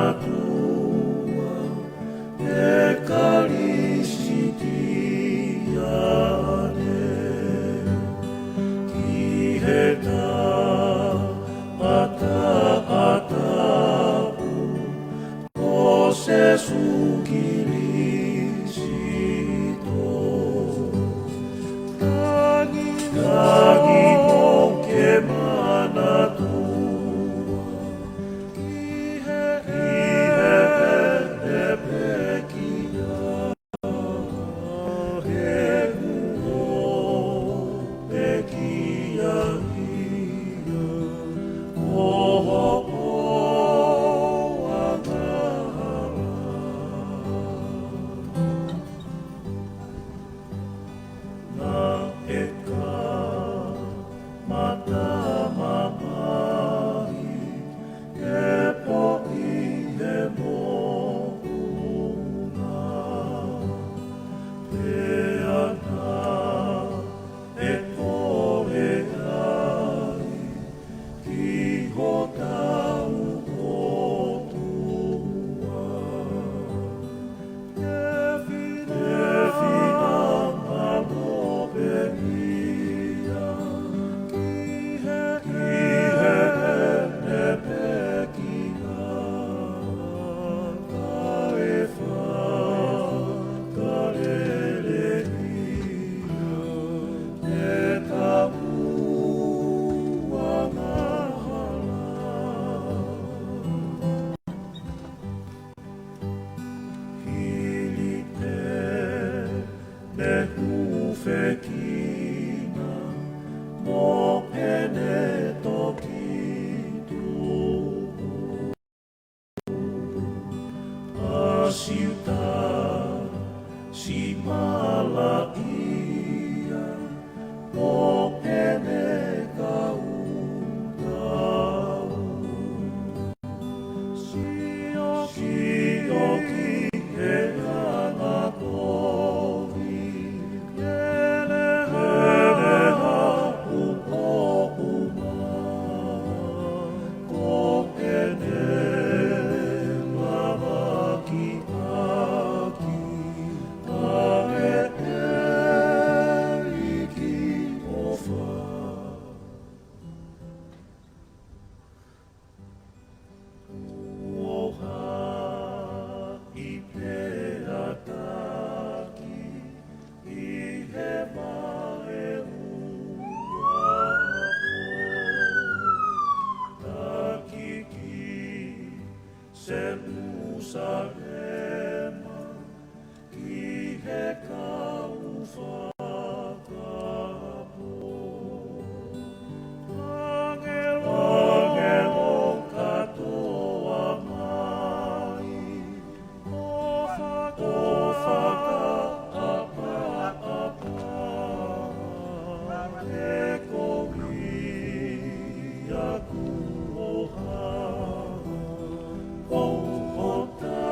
ʻOtua, ʻe Kalisitiane, ki he taʻataʻa tapu ʻo Sīsū Kalaisi. Tangi mo ke manatua ki he, ki he pekia, he kuo pekia ia ʻi hoʻo angahala. Naʻe kamata mamahi e pō ʻi he moʻunga, pea naʻe kole ai ki hotau ʻOtua. Ke fina, ke finangalo pē ia ki he, ki heʻene pekia, kae fakalelei ia ʻi heʻetau angahala. Hili pē ʻene hūfekina mo ʻene toki tuʻu, ʻa Siutasi malaʻia mo ʻene kau tau. Sio, sio ki he anga kovi, lele haʻu ʻo uma, ko ʻene lavakiʻaki ʻa e ʻEiki ʻofa. Kuo haʻi pea taki ʻi he vale ua, taki ki Selūsalema, ki he kau fakapō. ʻĀngelo, ʻāngelo kātoa mai, ʻo faka-, ʻo fakaʻapaʻapa e kovi ʻaku ʻo hā, ʻo hota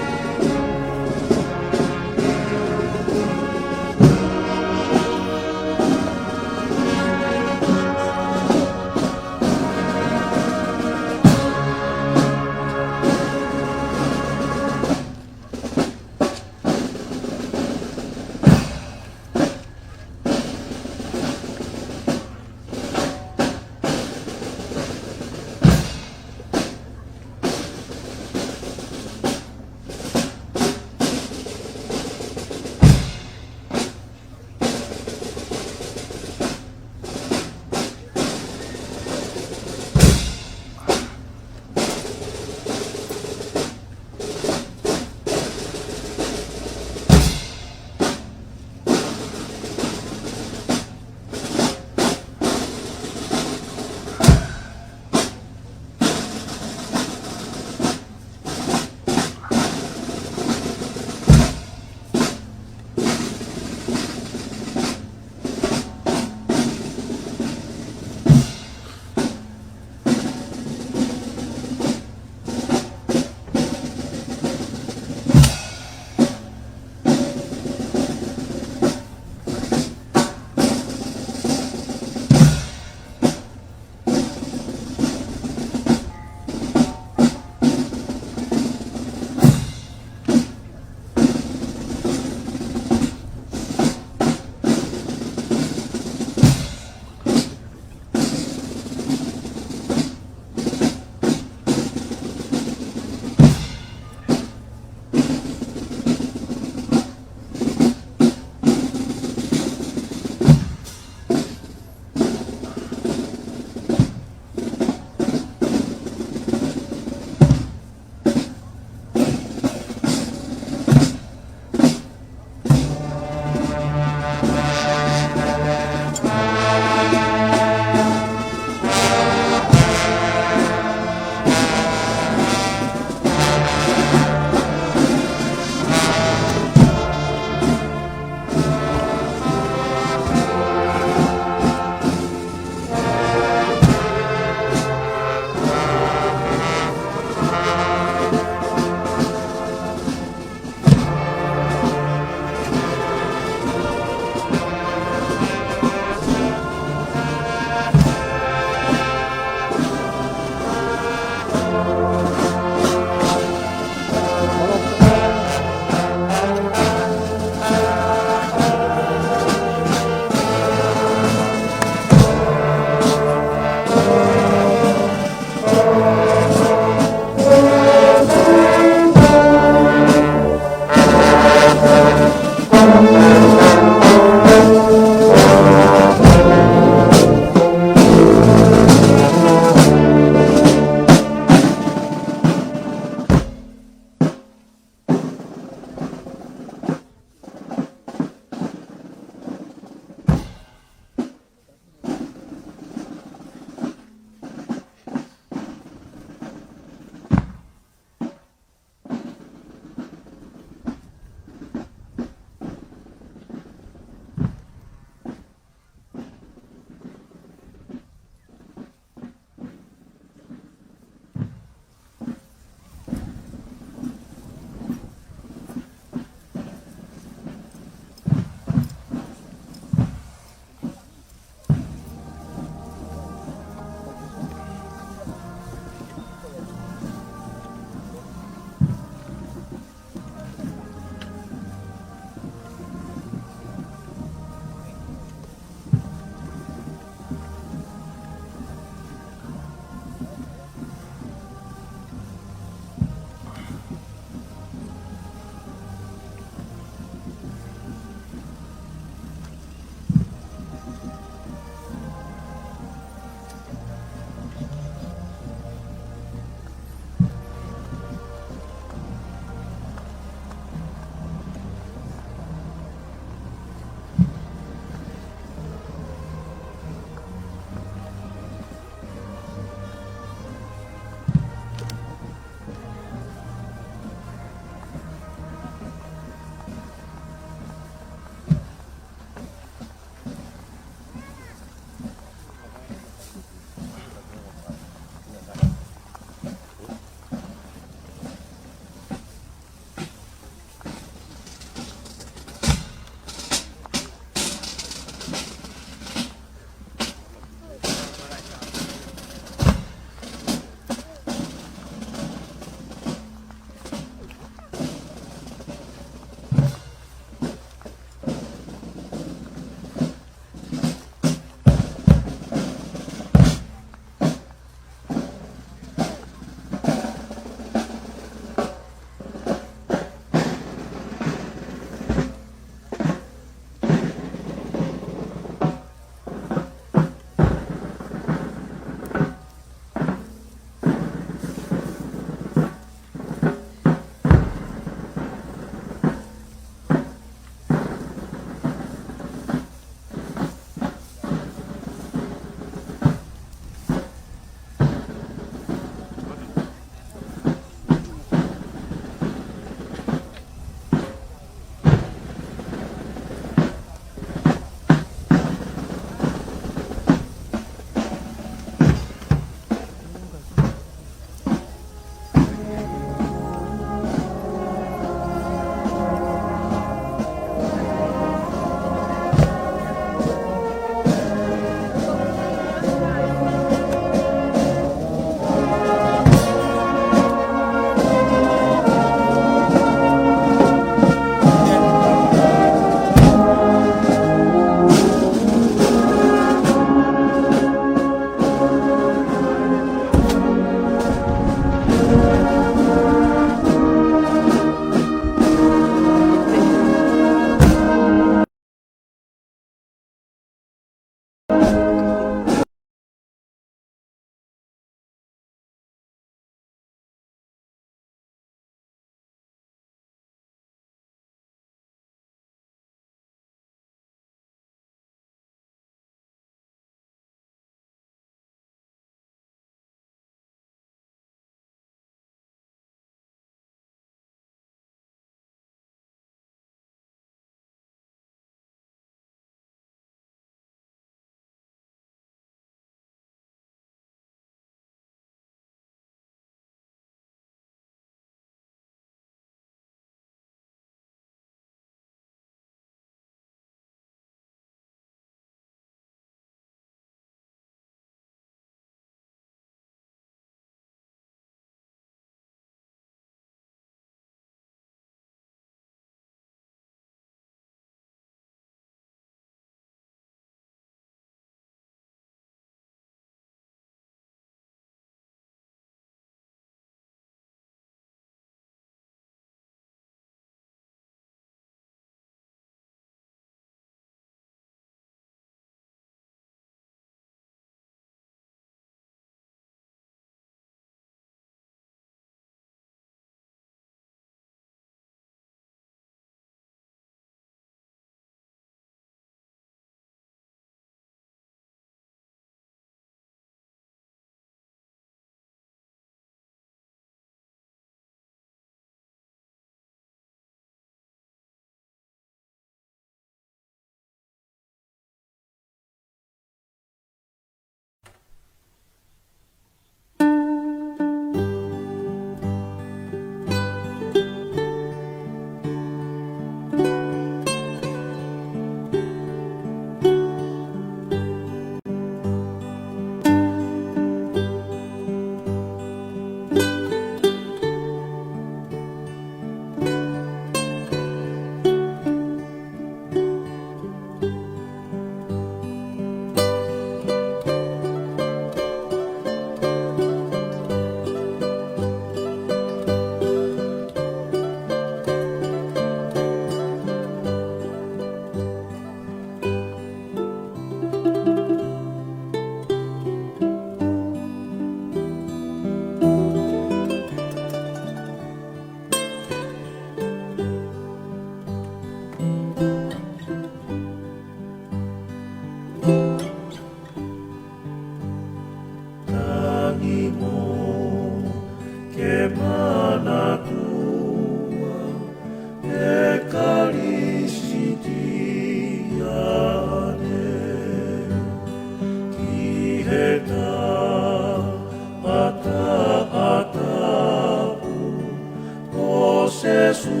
Sēsū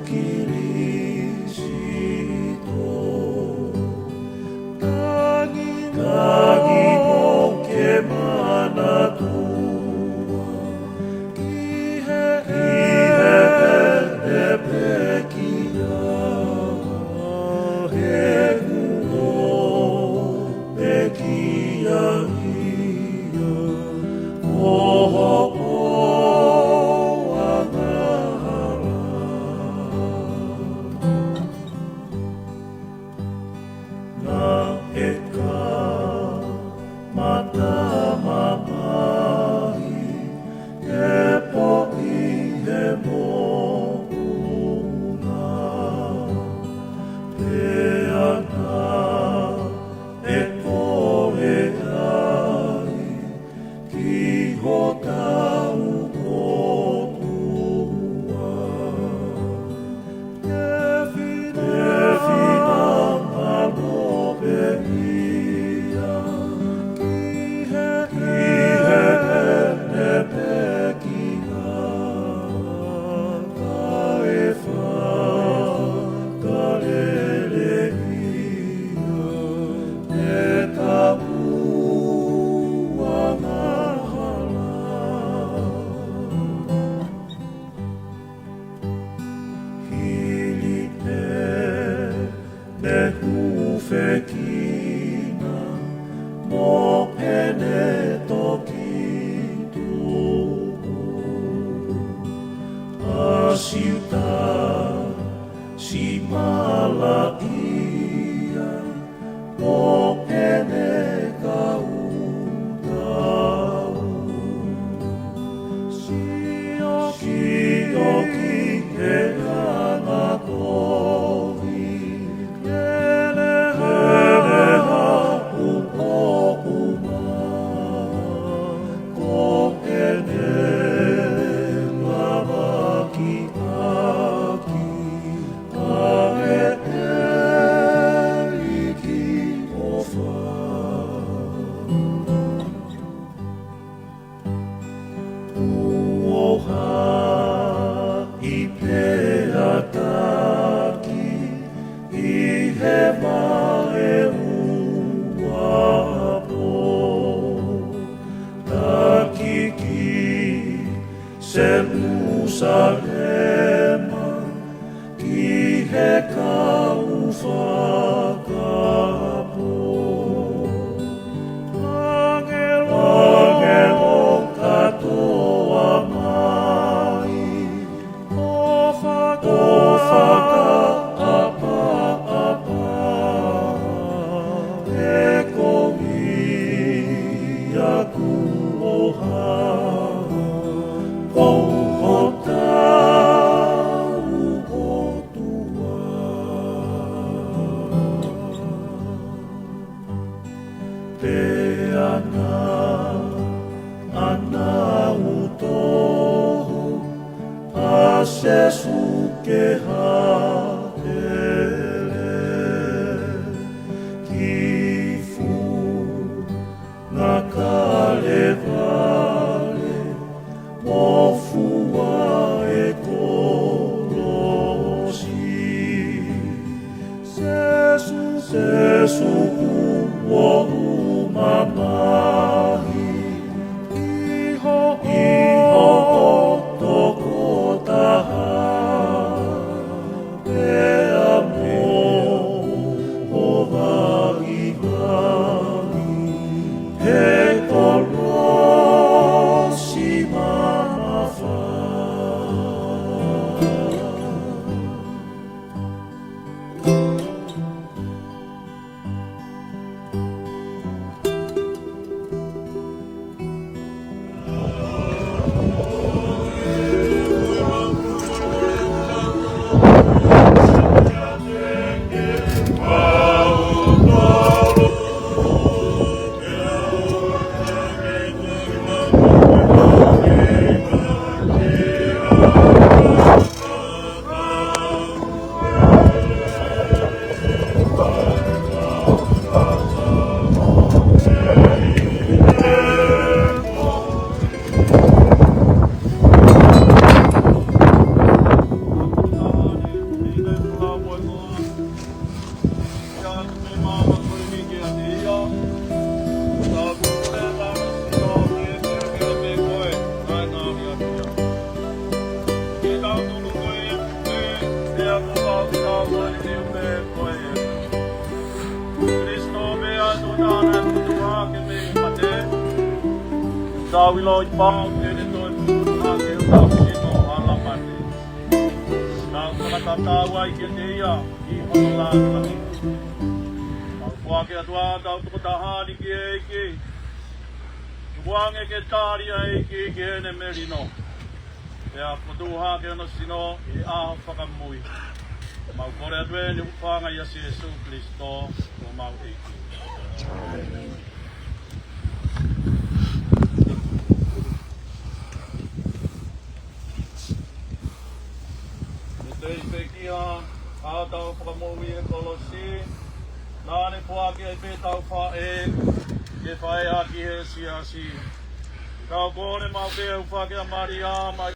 Kilisto. Tangi mo ke manatua ki he, ki heʻene pekia, he kuo pekia ia ko hoku angahala. Naʻe kamata mamahi e pō ʻi he moʻunga, pea naʻe kole ai ki hotau ʻOtua. Ke fina-, ke finangalo pē ia ki he, ki heʻene pekia, kae fakalele ia ʻetau angahala. Hili ʻene hūfekina mo ʻene toki tuʻu, ʻa Siutasi Malaʻia mo ʻene kau tau. Sio, sio ki he anga kovi, lele haʻu ʻo uma, ko ʻene lavakiʻaki ʻa e ʻEiki ʻofa. Kuo haʻi pea taki ʻi he vahe uapo, taki ki Selūsalema, ki he kau fakapō. ʻĀngelo, ʻāngelo kātoa mai, ʻo faka-, ʻo fakaʻapaʻapa e kovi ʻaku ʻo hā, ko hotau ʻOtua. Pea naʻa nau toho ʻa Sēsū ke hāʻele ki funga Kalevale, mo fua e kolosi. Sēsū, Sēsū kuo u mamahi ʻi ho, ʻi hoʻo tokotaha, pea Au ʻilo ʻi pau te ne toe puputuʻu hake hotau sino ʻa Lamani. Tau fakatatau ai kiate ia ʻi hono lāngilangi. Mau foaki atu ʻetau toko taha ni ki he ʻEiki. Tukuange ke tali ʻa e ʻEiki ki heʻene melino. Pea fokotuʻu hake hono sino ʻi he ʻaho fakamui. Mau kole atu eni ʻi he huafa ʻo Sīsū Kalaisi ko homau ʻEiki. Ko e tei pekia ʻa hotau Fakamoʻui ʻi he kolosi, naʻa ne foaki ai pē ʻetau faʻē ke faʻē ʻaki ʻe he siasi. Kau kole mau pē ʻa e huafa ʻo Malia mai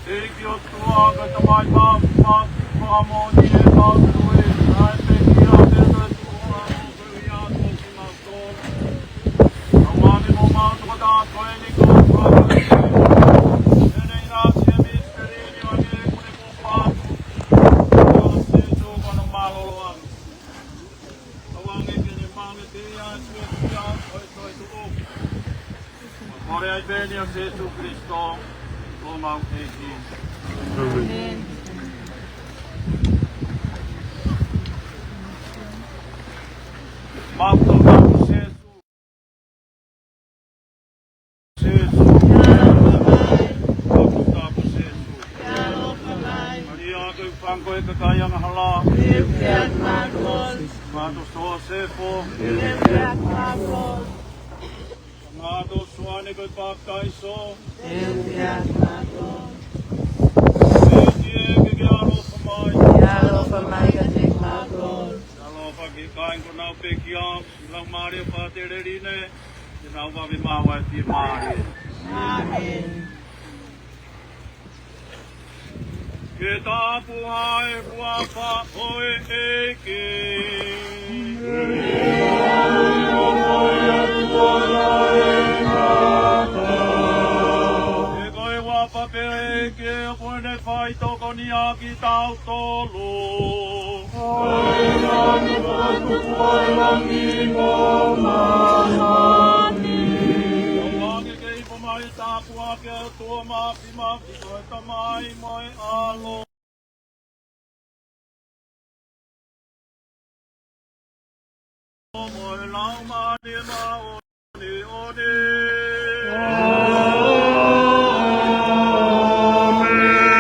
ʻEiki ʻOtua, ko e Tamai Māfimafi, fakamoʻoni ʻetau tui, naʻe pekia pea toe tuʻu ʻo aʻu ki he ʻaho ni. Tau mani mo mau tokotā ko eni ko e fakamoʻoni. Eni ina si e misiteli ni ʻo e kune mo patu. ʻIo Sīsū ko hono mālōlō ʻaʻana. Tauange ke ne maʻu ʻe ia ʻa e fiefia ʻo e toetuʻu. Kole ai pē ʻia Sīsū Kalaisi, ko homau ʻEiki. ʻĒmeni. Mau tokotā Sīsū. Sīsū. Mau tokotā Sīsū. Malia ko e fanga ko e kakai angahala. Mātou Sosefo. Mātou Soane ko e papitaiso. ʻEiki ē, ke ke ʻaloʻofa mai. Ke ke ʻaloʻofa mai kiate kimautolu. Ke ʻaloʻofa ki he kāinga kuo nau pekia, Laumālie Fātelelini, ke nau vave maʻu ʻa e fiemālie. ʻĀmeni. Ke tāpuhā e huafa ʻo e ʻEiki. He ko e huafa pē ʻo e ʻEiki ʻoku ne faitokoni ʻa kitautolu. Tauange ke ipu mai e tāpuaki ʻa e ʻOtua Māfimafi, ko e Tamai mo e ʻAlo mo e Laumālie Māʻoniʻoni. ʻĀmeni.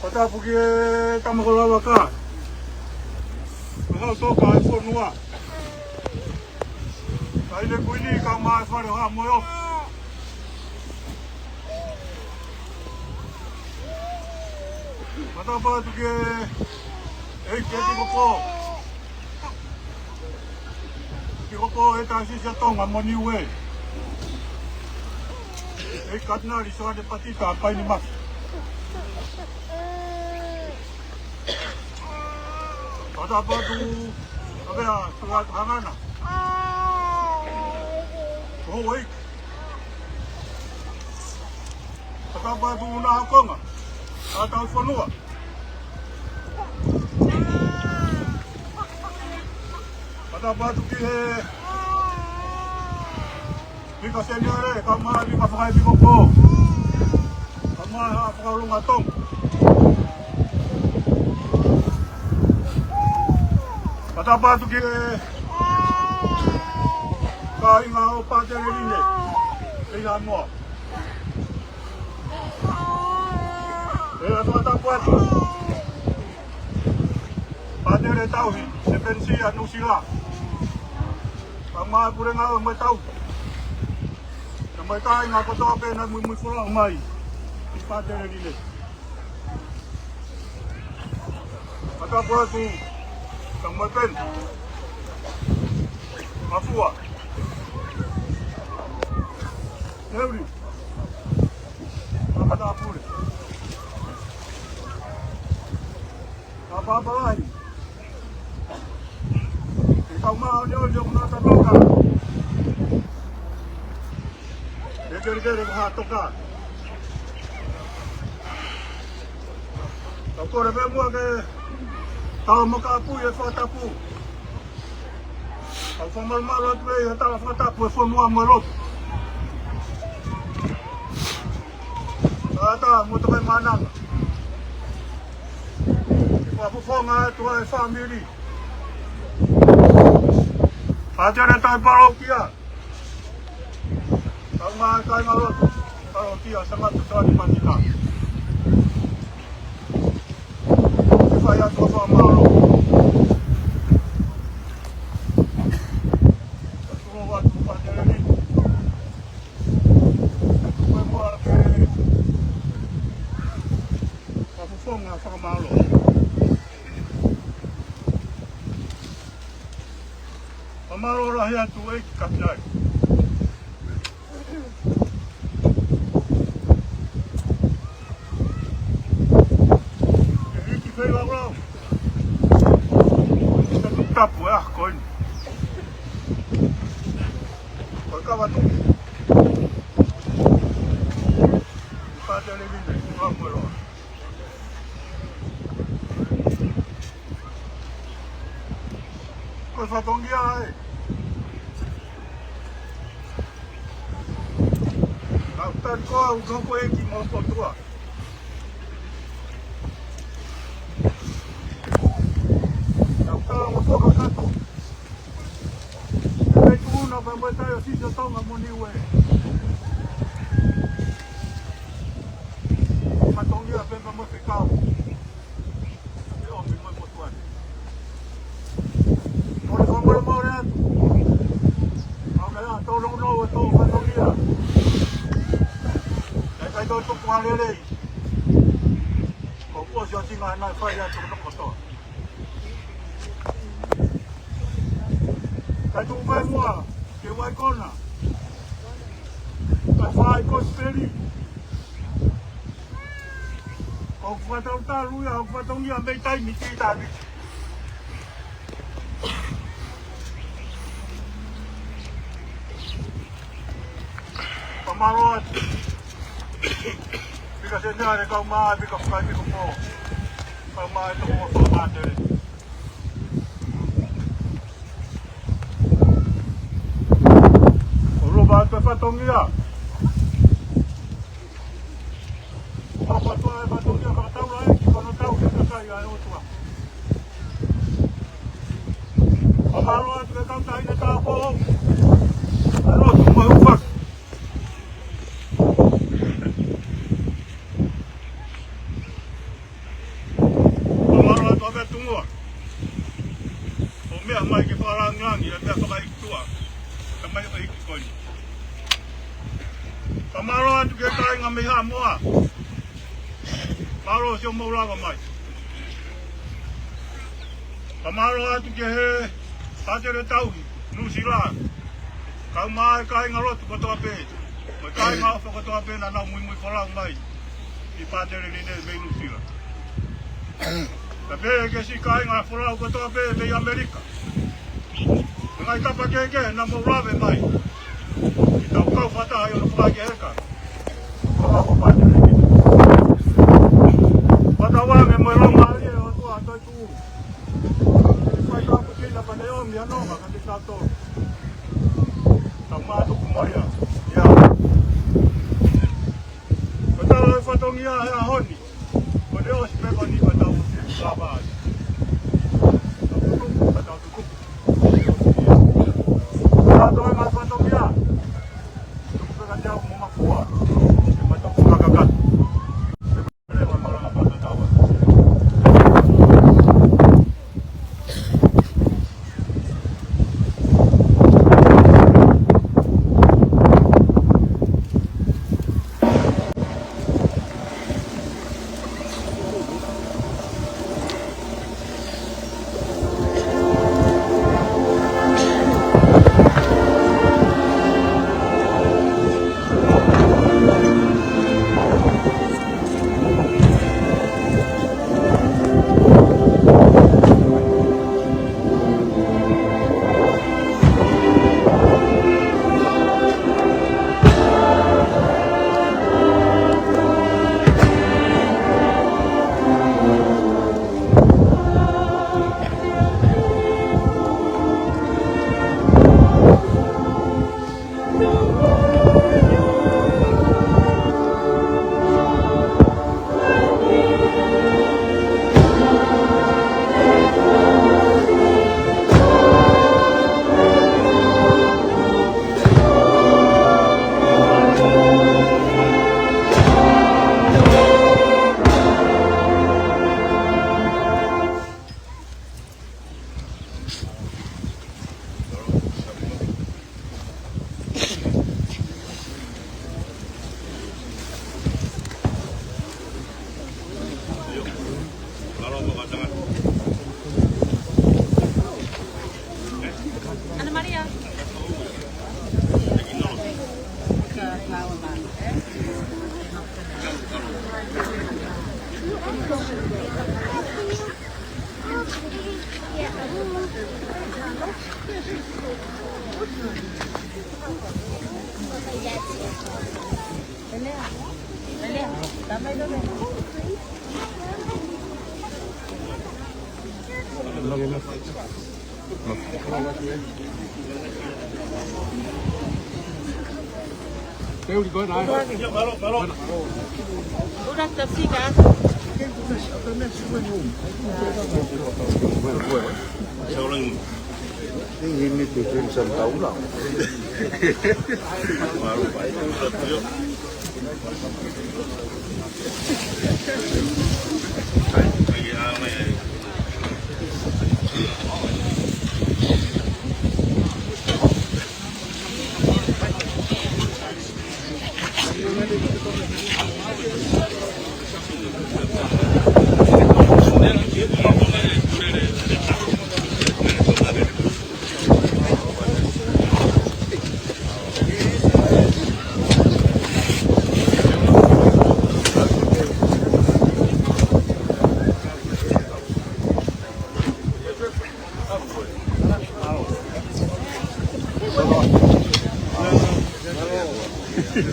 Fakatapu ki he tama ko Lavaka. Ko e hau toka e fonua. Taʻahine Kuini kae ʻumaʻā e fale ʻo Haʻa Moheofo. Fakatapu atu ki he ʻEiki ʻEpikopō. ʻEpikopō ʻo e Taiosisi ʻo Tonga mo Niue. ʻEiki Katinali Soane Patita Painimaki. Fakatapu atu, kaveinga, Tuʻi Hangana. Ko houʻeiki. Fakatapu atu Nahakonga, ʻa e Tauhi Fonua. Fakatapu atu ki he Fika Seniale, kae ʻumaʻā e fika fakaʻepikopō. Kae ʻumaʻā e Haʻa Fakaʻulunga Tonga. Fakatapu atu ki he kāinga ʻo Pātele Line, ʻi Haʻamoa. ʻE fakatapu atu. Pātele Tauhi, Seven Sea ʻa Nuʻusila. Kae ʻumaʻā e puleʻanga ʻo e Maʻitau. Kae ʻumaʻā e kāinga kotoa pē naʻe muimui folau mai ki Pātele Line. Fakatapu atu, kae ʻumaʻā e peni. Mafua. Neuli. Fakatapu atu. Kae ʻumaʻā e Papalahi. ʻE kaumāʻoniʻoni ʻo Nātanoka. ʻE kelekele ko Haʻatoka. Kau kole pē muʻa ke tau makapui e fakatapu. Kau fakamalumalu atu pē ʻi he tala fakatapu e fonua mo e lotu. Tangata mo e Tokaimaʻananga. Ke fakafofonga atu ʻa e fāmili. Pātele Tauhi Palōkia. Kae ʻumaʻā e kāinga lotu, Palōkia Sangatu Soane Patita. Ke fai atu ʻa e fakamālō. Tuʻu atu Pātele Line. Ko e moa ke fakafofonga fakamālō. Fakamālō lahi atu ʻEiki Katinali. ʻEiki Feilaulau. Tapu ʻa e ʻaho ko eni. Ko e kavatuʻi. Pātele Line, lau mo e loa. Ko e fatongia ē. Kau tali koe au, kau ko e ʻEiki mo e ʻOtua. Kau tala mo e fakakakato. Pea tuʻu na pea mo e Taiosisi ʻo Tonga mo Niue. Fatongia pea mo e fekau. Pea ʻomi mo e motuʻa ni. Mālō lelei. Ko e ʻosi ʻo e ʻuhinga naʻe fai atu ki he toko kotoa. Kae tuʻu mai muʻa ki he ʻaikona. Kae fai kosipeli. Ko e fakatalutalu ia, ko e fatongia mei taimi ki taimi. Fakamālō atu. Fika Senitale, kau mai, fika Fakaʻepisikopō. Kau mai, toko ua Fakamātele. ʻOku lava atu e fatongia. Ko e fatongia, fatongia fakataulaʻeiki, ko hono tauhi ʻa e kakai ʻa e ʻOtua. Fakamālō atu ki he kau taʻahine tāupoʻou. Lotu mo e ʻUluaki. Fakamālō atu ʻa e meʻa tuʻunga. ʻO meʻa mai ke fakalāngilangi ʻa e meʻa fakaʻeiki tuʻa. Ka mai ʻo ʻeiki ko eni. Fakamālō atu ki he kāinga mei Haʻamoa. Mālō siʻomou lava mai. Fakamālō atu ki he Pātele Tauhi, Nuʻusila. Kau mai e kāingalotu kotoa pē. Mo e kāinga ʻofa kotoa pē naʻa nau muimui folau mai. ʻI Pātele Line mei Nuʻusila. Pea pehē ki he siʻi kāinga folau kotoa pē mei ʻAmelika. Ngaahi tapa kehekehe naʻa mou lave mai. Ke tau kau fakataha ʻi hono fakaʻekeʻeka. Fakatauange mo e laumālie ʻo e ʻOtua ʻa e Toetuʻu. Ke fai ka ʻapu kina pea ne ʻomi ʻa e nonga kiate kitautolu. Tau mātuku mai ia. Ia. Ko e tala ʻo e fatongia he ʻaho ni. Ko e ʻosi pē ko eni ko e tau lava ai. Tau tutuku, tau tutuku. Tau toe mai fatongia. Tuku pē ka te au mo makua. Ke mai tau kakaka. Ana Maria. I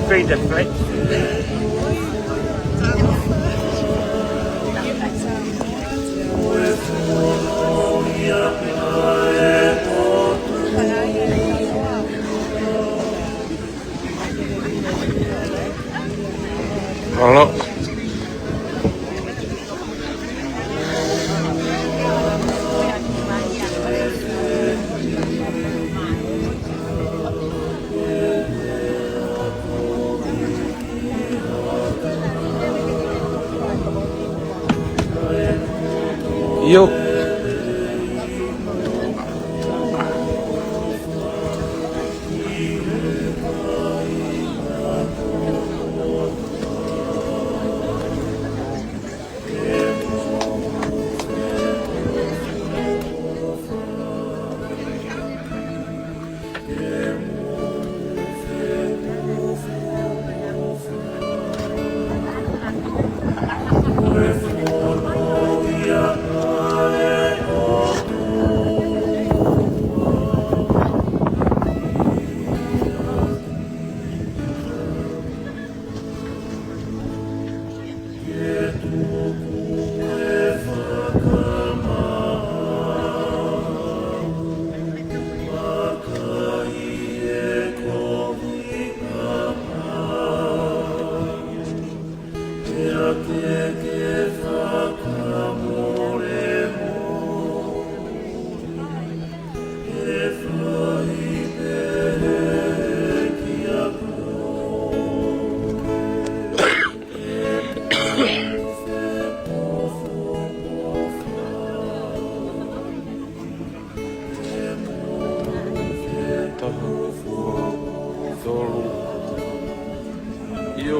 think the flight. Hello. ʻIo. Taha, ua, tolu. ʻIo.